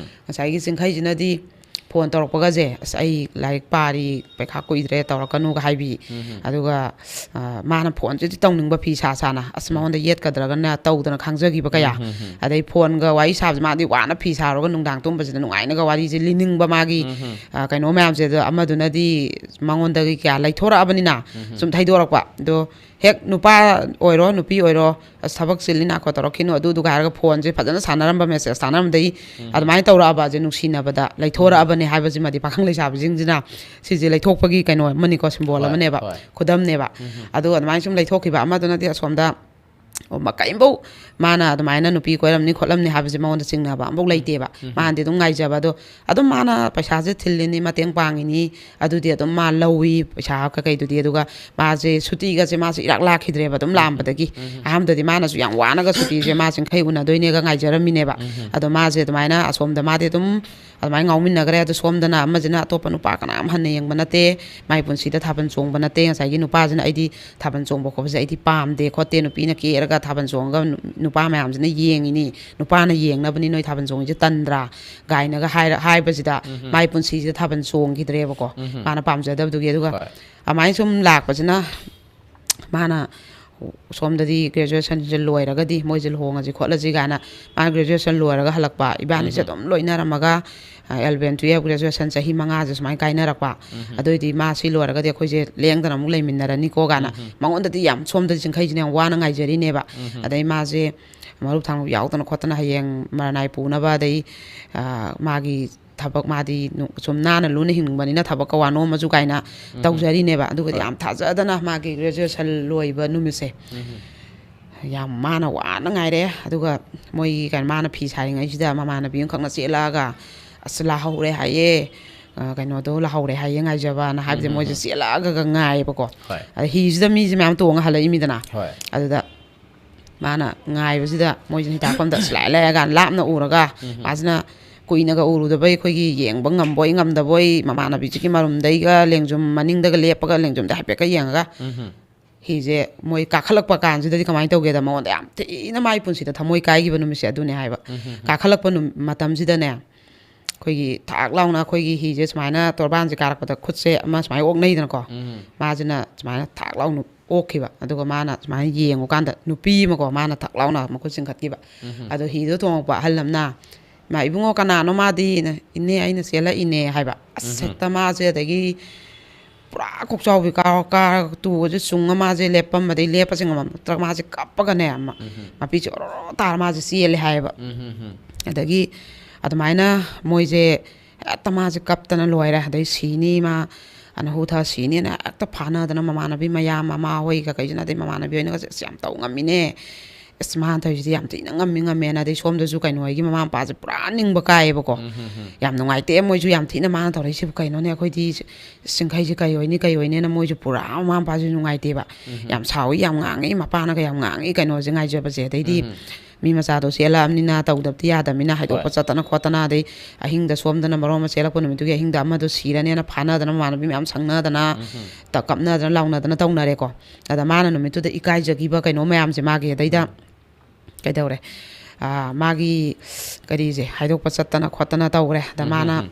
ꯉꯁꯥꯏꯒꯤ ꯆꯤꯡꯈꯩꯁꯤꯅꯗꯤ ꯐꯣꯟ ꯇꯧꯔꯛꯄꯒꯁꯦ, "ꯑꯁ, ꯑꯩ ꯂꯥꯏꯔꯤꯛ ꯄꯥꯔꯤ, ꯄꯩꯈꯥ ꯀꯨꯏꯗ꯭ꯔꯦ, ꯇꯧꯔꯛꯀꯅꯨꯒ" ꯍꯥꯏꯕꯤ꯫ ꯑꯗꯨꯒ, ꯑ, ꯃꯥꯅ ꯐꯣꯟꯁꯤꯗꯤ ꯇꯧꯅꯤꯡꯕ ꯐꯤ ꯁꯥ ꯁꯥꯅ, ꯑꯁ, ꯃꯉꯣꯟꯗ ꯌꯦꯠꯀꯗ꯭ꯔꯒꯅ ꯇꯧꯗꯅ ꯈꯥꯡꯖꯈꯤꯕ ꯀꯌꯥ꯫ ꯑꯗꯩ ꯐꯣꯟꯒ ꯋꯥꯔꯤ ꯁꯥꯕꯁꯦ, ꯃꯥꯗꯤ ꯋꯥꯅ ꯐꯤ ꯁꯥꯔꯨꯔꯒ ꯅꯨꯡꯗꯥꯡ ꯇꯨꯝꯕꯁꯤꯗ ꯅꯨꯡꯉꯥꯏꯅꯒ ꯋꯥꯔꯤꯁꯦ ꯂꯤꯅꯤꯡꯕ ꯃꯥꯒꯤ, ꯑ, ꯀꯩꯅꯣ ꯃꯌꯥꯝꯁꯦ꯫ ꯑꯗꯣ ꯑꯃꯗꯨꯅꯗꯤ ꯃꯉꯣꯟꯗꯒꯤ ꯀꯌꯥ ꯂꯩꯊꯣꯔꯛꯑꯕꯅꯤꯅ ꯁꯨꯝ ꯊꯩꯗꯣꯔꯛꯄ꯫ ꯑꯗꯣ ꯍꯦꯛ ꯅꯨꯄꯥ ꯑꯣꯏꯔꯣ, ꯅꯨꯄꯤ ꯑꯣꯏꯔꯣ, "ꯑꯁ, ꯊꯕꯛ ꯆꯤꯜꯂꯤ, ꯅꯥꯈꯣ, ꯇꯧꯔꯛꯈꯤꯅꯨ", ꯑꯗꯨꯗꯨꯒ ꯍꯥꯏꯔꯒ ꯐꯣꯟꯁꯦ ꯐꯖꯅ ꯁꯥꯟꯅꯔꯝꯕ, ꯃꯦꯁꯦꯖ ꯊꯥꯅꯔꯝꯕꯗꯒꯤ ꯑꯗꯨꯃꯥꯏꯅ ꯇꯧꯔꯛꯑꯕꯁꯦ, ꯅꯨꯡꯁꯤꯅꯕꯗ ꯂꯩꯊꯣꯔꯛꯑꯕꯅꯦ ꯍꯥꯏꯕꯁꯤꯃꯗꯤ ꯄꯥꯈꯪ ꯂꯩꯁꯥꯕꯤꯁꯤꯡꯁꯤꯅ ꯁꯤꯁꯦ ꯂꯩꯊꯣꯛꯄꯒꯤ ꯀꯩꯅꯣ ꯑꯃꯅꯤꯀꯣ, ꯁꯤꯝꯕꯣꯜ ꯍꯣꯏ, ꯑꯃꯅꯦꯕ, ꯍꯣꯏ꯫ ꯈꯨꯗꯝꯅꯦꯕ꯫ ꯑꯗꯣ ꯑꯗꯨꯃꯥꯏꯅ ꯁꯨꯝ ꯂꯩꯊꯣꯛꯈꯤꯕ꯫ ꯑꯃꯗꯨꯅꯗꯤ ꯑꯁꯣꯝꯗ, ꯑꯣ, ꯃ-, ꯀꯔꯤꯝꯐꯧ ꯃꯥꯅ ꯑꯗꯨꯃꯥꯏꯅ ꯅꯨꯄꯤ ꯀꯣꯏꯔꯝꯅꯤ ꯈꯣꯠꯂꯝꯅꯤ ꯍꯥꯏꯕꯁꯦ ꯃꯉꯣꯟꯗ ꯆꯤꯡꯅꯕ ꯑꯃꯐꯧ ꯂꯩꯇꯦꯕ꯫ ꯃꯥꯅꯗꯤ ꯑꯗꯨꯝ ꯉꯥꯏꯖꯕ꯫ ꯑꯗꯣ ꯑꯗꯨꯝ ꯃꯥꯅ ꯄꯩꯁꯥꯁꯦ ꯊꯤꯜꯂꯤꯅꯤ, ꯃꯇꯦꯡ ꯄꯥꯡꯉꯤꯅꯤ, ꯑꯗꯨꯗꯤ ꯑꯗꯨꯝ ꯃꯥ ꯂꯧꯏ ꯄꯩꯁꯥ ꯀꯩꯀꯩꯗꯨꯗꯤ꯫ ꯑꯗꯨꯒ ꯃꯥꯁꯦ ꯁꯨꯇꯤꯒꯁꯦ ꯃꯥꯁꯦ ꯏꯔꯥꯛ ꯂꯥꯛꯈꯤꯗ꯭ꯔꯦꯕ ꯑꯗꯨꯝ ꯂꯥꯛꯑꯝꯕꯗꯒꯤ꯫ ꯑꯍꯥꯟꯕꯗꯗꯤ ꯃꯥꯅꯁꯨ ꯌꯥꯝ ꯋꯥꯅꯒ ꯁꯨꯇꯤꯁꯦ ꯃꯥ ꯆꯤꯡꯈꯩ ꯎꯅꯗꯣꯏꯅꯦꯒ ꯉꯥꯏꯖꯔꯝꯃꯤꯅꯦꯕ꯫ ꯑꯗꯣ ꯃꯥꯁꯦ ꯑꯗꯨꯃꯥꯏꯅ ꯑꯁꯣꯝꯗ ꯃꯥꯗꯤ ꯑꯗꯨꯝ ꯑꯗꯨꯃꯥꯏꯅ ꯉꯥꯎꯃꯤꯟꯅꯈ꯭ꯔꯦ꯫ ꯑꯗꯣ ꯁꯣꯝꯗꯅ ꯑꯃꯁꯤꯅ ꯑꯇꯣꯞꯄ ꯅꯨꯄꯥ ꯀꯅꯥꯝ ꯍꯟꯅ ꯌꯦꯡꯕ ꯅꯠꯇꯦ, ꯃꯥꯏ ꯄꯨꯟꯁꯤꯗ ꯊꯥꯕꯜ ꯆꯣꯡꯕ ꯅꯠꯇꯦ꯫ ꯉꯁꯥꯏꯒꯤ ꯅꯨꯄꯥꯁꯤꯅ, "ꯑꯩꯗꯤ ꯊꯥꯕꯜ ꯆꯣꯡꯕ ꯈꯣꯠꯄꯁꯦ ꯑꯩꯗꯤ ꯄꯥꯝꯗꯦ ꯈꯣꯠꯇꯦ, ꯅꯨꯄꯤꯅ ꯀꯦꯔꯒ ꯊꯥꯕꯜ ꯆꯣꯡꯉꯒ ꯅꯨ-, ꯅꯨꯄꯥ ꯃꯌꯥꯝꯁꯤꯅ ꯌꯦꯡꯉꯤꯅꯤ, ꯅꯨꯄꯥꯅ ꯌꯦꯡꯅꯕꯅꯤ ꯅꯣꯏ ꯊꯥꯕꯜ ꯆꯣꯡꯉꯤꯁꯦ, ꯇꯟꯗ꯭ꯔꯥ?" ꯀꯥꯏꯅꯒ ꯍꯥꯏꯔ-, ꯍꯥꯏꯕꯁꯤꯗ ꯃꯥꯏ ꯄꯨꯟꯁꯤꯁꯤꯗ ꯊꯥꯕꯜ ꯆꯣꯡꯈꯤꯗ꯭ꯔꯦꯕꯀꯣ, ꯃꯥꯅ ꯄꯥꯝꯖꯗꯕꯗꯨꯒꯤ꯫ ꯑꯗꯨꯒ ꯍꯣꯏ꯫ ꯑꯗꯨꯃꯥꯏꯅ ꯁꯨꯝ ꯂꯥꯛꯄꯁꯤꯅ ꯃꯥꯅ ꯁꯣꯝꯗꯗꯤ ꯒ꯭ꯔꯦꯖꯨꯑꯦꯁꯟꯁꯦ ꯂꯣꯏꯔꯒꯗꯤ ꯃꯣꯏꯁꯦ ꯂꯨꯍꯣꯡꯉꯁꯤ ꯈꯣꯠꯂꯁꯤ ꯀꯥꯏꯅ, ꯃꯥꯅ ꯒ꯭ꯔꯦꯖꯨꯑꯦꯁꯟ ꯂꯣꯏꯔꯒ ꯍꯜꯂꯛꯄ, ꯏꯕꯥꯅꯤꯁꯦ ꯑꯗꯨꯝ ꯂꯣꯏꯅꯔꯝꯃꯒ, ꯑꯦꯂꯚꯦꯟ, ꯇꯨꯌꯦꯜꯞ, ꯒ꯭ꯔꯦꯖꯨꯑꯦꯁꯟ ꯆꯍꯤ ꯃꯉꯥꯁꯦ ꯁꯨꯃꯥꯏꯅ ꯀꯥꯏꯅꯔꯛꯄ꯫ ꯑꯗꯨꯑꯣꯏꯗꯤ ꯃꯥ ꯁꯤ ꯂꯣꯏꯔꯒꯗꯤ ꯑꯩꯈꯣꯏꯁꯦ ꯂꯦꯡꯗꯅ ꯑꯃꯨꯛ ꯂꯩꯃꯤꯟꯅꯔꯅꯤꯀꯣ ꯀꯥꯏꯅ ꯃꯉꯣꯟꯗꯗꯤ ꯌꯥꯝ, ꯁꯣꯝꯗꯗꯤ ꯆꯤꯡꯈꯩꯁꯤꯅ ꯌꯥꯝ ꯋꯥꯅ ꯉꯥꯏꯖꯔꯤꯅꯦꯕ꯫ ꯑꯗꯩ ꯃꯥꯁꯦ ꯃꯔꯨꯞ ꯊꯥꯡꯂꯨꯞ ꯌꯥꯎꯗꯅ ꯈꯣꯠꯇꯅ ꯍꯌꯦꯡ ꯃꯔꯅꯥꯏ ꯄꯨꯅꯕ, ꯑꯗꯩ, ꯑ, ꯃꯥꯒꯤ ꯊꯕꯛ, ꯃꯥꯗꯤ ꯅꯨ-, ꯁꯨꯝ ꯅꯥꯟꯅ ꯂꯨꯅ ꯍꯤꯡꯕꯅꯤꯅ ꯊꯕꯛ ꯀꯋꯥ ꯅꯣꯝꯃꯁꯨ ꯀꯥꯏꯅ ꯇꯧꯖꯔꯤꯅꯦꯕ꯫ ꯑꯗꯨꯒꯗꯤ ꯍꯣꯏ꯫ ꯌꯥꯝ ꯊꯥꯖꯗꯅ ꯃꯥꯒꯤ ꯒ꯭ꯔꯦꯖꯨꯑꯦꯁꯟ ꯂꯣꯏꯕ ꯅꯨꯃꯤꯠꯁꯦ ꯌꯥꯝ ꯃꯥꯅ ꯋꯥꯅ ꯉꯥꯏꯔꯦ꯫ ꯑꯗꯨꯒ ꯃꯣꯏꯒꯤ ꯀꯩꯅꯣ, ꯃꯥꯅ ꯐꯤ ꯁꯥꯔꯤꯉꯩꯁꯤꯗ ꯃꯃꯥꯟꯅꯕꯤ ꯑꯃꯈꯛꯅ ꯆꯦꯜꯂꯛꯑꯒ, "ꯑꯁ, ꯂꯥꯍꯧꯔꯦ ꯍꯥꯏꯌꯦ, ꯑ, ꯀꯩꯅꯣꯗꯣ ꯂꯥꯍꯧꯔꯦ ꯍꯥꯏꯌꯦ, ꯉꯥꯏꯖꯕꯅ" ꯍꯥꯏꯕꯗꯤ ꯃꯣꯏꯁꯦ ꯆꯦꯜꯂꯛꯑꯒ ꯉꯥꯏꯌꯦꯕꯀꯣ꯫ ꯍꯣꯏ꯫ ꯑꯗ ꯍꯤꯁꯤꯗ ꯃꯤꯁꯦ ꯃꯌꯥꯝ ꯇꯣꯡꯉ ꯍꯜꯂꯛꯏꯃꯤꯗꯅ꯫ ꯍꯣꯏ꯫ ꯑꯗꯨꯗ ꯃꯥꯅ ꯉꯥꯏꯕꯁꯤꯗ ꯃꯣꯏꯁꯦ ꯍꯤꯗꯥꯛꯐꯝꯗ ꯑꯁ ꯂꯥꯛꯑꯦ, ꯂꯥꯛꯑꯦ ꯀꯥꯏꯅ ꯂꯥꯞꯅ ꯎꯔꯒ ꯃꯥꯁꯤꯅ ꯀꯨꯏꯅꯒ ꯎꯔꯨꯗꯕꯩ ꯑꯩꯈꯣꯏꯒꯤ ꯌꯦꯡꯕ ꯉꯝꯕꯣꯏ ꯉꯝꯗꯕꯣꯏ ꯃꯃꯥꯟꯅꯕꯤꯁꯤꯒꯤ ꯃꯔꯨꯝꯗꯩꯒ ꯂꯦꯡꯖꯨꯝ ꯃꯅꯤꯡꯗꯒ ꯂꯦꯞꯄꯒ ꯂꯦꯡꯖꯨꯝꯗ ꯍꯥꯏꯐꯦꯠꯀ ꯌꯦꯡꯉꯒ ꯎꯝ꯫ ꯍꯤꯁꯦ ꯃꯣꯏ ꯀꯥꯈꯠꯂꯛꯄ ꯀꯥꯟꯁꯤꯗꯗꯤ ꯀꯃꯥꯏꯅ ꯇꯧꯒꯦꯗ, ꯃꯉꯣꯟꯗ ꯌꯥꯝ ꯊꯤꯅ ꯃꯥꯏ ꯄꯨꯟꯁꯤꯗ ꯊꯃꯣꯏ ꯀꯥꯏꯈꯤꯕ ꯅꯨꯃꯤꯠꯁꯦ ꯑꯗꯨꯅꯦ ꯍꯥꯏꯕ꯫ ꯎꯝ꯫ ꯀꯥꯈꯠꯂꯛꯄ ꯅꯨꯃꯤꯠ ꯃꯇꯝꯁꯤꯗꯅꯦ, ꯑꯩꯈꯣꯏꯒꯤ ꯊꯥꯛ ꯂꯥꯎꯅ ꯑꯩꯈꯣꯏꯒꯤ ꯍꯤꯁꯦ ꯁꯨꯃꯥꯏꯅ ꯇꯣꯔꯕꯥꯟꯁꯦ ꯀꯥꯔꯛꯄꯗ ꯈꯨꯠꯁꯦ ꯑꯃ ꯁꯨꯃꯥꯏꯅ ꯑꯣꯛꯅꯩꯗꯅꯀꯣ꯫ ꯎꯝ꯫ ꯃꯥꯁꯤꯅ ꯁꯨꯃꯥꯏꯅ ꯊꯥꯛ ꯂꯥꯎꯅ ꯑꯣꯛꯈꯤꯕ꯫ ꯑꯗꯨꯒ ꯃꯥꯅ ꯁꯨꯃꯥꯏꯅ ꯌꯦꯡꯉꯨꯀꯥꯟꯗ ꯅꯨꯄꯤ ꯑꯃꯀꯣ, ꯃꯥꯅ ꯊꯛ ꯂꯥꯎꯅ ꯃꯈꯨꯠ ꯆꯤꯡꯈꯠꯈꯤꯕ꯫ ꯎꯝ꯫ ꯑꯗꯣ ꯍꯤꯗꯣ ꯇꯣꯡꯉꯛꯄ ꯑꯍꯜ ꯑꯃꯅ, "ꯏꯃꯥ, ꯏꯕꯨꯡꯉꯣ, ꯀꯅꯥꯅꯣ ꯃꯥꯗꯤꯅ?" "ꯏꯅꯦ, ꯑꯩꯅ ꯆꯦꯜꯂꯛꯏꯅꯦ" ꯍꯥꯏꯕ꯫ ꯑꯁ, ꯎꯝ꯫ ꯍꯦꯛꯇ ꯃꯥꯁꯦ ꯑꯗꯒꯤ ꯄꯨꯔꯥ ꯀꯣꯛꯆꯥꯎꯕꯤ ꯀꯥ-, ꯀꯥꯔꯒ ꯇꯨꯒꯁꯦ ꯆꯨꯡꯉ ꯃꯥꯁꯦ ꯂꯦꯞꯄꯝꯕꯗꯩ ꯂꯦꯞꯄꯁꯦ ꯉꯝꯃꯛꯇ꯭ꯔꯒ ꯃꯥꯁꯦ ꯀꯞꯄꯒꯅꯦ, ꯃ-, ꯎꯝ꯫ ꯃꯄꯤꯁꯦ ꯑꯣꯔꯣ ꯇꯥꯔ ꯃꯥꯁꯦ ꯆꯦꯜꯂꯦ ꯍꯥꯏꯌꯦꯕ꯫ ꯎꯝ꯫ ꯑꯗꯒꯤ ꯑꯗꯨꯃꯥꯏꯅ ꯃꯣꯏꯁꯦ ꯍꯦꯛꯇ ꯃꯥꯁꯦ ꯀꯞꯇꯅ ꯂꯣꯏꯔꯦ꯫ ꯑꯗꯩ ꯁꯤꯅꯤ ꯃꯥ, ꯑꯅꯍꯨ ꯊꯥ ꯁꯤꯅꯤꯅ ꯍꯦꯛꯇ ꯐꯥꯅꯗꯅ ꯃꯃꯥꯟꯅꯕꯤ ꯃꯌꯥꯝ, ꯃꯃꯥ ꯍꯣꯏꯒ ꯀꯩꯁꯤꯅ, ꯑꯗꯩ ꯃꯃꯥꯟꯅꯕꯤ ꯍꯣꯏꯅꯒꯁꯦ, "ꯑꯁ, ꯌꯥꯝ ꯇꯧ ꯉꯝꯃꯤꯅꯦ꯫ ꯑꯁ, ꯃꯥꯅ ꯇꯧꯔꯤꯁꯤꯗꯤ ꯌꯥꯝ ꯊꯤꯅ ꯉꯝꯃꯤ, ꯉꯝꯃꯦꯅ", ꯑꯗꯩ ꯁꯣꯝꯗꯁꯨ ꯀꯩꯅꯣ ꯍꯣꯏꯒꯤ ꯃꯃꯥ ꯃꯄꯥꯁꯦ ꯄꯨꯔꯥ ꯅꯤꯡꯕ ꯀꯥꯏꯌꯦꯕꯀꯣ꯫ ꯎꯝ, ꯎꯝ, ꯎꯝ꯫ ꯌꯥꯝ ꯅꯨꯡꯉꯥꯏꯇꯦ ꯃꯣꯏꯁꯨ ꯌꯥꯝ ꯊꯤꯅ ꯃꯥꯅ ꯇꯧꯔꯛꯏꯁꯤꯕꯨ ꯀꯩꯅꯣꯅꯦ, ꯑꯩꯈꯣꯏꯗꯤ ꯆꯤꯡꯈꯩꯁꯦ ꯀꯩ ꯑꯣꯏꯅꯤ, ꯀꯩ ꯑꯣꯏꯅꯤꯅ ꯃꯣꯏꯁꯨ ꯄꯨꯔꯥ ꯃꯃꯥ ꯃꯄꯥꯁꯨ ꯅꯨꯡꯉꯥꯏꯇꯦꯕ꯫ ꯎꯝ꯫ ꯌꯥꯝ ꯁꯥꯎꯏ, ꯌꯥꯝ ꯉꯥꯡꯉꯤ, ꯃꯄꯥꯅꯒ ꯌꯥꯝ ꯉꯥꯡꯉꯤ ꯀꯩꯅꯣꯁꯦ ꯉꯥꯏꯖꯕꯁꯦ꯫ ꯑꯗꯩꯗꯤ ꯎꯝ꯫ ꯃꯤ ꯃꯆꯥꯗꯣ ꯆꯦꯜꯂꯛꯑꯕꯅꯤꯅ ꯇꯧꯗꯕꯗꯤ ꯌꯥꯗꯕꯅꯤꯅ ꯍꯥꯏꯗꯣꯛꯄ ꯍꯣꯏ꯫ ꯆꯠꯇꯅ ꯈꯣꯠꯇꯅ, ꯑꯗꯩ ꯑꯍꯤꯡꯗ ꯁꯣꯝꯗꯅ ꯃꯔꯣꯟ ꯑꯃ ꯆꯦꯜꯂꯛꯄ ꯅꯨꯃꯤꯠꯇꯨꯒꯤ ꯑꯍꯤꯡꯗ ꯑꯃꯗꯣ ꯁꯤꯔꯅꯦꯅ ꯐꯥꯅꯗꯅ ꯃꯃꯥꯟꯅꯕꯤ ꯃꯌꯥꯝ ꯁꯪꯅꯗꯅ ꯎꯝ꯫ ꯇ-, ꯀꯞꯅꯗꯅ ꯂꯥꯎꯅꯗꯅ ꯇꯧꯅꯔꯦꯀꯣ꯫ ꯑꯗ ꯃꯥꯅ ꯅꯨꯃꯤꯠꯇꯨꯗ ꯏꯀꯥꯏꯖꯈꯤꯕ ꯀꯩꯅꯣ ꯃꯌꯥꯝꯁꯦ ꯃꯥꯒꯤ ꯑꯗꯩꯗ ꯎꯝ꯫ ꯀꯩꯗꯧꯔꯦ? ꯑꯥ, ꯃꯥꯒꯤ ꯀꯔꯤꯁꯦ ꯍꯥꯏꯗꯣꯛꯄ ꯆꯠꯇꯅ ꯈꯣꯠꯇꯅ ꯇꯧꯔꯦ꯫ ꯑꯗ ꯎꯝ, ꯃꯥꯅ ꯎꯝ, ꯎꯝ꯫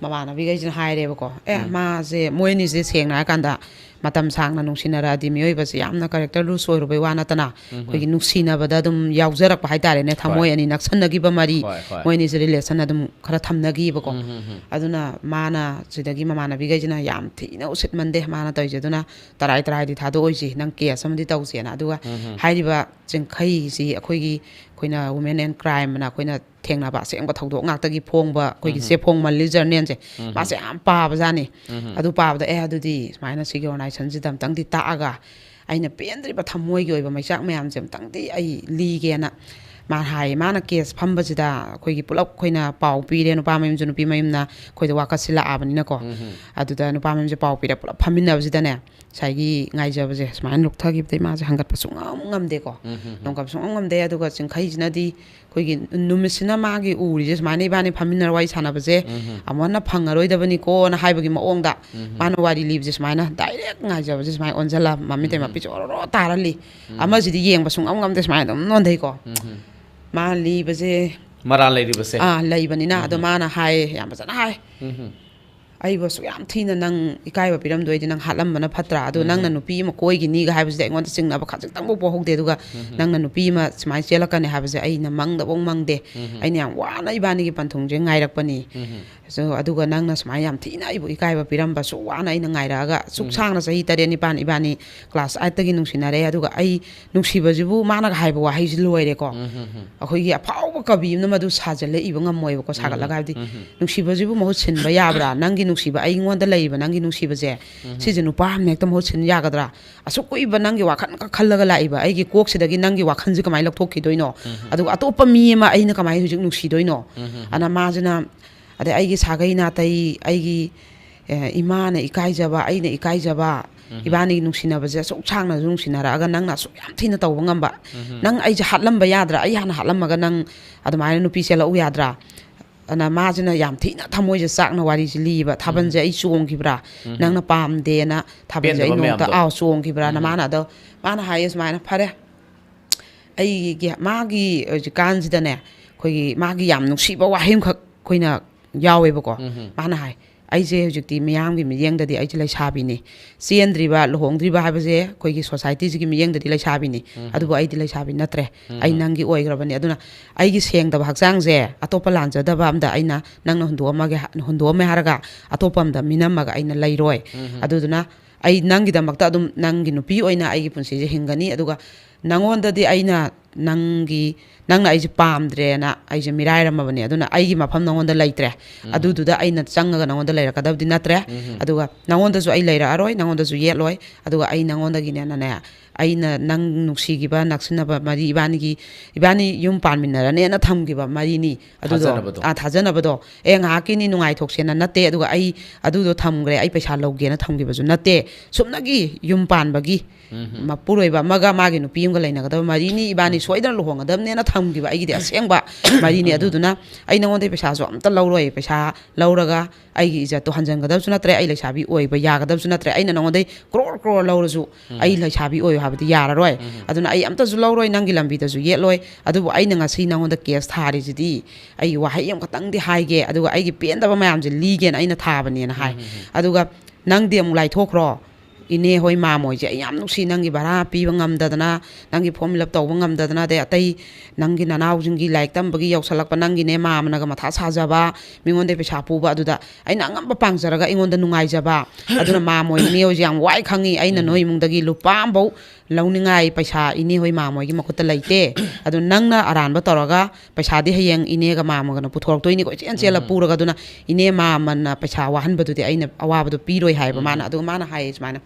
ꯃꯃꯥꯟꯅꯕꯤꯈꯩꯁꯤꯅ ꯍꯥꯏꯔꯦꯕꯀꯣ, "ꯑꯦ, ꯎꯝ꯫ ꯃꯥꯁꯦ ꯃꯣꯏ ꯑꯅꯤꯁꯦ ꯁꯦꯡꯅ ꯍꯥꯏꯔꯀꯥꯟꯗ ꯃꯇꯝ ꯁꯥꯡꯅ ꯅꯨꯡꯁꯤꯅꯔꯛꯑꯗꯤ ꯃꯤꯑꯣꯏꯕꯁꯦ ꯌꯥꯝꯅ character loose ꯑꯣꯏꯔꯨꯕꯩ ꯋꯥ ꯅꯠꯇꯅ ꯎꯝ, ꯎꯝ꯫ ꯑꯩꯈꯣꯏꯒꯤ ꯅꯨꯡꯁꯤꯅꯕꯗ ꯑꯗꯨꯝ ꯌꯥꯎꯖꯔꯛꯄ ꯍꯥꯏꯇꯥꯔꯦꯅꯦ, ꯍꯣꯏ꯫ ꯊꯃꯣꯏ ꯑꯅꯤ ꯅꯛꯁꯟꯅꯈꯤꯕ ꯃꯔꯤ, ꯍꯣꯏ, ꯍꯣꯏ꯫ ꯃꯣꯏ ꯑꯅꯤꯁꯦ relation ꯑꯗꯨꯝ ꯈꯔ ꯊꯝꯅꯈꯤꯕꯀꯣ꯫ ꯎꯝ, ꯎꯝ, ꯎꯝ꯫ ꯑꯗꯨꯅ ꯃꯥꯅ ꯁꯤꯗꯒꯤ ꯃꯃꯥꯟꯅꯕꯤꯈꯩꯁꯤꯅ ꯌꯥꯝ ꯊꯤꯅ ꯎꯁꯤꯠꯃꯟꯗꯦ ꯃꯥꯅ ꯇꯧꯔꯤꯁꯦ, ꯑꯗꯨꯅ ꯇꯔꯥꯏ ꯇꯔꯥꯏꯗꯤ ꯊꯥꯗꯣꯛꯑꯣꯏꯁꯤ, ꯅꯪ case ꯑꯃꯗꯤ ꯇꯧꯁꯦꯅ"꯫ ꯑꯗꯨꯒ ꯎꯝ, ꯎꯝ꯫ ꯍꯥꯏꯔꯤꯕ ꯆꯤꯡꯈꯩꯁꯤ ꯑꯩꯈꯣꯏꯒꯤ, ꯑꯩꯈꯣꯏꯅ Women and Crime ꯑꯅ ꯑꯩꯈꯣꯏꯅ ꯊꯦꯡꯅꯕ ꯑꯁꯦꯡꯕ ꯊꯧꯗꯣꯛ ꯉꯥꯛꯇꯒꯤ ꯐꯣꯡꯕ ꯑꯩꯈꯣꯏꯒꯤ ꯎꯝ꯫ ꯆꯦꯐꯣꯡ ꯃꯜꯂꯤ journalꯁꯦ, ꯎꯝ꯫ ꯃꯥꯁꯦ ꯌꯥꯝ ꯄꯥꯕꯖꯥꯠꯅꯤ꯫ ꯎꯝ꯫ ꯑꯗꯨ ꯄꯥꯕꯗ, "ꯑꯦ, ꯑꯗꯨꯗꯤ ꯁꯨꯃꯥꯏꯅ ꯁꯤꯒꯤ organizationꯁꯤꯗ ꯑꯝꯇꯪꯗꯤ ꯇꯥꯛꯑꯒ ꯑꯩꯅ ꯄꯦꯟꯗ꯭ꯔꯤꯕ ꯊꯃꯣꯏꯒꯤ ꯑꯣꯏꯕ ꯃꯩꯆꯥꯛ ꯃꯌꯥꯝꯁꯦ ꯑꯝꯇꯪꯗꯤ ꯑꯩ ꯂꯤꯒꯦꯅ" ꯃꯥ ꯍꯥꯏ, ꯃꯥꯅ ꯀꯦꯁ ꯐꯝꯕꯁꯤꯗ ꯑꯩꯈꯣꯏꯒꯤ ꯄꯨꯂꯞ ꯑꯩꯈꯣꯏꯅ ꯄꯥꯎ ꯄꯤꯔꯦ, ꯅꯨꯄꯥ ꯃꯌꯨꯝꯁꯨ ꯅꯨꯄꯤ ꯃꯌꯨꯝꯅ ꯑꯩꯈꯣꯏꯗ ꯋꯥꯀꯠꯁꯤꯜꯂꯛꯑꯕꯅꯤꯅꯀꯣ꯫ ꯑꯗꯨꯗ ꯅꯨꯄꯥ ꯃꯌꯨꯝꯁꯦ ꯄꯥꯎ ꯄꯤꯔꯦ, ꯄꯨꯂꯞ ꯐꯝꯃꯤꯟꯅꯕꯁꯤꯗꯅꯦ, ꯉꯁꯥꯏꯒꯤ ꯉꯥꯏꯖꯕꯁꯦ ꯁꯨꯃꯥꯏꯅ ꯂꯨꯞꯊꯈꯤꯕꯗꯩ ꯃꯥꯁꯦ ꯍꯟꯒꯠꯄ ꯁꯨꯡꯉꯝ ꯉꯝꯗꯦꯀꯣ꯫ ꯂꯣꯡꯒꯞ ꯁꯨꯡꯉꯝ ꯉꯝꯗꯦ꯫ ꯑꯗꯨꯒ ꯆꯤꯡꯈꯩꯁꯤꯅꯗꯤ ꯑꯩꯈꯣꯏꯒꯤ ꯅꯨꯃꯤꯠꯁꯤꯅ ꯃꯥꯒꯤ ꯎꯔꯤꯁꯦ ꯁꯨꯃꯥꯏꯅ ꯏꯕꯥꯅꯤ ꯐꯝꯃꯤꯟꯅꯔ ꯋꯥꯔꯤ ꯁꯥꯟꯅꯕꯁꯦ, ꯑꯃꯨꯛ ꯍꯟꯅ ꯐꯪꯉꯔꯣꯏꯗꯕꯅꯤꯀꯣꯅ ꯍꯥꯏꯕꯒꯤ ꯃꯑꯣꯡꯗ ꯃꯥꯅ ꯋꯥꯔꯤ ꯂꯤꯕꯁꯦ ꯁꯨꯃꯥꯏꯅ ꯗꯥꯏꯔꯦꯛ ꯉꯥꯏꯖꯕꯁꯦ ꯁꯨꯃꯥꯏꯅ ꯑꯣꯟꯁꯤꯜꯂ ꯃꯃꯤꯠꯇꯩ ꯃꯄꯤ ꯆꯣꯔꯣꯔꯣ ꯇꯥꯔꯜꯂꯤ꯫ ꯑꯃꯁꯤꯗꯤ ꯌꯦꯡꯕ ꯁꯨꯡꯉꯝ ꯉꯝꯗꯦ, ꯁꯨꯃꯥꯏꯅ ꯑꯗꯨꯝ ꯅꯣꯟꯊꯩꯀꯣ꯫ ꯃꯥ ꯂꯤꯕꯁꯦ ꯃꯔꯥꯜ ꯂꯩꯔꯤꯕꯁꯦ꯫ ꯑꯥ, ꯂꯩꯕꯅꯤꯅ꯫ ꯑꯗꯣ ꯃꯥꯅ ꯍꯥꯏꯌꯦ, ꯌꯥꯝ ꯐꯖꯅ ꯍꯥꯏ꯫ "ꯑꯩꯕꯨ ꯑꯁꯨꯛ ꯌꯥꯝ ꯊꯤꯅ ꯅꯪ ꯏꯀꯥꯏꯕ ꯄꯤꯔꯝꯗꯣꯏꯗꯤ ꯅꯪ ꯍꯥꯠꯂꯝꯕꯅ ꯐꯠꯇ꯭ꯔꯥ? ꯑꯗꯣ ꯅꯪꯅ ꯅꯨꯄꯤ ꯑꯃ ꯀꯣꯏꯒꯤꯅꯤꯒ ꯍꯥꯏꯕꯁꯤꯗꯤ ꯑꯩꯉꯣꯟꯗ ꯆꯤꯡꯅꯕ ꯈꯖꯤꯛꯇꯪꯕꯨ ꯄꯣꯛꯍꯧꯗꯦ꯫ ꯑꯗꯨꯒ ꯅꯪꯅ ꯅꯨꯄꯤ ꯑꯃ ꯁꯨꯃꯥꯏꯅ ꯆꯦꯜꯂꯛꯀꯅꯤ ꯍꯥꯏꯕꯁꯦ ꯑꯩꯅ ꯃꯪꯗꯐꯧ ꯃꯪꯗꯦ꯫ ꯑꯩꯅ ꯌꯥꯝ ꯋꯥꯅ ꯏꯕꯥꯅꯤꯒꯤ ꯄꯟꯊꯨꯡꯁꯦ ꯉꯥꯏꯔꯛꯄꯅꯤ꯫ ꯑꯗꯣ, ꯑꯗꯨꯒ ꯅꯪꯅ ꯁꯨꯃꯥꯏꯅ ꯌꯥꯝ ꯊꯤꯅ ꯑꯩꯕꯨ ꯏꯀꯥꯏꯕ ꯄꯤꯔꯝꯕ, ꯑꯁꯨꯛ ꯋꯥꯅ ꯑꯩꯅ ꯉꯥꯏꯔꯛꯑꯒ, ꯑꯁꯨꯛ ꯁꯥꯡꯅ ꯆꯍꯤ ꯇꯔꯦꯠ ꯅꯤꯄꯥꯟ ꯏꯕꯥꯅꯤ ꯀ꯭ꯂꯥꯁ ꯑꯥꯏꯠꯇꯒꯤ ꯅꯨꯡꯁꯤꯅꯔꯦ꯫ ꯑꯗꯨꯒ ꯑꯩ ꯅꯨꯡꯁꯤꯕꯁꯤꯕꯨ ꯃꯥꯅꯒ ꯍꯥꯏꯕ ꯋꯥꯍꯩꯁꯤ ꯂꯣꯏꯔꯦꯀꯣ꯫ ꯑꯩꯈꯣꯏꯒꯤ ꯑꯐꯥꯎꯕ ꯀꯕꯤ ꯑꯃꯅ ꯃꯗꯨ ꯁꯥꯖꯜꯂ ꯏꯕ ꯉꯝꯃꯣꯏꯕꯀꯣ, ꯁꯥꯒꯠꯂꯒ꯫ ꯍꯥꯏꯕꯗꯤ, "ꯅꯨꯡꯁꯤꯕꯁꯤꯕꯨ ꯃꯍꯨꯠ ꯁꯤꯟꯕ ꯌꯥꯕ꯭ꯔꯥ? ꯅꯪꯒꯤ ꯅꯨꯡꯁꯤꯕ, ꯑꯩꯉꯣꯟꯗ ꯂꯩꯔꯤꯕ ꯅꯪꯒꯤ ꯅꯨꯡꯁꯤꯕꯁꯦ, ꯁꯤꯁꯦ ꯅꯨꯄꯥ ꯑꯃꯅ ꯍꯦꯛꯇ ꯃꯍꯨꯠ ꯁꯤꯟ ꯌꯥꯒꯗ꯭ꯔꯥ? ꯑꯁꯨꯛ ꯀꯨꯏꯕ ꯅꯪꯒꯤ ꯋꯥꯈꯜ ꯈꯛ ꯈꯜꯂꯒ ꯂꯥꯛꯏꯕ ꯑꯩꯒꯤ ꯀꯣꯛꯁꯤꯗꯒꯤ ꯅꯪꯒꯤ ꯋꯥꯈꯜꯁꯦ ꯀꯃꯥꯏꯅ ꯂꯧꯊꯣꯛꯈꯤꯗꯣꯏꯅꯣ? ꯑꯗꯨꯒ ꯑꯇꯣꯞꯄ ꯃꯤ ꯑꯃ ꯑꯩꯅ ꯀꯃꯥꯏꯅ ꯍꯧꯖꯤꯛ ꯅꯨꯡꯁꯤꯗꯣꯏꯅꯣ?" ꯑꯗ ꯃꯥꯁꯤꯅ, ꯑꯗꯩ ꯑꯩꯒꯤ ꯁꯥꯒꯩ ꯅꯥꯇꯩ, ꯑꯩꯒꯤ, ꯑꯦ, ꯏꯃꯥꯅ ꯏꯀꯥꯏꯖꯕ, ꯑꯩꯅ ꯏꯀꯥꯏꯖꯕ, ꯏꯕꯥꯅꯤꯒꯤ ꯅꯨꯡꯁꯤꯅꯕꯁꯦ ꯑꯁꯨꯛ ꯁꯥꯡꯅꯁꯨ ꯅꯨꯡꯁꯤꯅꯔꯛꯑꯒ ꯅꯪꯅ ꯑꯁꯨꯛ ꯌꯥꯝ ꯊꯤꯅ ꯇꯧꯕ ꯉꯝꯕ, ꯅꯪ ꯑꯩꯁꯦ ꯍꯥꯠꯂꯝꯕ ꯌꯥꯗ꯭ꯔꯥ? ꯑꯩ ꯍꯥꯟꯅ ꯍꯥꯠꯂꯝꯃꯒ ꯅꯪ ꯑꯗꯨꯃꯥꯏꯅ ꯅꯨꯄꯤ ꯆꯦꯜꯂꯛꯎ ꯌꯥꯗ꯭ꯔꯥ? ꯑꯗꯨꯅ ꯃꯥꯁꯤꯅ ꯌꯥꯝ ꯊꯤꯅ ꯊꯃꯣꯏꯁꯦ ꯆꯥꯛꯅ ꯋꯥꯔꯤꯁꯦ ꯂꯤꯕ, "ꯊꯥꯕꯜꯁꯦ ꯑꯩ ꯆꯣꯡꯈꯤꯕ꯭ꯔꯥ? ꯅꯪꯅ ꯄꯥꯝꯗꯦꯅ ꯊꯥꯕꯜꯁꯦ ꯑꯩ ꯄꯦꯟꯗꯕ ꯅꯣꯡꯃꯇ, ꯃꯌꯥꯝꯗꯣ꯫ ꯑꯥꯎ, ꯆꯣꯡꯈꯤꯕ꯭ꯔꯥꯅ?" ꯃꯥꯅ ꯑꯗꯣ, ꯃꯥꯅ ꯍꯥꯏꯌꯦ ꯁꯨꯃꯥꯏꯅ, ꯐꯔꯦ, ꯑꯩꯒꯤ, ꯃꯥꯒꯤ ꯍꯧꯖꯤꯛꯀꯥꯟꯁꯤꯗꯅꯦ, ꯑꯩꯈꯣꯏꯒꯤ ꯃꯥꯒꯤ ꯌꯥꯝ ꯅꯨꯡꯁꯤꯕ ꯋꯥꯍꯩ ꯑꯃꯈꯛ ꯑꯩꯈꯣꯏꯅ ꯌꯥꯎꯋꯦꯕꯀꯣ꯫ ꯃꯥꯅ ꯍꯥꯏ, "ꯑꯩꯁꯦ ꯍꯧꯖꯤꯛꯇꯤ ꯃꯤꯌꯥꯝꯒꯤ ꯃꯤꯠꯌꯦꯡꯗꯗꯤ ꯑꯩꯁꯦ ꯂꯩꯁꯥꯕꯤꯅꯤ꯫ ꯆꯦꯟꯗ꯭ꯔꯤꯕ, ꯂꯨꯍꯣꯡꯗ꯭ꯔꯤꯕ ꯍꯥꯏꯕꯁꯦ ꯑꯩꯈꯣꯏꯒꯤ ꯁꯣꯁꯥꯏꯇꯤꯁꯤꯒꯤ ꯃꯤꯠꯌꯦꯡꯗꯗꯤ ꯂꯩꯁꯥꯕꯤꯅꯤ꯫ ꯑꯗꯨꯕꯨ ꯑꯩꯗꯤ ꯂꯩꯁꯥꯕꯤ ꯅꯠꯇ꯭ꯔꯦ꯫ ꯑꯩ ꯅꯪꯒꯤ ꯑꯣꯏꯈ꯭ꯔꯕꯅꯤ꯫ ꯑꯗꯨꯅ ꯑꯩꯒꯤ ꯁꯦꯡꯗꯕ ꯍꯛꯆꯥꯡꯁꯦ ꯑꯇꯣꯞꯄ ꯂꯥꯟꯖꯗꯕ ꯑꯝꯗ ꯑꯩꯅ ꯅꯪꯅ ꯍꯨꯟꯗꯣꯛꯑꯝꯃꯒꯦ, ꯍꯨꯟꯗꯣꯛꯑꯝꯃꯦ ꯍꯥꯏꯔꯒ ꯑꯇꯣꯞꯄ ꯑꯝꯗ ꯃꯤꯅꯝꯃꯒ ꯑꯩꯅ ꯂꯩꯔꯣꯏ꯫ ꯑꯗꯨꯗꯨꯅ ꯑꯩ ꯅꯪꯒꯤꯗꯃꯛꯇ ꯑꯗꯨꯝ ꯅꯪꯒꯤ ꯅꯨꯄꯤ ꯑꯣꯏꯅ ꯑꯩꯒꯤ ꯄꯨꯟꯁꯤꯁꯦ ꯍꯤꯡꯒꯅꯤ꯫ ꯑꯗꯨꯒ ꯅꯪꯉꯣꯟꯗꯗꯤ ꯑꯩꯅ ꯅꯪꯒꯤ, ꯅꯪꯅ ꯑꯩꯁꯦ ꯄꯥꯝꯗ꯭ꯔꯦꯅ ꯑꯩꯁꯦ ꯃꯤꯔꯥꯏꯔꯝꯃꯕꯅꯦ꯫ ꯑꯗꯨꯅ ꯑꯩꯒꯤ ꯃꯐꯝ ꯅꯪꯉꯣꯟꯗ ꯂꯩꯇ꯭ꯔꯦ꯫ ꯑꯗꯨꯗꯨꯗ ꯑꯩꯅ ꯆꯪꯉꯒ ꯅꯪꯉꯣꯟꯗ ꯂꯩꯔꯛꯀꯗꯕꯗꯤ ꯅꯠꯇ꯭ꯔꯦ꯫ ꯑꯗꯨꯒ ꯅꯪꯉꯣꯟꯗꯁꯨ ꯑꯩ ꯂꯩꯔꯛꯑꯔꯣꯏ, ꯅꯪꯉꯣꯟꯗꯁꯨ ꯌꯦꯠꯂꯣꯏ꯫ ꯑꯗꯨꯒ ꯑꯩ ꯅꯪꯉꯣꯟꯗꯒꯤꯅꯦꯅꯅꯦ, ꯑꯩꯅ ꯅꯪ ꯅꯨꯡꯁꯤꯈꯤꯕ, ꯅꯛꯁꯤꯟꯅꯕ ꯃꯔꯤ, ꯏꯕꯥꯅꯤꯒꯤ, ꯏꯕꯥꯅꯤ ꯌꯨꯝ ꯄꯥꯟꯃꯤꯟꯅꯔꯅꯦꯅ ꯊꯝꯈꯤꯕ ꯃꯔꯤꯅꯤ ꯑꯗꯨꯗꯣ꯫ ꯊꯥꯖꯅꯕꯗꯣ꯫ ꯑꯥ, ꯊꯥꯖꯅꯕꯗꯣ꯫ ꯑꯦ, ꯉꯥꯏꯍꯥꯛꯀꯤꯅꯤ, ꯅꯨꯡꯉꯥꯏꯊꯣꯛꯁꯦꯅ ꯅꯠꯇꯦ꯫ ꯑꯗꯨꯒ ꯑꯩ ꯑꯗꯨꯗꯣ ꯊꯝꯈ꯭ꯔꯦ, ꯑꯩ ꯄꯩꯁꯥ ꯂꯧꯒꯦꯅ ꯊꯝꯈꯤꯕꯁꯨ ꯅꯠꯇꯦ꯫ ꯁꯨꯞꯅꯒꯤ ꯌꯨꯝ ꯄꯥꯟꯕꯒꯤ ꯃꯄꯨꯔꯣꯏꯕ ꯑꯃꯒ ꯃꯥꯒꯤ ꯅꯨꯄꯤ ꯑꯃꯒ ꯂꯩꯅꯒꯗꯕ ꯃꯔꯤꯅꯤ, ꯏꯕꯥꯅꯤ ꯁꯣꯏꯗꯅ ꯂꯨꯍꯣꯡꯒꯗꯕꯅꯦꯅ ꯊꯝꯈꯤꯕ ꯑꯩꯒꯤꯗꯤ ꯑꯁꯦꯡꯕ ꯃꯔꯤꯅꯤ꯫ ꯑꯗꯨꯗꯨꯅ ꯑꯩ ꯅꯉꯣꯟꯗꯩ ꯄꯩꯁꯥꯁꯨ ꯑꯝꯇ ꯂꯧꯔꯣꯏ꯫ ꯄꯩꯁꯥ ꯂꯧꯔꯒ ꯑꯩꯒꯤ ꯏꯖꯠꯇꯣ ꯍꯟꯖꯟꯒꯗꯕꯁꯨ ꯅꯠꯇ꯭ꯔꯦ, ꯑꯩ ꯂꯩꯁꯥꯕꯤ ꯑꯣꯏꯕ ꯌꯥꯒꯗꯕꯁꯨ ꯅꯠꯇ꯭ꯔꯦ꯫ ꯑꯩꯅ ꯅꯉꯣꯟꯗꯩ ꯀ꯭ꯔꯣꯔ ꯀ꯭ꯔꯣꯔ ꯂꯧꯔꯁꯨ ꯑꯩ ꯂꯩꯁꯥꯕꯤ ꯑꯣꯏꯌꯨ ꯍꯥꯏꯕꯗꯤ ꯌꯥꯔꯔꯣꯏ꯫ ꯑꯗꯨꯅ ꯑꯩ ꯑꯝꯇꯁꯨ ꯂꯧꯔꯣꯏ, ꯅꯪꯒꯤ ꯂꯝꯕꯤꯗꯁꯨ ꯌꯦꯠꯂꯣꯏ꯫ ꯑꯗꯨꯕꯨ ꯑꯩꯅ ꯉꯁꯤ ꯅꯉꯣꯟꯗ ꯀꯦꯁ ꯊꯥꯔꯤꯁꯤꯗꯤ ꯑꯩ ꯋꯥꯍꯩ ꯑꯃꯈꯛꯇꯪꯗꯤ ꯍꯥꯏꯒꯦ, ꯑꯗꯨꯒ ꯑꯩꯒꯤ ꯄꯦꯟꯗꯕ ꯃꯌꯥꯝꯁꯦ ꯂꯤꯒꯦꯅ ꯑꯩꯅ ꯊꯥꯕꯅꯦꯅ ꯍꯥꯏ꯫ ꯑꯗꯨꯒ ꯅꯪꯗꯤ ꯑꯃꯨꯛ ꯂꯥꯏꯊꯣꯛꯈ꯭ꯔꯣ꯫ ꯏꯅꯦ ꯍꯣꯏ, ꯃꯥꯝ ꯍꯣꯏꯁꯦ ꯑꯩ ꯌꯥꯝ ꯅꯨꯡꯁꯤ, ꯅꯪꯒꯤ ꯚꯔꯥ ꯄꯤꯕ ꯉꯝꯗꯗꯅ, ꯅꯪꯒꯤ ꯐꯣꯔꯝ ꯐꯤꯜ ꯑꯞ ꯇꯧꯕ ꯉꯝꯗꯗꯅ, ꯑꯗꯩ ꯑꯇꯩ ꯅꯪꯒꯤ ꯅꯅꯥꯎꯁꯤꯡꯒꯤ ꯂꯥꯏꯔꯤꯛ ꯇꯝꯕꯒꯤ ꯌꯧꯁꯜꯂꯛꯄ, ꯅꯪꯒꯤꯅꯦ ꯃꯥꯝꯅꯒ ꯃꯊꯥ ꯁꯥꯖꯕ, ꯃꯤꯉꯣꯟꯗꯩ ꯄꯩꯁꯥ ꯄꯨꯕ, ꯑꯗꯨꯗ ꯑꯩꯅ ꯑꯉꯝꯕ ꯄꯥꯡꯖꯔꯒ ꯑꯩꯉꯣꯟꯗ ꯅꯨꯡꯉꯥꯏꯖꯕ꯫ ꯑꯗꯨꯅ ꯃꯥꯝ ꯍꯣꯏ, ꯏꯅꯦ ꯍꯣꯏꯁꯦ ꯌꯥꯝ ꯋꯥꯏ ꯈꯪꯉꯤ꯫ ꯑꯩꯅ ꯅꯣꯏ ꯏꯃꯨꯡꯗꯒꯤ ꯂꯨꯄꯥ ꯑꯃꯐꯧ ꯂꯧꯅꯤꯡꯉꯥꯏ ꯄꯩꯁꯥ ꯏꯅꯦ ꯍꯣꯏ ꯃꯥꯝ ꯍꯣꯏꯒꯤ ꯃꯈꯨꯠꯇ ꯂꯩꯇꯦ꯫ ꯑꯗꯨ ꯅꯪꯅ ꯑꯔꯥꯟꯕ ꯇꯧꯔꯒ ꯄꯩꯁꯥꯗꯤ ꯍꯌꯦꯡ ꯏꯅꯦꯒ ꯃꯥꯝꯃꯒꯅ ꯄꯨꯊꯣꯔꯛꯇꯣꯏꯅꯤꯀꯣ, ꯏꯆꯦꯟ ꯆꯦꯜꯂ ꯄꯨꯔꯒ꯫ ꯑꯗꯨꯅ ꯏꯅꯦ ꯃꯥꯝꯃꯅ ꯄꯩꯁꯥ ꯋꯥꯍꯟꯕꯗꯨꯗꯤ ꯑꯩꯅ ꯑꯋꯥꯕꯗꯣ ꯄꯤꯔꯣꯏ ꯍꯥꯏꯕ ꯃꯥꯅ꯫ ꯑꯗꯨꯒ ꯃꯥꯅ ꯍꯥꯏꯌꯦ ꯁꯨꯃꯥꯏꯅ,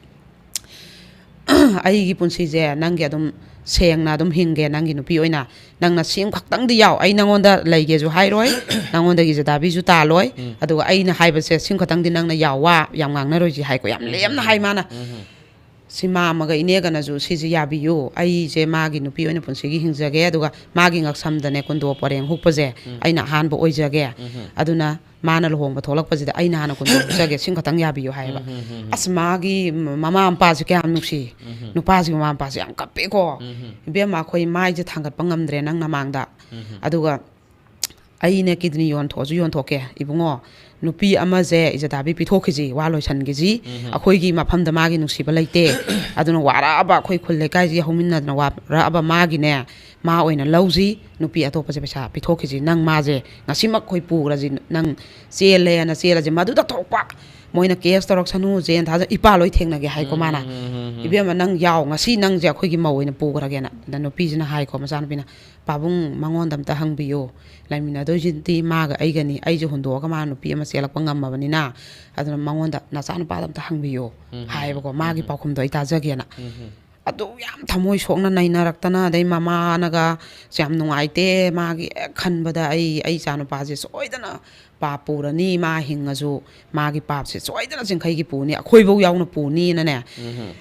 "ꯑꯩꯒꯤ ꯄꯨꯟꯁꯤꯁꯦ ꯅꯪꯒꯤ ꯑꯗꯨꯝ ꯁꯦꯡꯅ ꯑꯗꯨꯝ ꯍꯤꯡꯒꯦ, ꯅꯪꯒꯤ ꯅꯨꯄꯤ ꯑꯣꯏꯅ꯫ ꯅꯪꯅ ꯁꯤ ꯑꯃꯈꯛꯇꯪꯗꯤ ꯌꯥꯎ, ꯑꯩ ꯅꯪꯉꯣꯟꯗ ꯂꯩꯒꯦꯁꯨ ꯍꯥꯏꯔꯣꯏ, ꯅꯪꯉꯣꯟꯗꯒꯤ ꯖꯗꯥꯕꯤꯁꯨ ꯇꯥꯜꯂꯣꯏ꯫ ꯑꯗꯨꯒ ꯑꯩꯅ ꯍꯥꯏꯕꯁꯦ ꯁꯤ ꯑꯃꯈꯛꯇꯪꯗꯤ ꯅꯪꯅ ꯌꯥꯎ, ꯋꯥ ꯌꯥꯝ ꯉꯥꯡꯅꯔꯣꯏꯁꯤ" ꯍꯥꯏꯀꯣ꯫ ꯌꯥꯝ ꯂꯦꯝꯅ ꯍꯥꯏ ꯃꯥꯅ꯫ ꯁꯤ ꯃꯥꯝꯃꯒ ꯏꯅꯦꯒꯅꯁꯨ ꯁꯤꯁꯦ ꯌꯥꯕꯤꯌꯨ, ꯑꯩꯁꯦ ꯃꯥꯒꯤ ꯅꯨꯄꯤ ꯑꯣꯏꯅ ꯄꯨꯟꯁꯤꯒꯤ ꯍꯤꯡꯖꯒꯦ, ꯑꯗꯨꯒ ꯃꯥꯒꯤ ꯉꯛꯁꯝꯗꯅꯦ ꯀꯨꯟꯗꯣ ꯄꯔꯦꯡ ꯍꯨꯛꯄꯁꯦ ꯑꯩꯅ ꯑꯍꯥꯟꯕ ꯑꯣꯏꯖꯒꯦ꯫ ꯑꯗꯨꯅ ꯃꯥꯅ ꯂꯨꯍꯣꯡꯕ ꯊꯣꯛꯂꯛꯄꯁꯤꯗ ꯑꯩꯅ ꯍꯥꯟꯅ ꯀꯨꯟꯗꯣ ꯍꯨꯛꯆꯒꯦ, ꯁꯤ ꯈꯛꯇꯪ ꯌꯥꯕꯤꯌꯨ ꯍꯥꯏꯌꯦꯕ꯫ ꯑꯁ, ꯃꯥꯒꯤ ꯃꯃꯥ ꯃꯄꯥꯁꯦ ꯀꯌꯥꯝ ꯅꯨꯡꯁꯤ꯫ ꯅꯨꯄꯥꯁꯤꯒꯤ ꯃꯃꯥ ꯃꯄꯥꯁꯦ ꯌꯥꯝ ꯀꯞꯄꯦꯀꯣ꯫ "ꯏꯕꯦꯝꯃ, ꯑꯩꯈꯣꯏ ꯃꯥꯏꯁꯦ ꯊꯥꯡꯒꯠꯄ ꯉꯝꯗ꯭ꯔꯦ ꯅꯪ ꯅꯃꯥꯡꯗ꯫ ꯑꯗꯨꯒ ꯑꯩꯅꯦ ꯀꯤꯗꯅꯤ ꯌꯣꯟꯊꯣꯛꯑꯁꯨ ꯌꯣꯟꯊꯣꯛꯀꯦ, ꯏꯕꯨꯡꯉꯣ, ꯅꯨꯄꯤ ꯑꯃꯁꯦ ꯏꯖꯗꯥꯕꯤ ꯄꯤꯊꯣꯛꯈꯤꯁꯤ, ꯋꯥ ꯂꯣꯏꯁꯟꯈꯤꯁꯤ꯫ ꯑꯩꯈꯣꯏꯒꯤ ꯃꯐꯝꯗ ꯃꯥꯒꯤ ꯅꯨꯡꯁꯤꯕ ꯂꯩꯇꯦ꯫ ꯑꯗꯨꯅ ꯋꯥꯔꯛꯑꯕ ꯑꯩꯈꯣꯏ ꯈꯨꯜ ꯂꯩꯀꯥꯏꯁꯤꯒꯤ ꯍꯧꯃꯤꯟꯅꯗꯅ ꯋꯥꯔꯛꯑꯕ ꯃꯥꯒꯤꯅꯦ, ꯃꯥ ꯑꯣꯏꯅ ꯂꯧꯁꯤ, ꯅꯨꯄꯤ ꯑꯇꯣꯞꯄꯁꯦ ꯄꯩꯁꯥ ꯄꯤꯊꯣꯛꯈꯤꯁꯤ, ꯅꯪ ꯃꯥꯁꯦ ꯉꯁꯤꯃꯛ ꯑꯩꯈꯣꯏ ꯄꯨꯈ꯭ꯔꯁꯤ, ꯅꯪ ꯆꯦꯜꯂꯦꯅ ꯆꯦꯜꯂꯁꯤ"꯫ ꯃꯗꯨꯗ ꯊꯣꯛꯄ ꯃꯣꯏꯅ ꯀꯦꯁ ꯇꯧꯔꯛꯁꯅꯨ, ꯖꯦꯟ ꯊꯥꯖ-, ꯏꯄꯥ ꯂꯣꯏ ꯊꯦꯡꯅꯒꯦ ꯍꯥꯏꯀꯣ ꯃꯥꯅ꯫ "ꯏꯕꯦꯝꯃ, ꯅꯪ ꯌꯥꯎ, ꯉꯁꯤ ꯅꯪꯁꯦ ꯑꯩꯈꯣꯏꯒꯤ ꯃꯧ ꯑꯣꯏꯅ ꯄꯨꯈ꯭ꯔꯒꯦꯅ"꯫ ꯑꯗ ꯅꯨꯄꯤꯁꯤꯅ ꯍꯥꯏꯀꯣ, ꯃꯆꯥꯅꯨꯄꯤꯅ, "ꯄꯥꯕꯨꯡ, ꯃꯉꯣꯟꯗ ꯑꯝꯇ ꯍꯪꯕꯤꯌꯨ, ꯂꯩꯃꯤꯟꯅꯗꯣꯏꯁꯤꯗꯤ ꯃꯥꯒ ꯑꯩꯒꯅꯤ, ꯑꯩꯁꯦ ꯍꯨꯟꯗꯣꯛꯑꯒ ꯃꯥ ꯅꯨꯄꯤ ꯑꯃ ꯆꯦꯜꯂꯛꯄ ꯉꯝꯃꯕꯅꯤꯅ, ꯑꯗꯨꯅ ꯃꯉꯣꯟꯗ ꯅꯆꯥꯅꯨꯄꯥꯗ ꯑꯝꯇ ꯍꯪꯕꯤꯌꯨ" ꯍꯥꯏꯌꯦꯕꯀꯣ, ꯃꯥꯒꯤ ꯄꯥꯎꯈꯨꯝꯗꯣ ꯑꯩ ꯇꯥꯖꯒꯦꯅ꯫ ꯑꯗꯨ ꯌꯥꯝ ꯊꯃꯣꯏ ꯁꯣꯛꯅ ꯅꯩꯅꯔꯛꯇꯅ, ꯑꯗꯩ ꯃꯃꯥꯅꯒ ꯁꯦ ꯌꯥꯝ ꯅꯨꯡꯉꯥꯏꯇꯦ, ꯃꯥꯒꯤ ꯍꯦꯛ ꯈꯟꯕꯗ ꯑꯩ, ꯑꯩ ꯏꯆꯥꯅꯨꯄꯥꯁꯦ ꯁꯣꯏꯗꯅ ꯄꯥꯞ ꯄꯨꯔꯅꯤ, ꯃꯥ ꯍꯤꯡꯉꯁꯨ ꯃꯥꯒꯤ ꯄꯥꯞꯁꯦ ꯁꯣꯏꯗꯅ ꯆꯤꯡꯈꯩꯒꯤ ꯄꯨꯅꯤ, ꯑꯩꯈꯣꯏꯐꯧ ꯌꯥꯎꯅ ꯄꯨꯅꯤꯅꯅꯦ꯫ ꯎꯝ꯫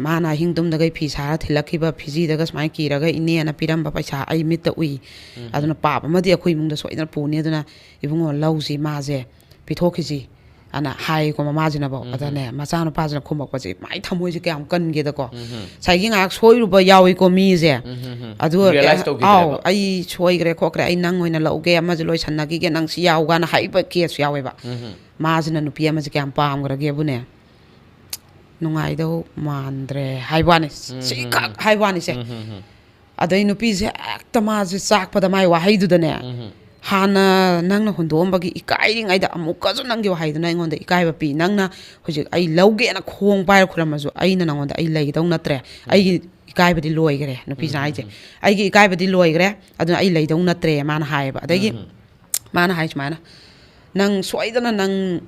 ꯃꯥꯅ ꯑꯍꯤꯡ ꯇꯨꯝꯗꯈꯩ ꯐꯤ ꯁꯥꯔ ꯊꯤꯜꯂꯛꯈꯤꯕ, ꯐꯤꯖꯤꯗꯒ ꯁꯨꯃꯥꯏꯅ ꯀꯤꯔꯒ ꯏꯅꯦꯅ ꯄꯤꯔꯝꯕ ꯄꯩꯁꯥ ꯑꯩ ꯃꯤꯠꯇ ꯎꯏ꯫ ꯎꯝ꯫ ꯑꯗꯨꯅ ꯄꯥꯞ ꯑꯃꯗꯤ ꯑꯩꯈꯣꯏ ꯏꯃꯨꯡꯗ ꯁꯣꯏꯗꯅ ꯄꯨꯅꯤ, ꯑꯗꯨꯅ ꯏꯕꯨꯡꯉꯣ, ꯂꯧꯁꯤ ꯃꯥꯁꯦ ꯄꯤꯊꯣꯛꯈꯤꯁꯤ ꯑꯅ ꯍꯥꯏꯀꯣ ꯃꯃꯥꯁꯤꯅꯕꯣ꯫ ꯎꯝ꯫ ꯑꯗꯅꯦ, ꯃꯆꯥꯅꯨꯄꯥꯁꯤꯅ ꯈꯨꯝꯃꯛꯄꯁꯦ, ꯃꯥꯏ ꯊꯃꯣꯏꯁꯦ ꯀꯌꯥꯝ ꯀꯟꯒꯦꯗꯀꯣ꯫ ꯎꯝ꯫ ꯉꯁꯥꯏꯒꯤ ꯉꯥꯏꯍꯥꯛ ꯁꯣꯏꯔꯨꯕ ꯌꯥꯎꯏꯀꯣ ꯃꯤꯁꯦ꯫ ꯎꯝ꯫ ꯑꯗꯨ, realize ꯇꯧꯈꯤꯗ꯭ꯔꯦꯕ꯫ "ꯑꯥꯎ, ꯑꯩ ꯁꯣꯏꯈ꯭ꯔꯦ ꯈꯣꯠꯈ꯭ꯔꯦ, ꯑꯩ ꯅꯪ ꯑꯣꯏꯅ ꯂꯧꯒꯦ, ꯑꯃꯁꯨ ꯂꯣꯏꯁꯟꯅꯈꯤꯒꯦ, ꯅꯪ ꯁꯤ ꯌꯥꯎꯒꯅ" ꯍꯥꯏꯕ ꯀꯦꯁꯁꯨ ꯌꯥꯎꯋꯦꯕ꯫ ꯎꯝ꯫ ꯃꯥꯁꯤꯅ ꯅꯨꯄꯤ ꯑꯃꯁꯦ ꯀꯌꯥꯝ ꯄꯥꯝꯈ꯭ꯔꯒꯦꯕꯨꯅꯦ, "ꯅꯨꯡꯉꯥꯏꯗꯧ ꯃꯥꯟꯗ꯭ꯔꯦ" ꯍꯥꯏꯕ ꯋꯥꯅꯤ꯫ ꯎꯝ꯫ ꯁꯤꯈꯛ ꯍꯥꯏꯕ ꯋꯥꯅꯤꯁꯦ꯫ ꯎꯝ꯫ ꯑꯗꯩ ꯅꯨꯄꯤꯁꯦ ꯍꯦꯛꯇ ꯃꯥꯁꯦ ꯆꯥꯛꯄꯗ ꯃꯥꯏ ꯋꯥꯍꯩꯗꯨꯗꯅꯦ, ꯎꯝ꯫ "ꯍꯥꯟꯅ ꯅꯪꯅ ꯍꯨꯟꯗꯣꯛꯑꯝꯕꯒꯤ ꯏꯀꯥꯏꯔꯤꯉꯩꯗ ꯑꯃꯨꯛꯀꯁꯨ ꯅꯪꯒꯤ ꯋꯥꯍꯩꯗꯨꯅ ꯑꯩꯉꯣꯟꯗ ꯏꯀꯥꯏꯕ ꯄꯤ꯫ ꯅꯪꯅ ꯍꯧꯖꯤꯛ ꯑꯩ ꯂꯧꯒꯦꯅ ꯈꯣꯡ ꯄꯥꯏꯔ ꯈꯨꯔꯝꯃꯁꯨ ꯑꯩꯅ ꯅꯪꯉꯣꯟꯗ ꯑꯩ ꯂꯩꯗꯧ ꯅꯠꯇ꯭ꯔꯦ꯫ ꯎꯝ꯫ ꯑꯩꯒꯤ ꯏꯀꯥꯏꯕꯗꯤ ꯂꯣꯏꯈ꯭ꯔꯦ", ꯅꯨꯄꯤꯁꯤꯅ ꯎꯝ꯫ ꯍꯥꯏꯁꯦ꯫ ꯎꯝ꯫ "ꯑꯩꯒꯤ ꯏꯀꯥꯏꯕꯗꯤ ꯂꯣꯏꯈ꯭ꯔꯦ, ꯑꯗꯨꯅ ꯑꯩ ꯂꯩꯗꯧ ꯅꯠꯇ꯭ꯔꯦ", ꯃꯥꯅ ꯍꯥꯏꯌꯦꯕ꯫ ꯑꯗꯒꯤ ꯎꯝ꯫ ꯃꯥꯅ ꯍꯥꯏ ꯁꯨꯃꯥꯏꯅ, "ꯅꯪ ꯁꯣꯏꯗꯅ ꯅꯪ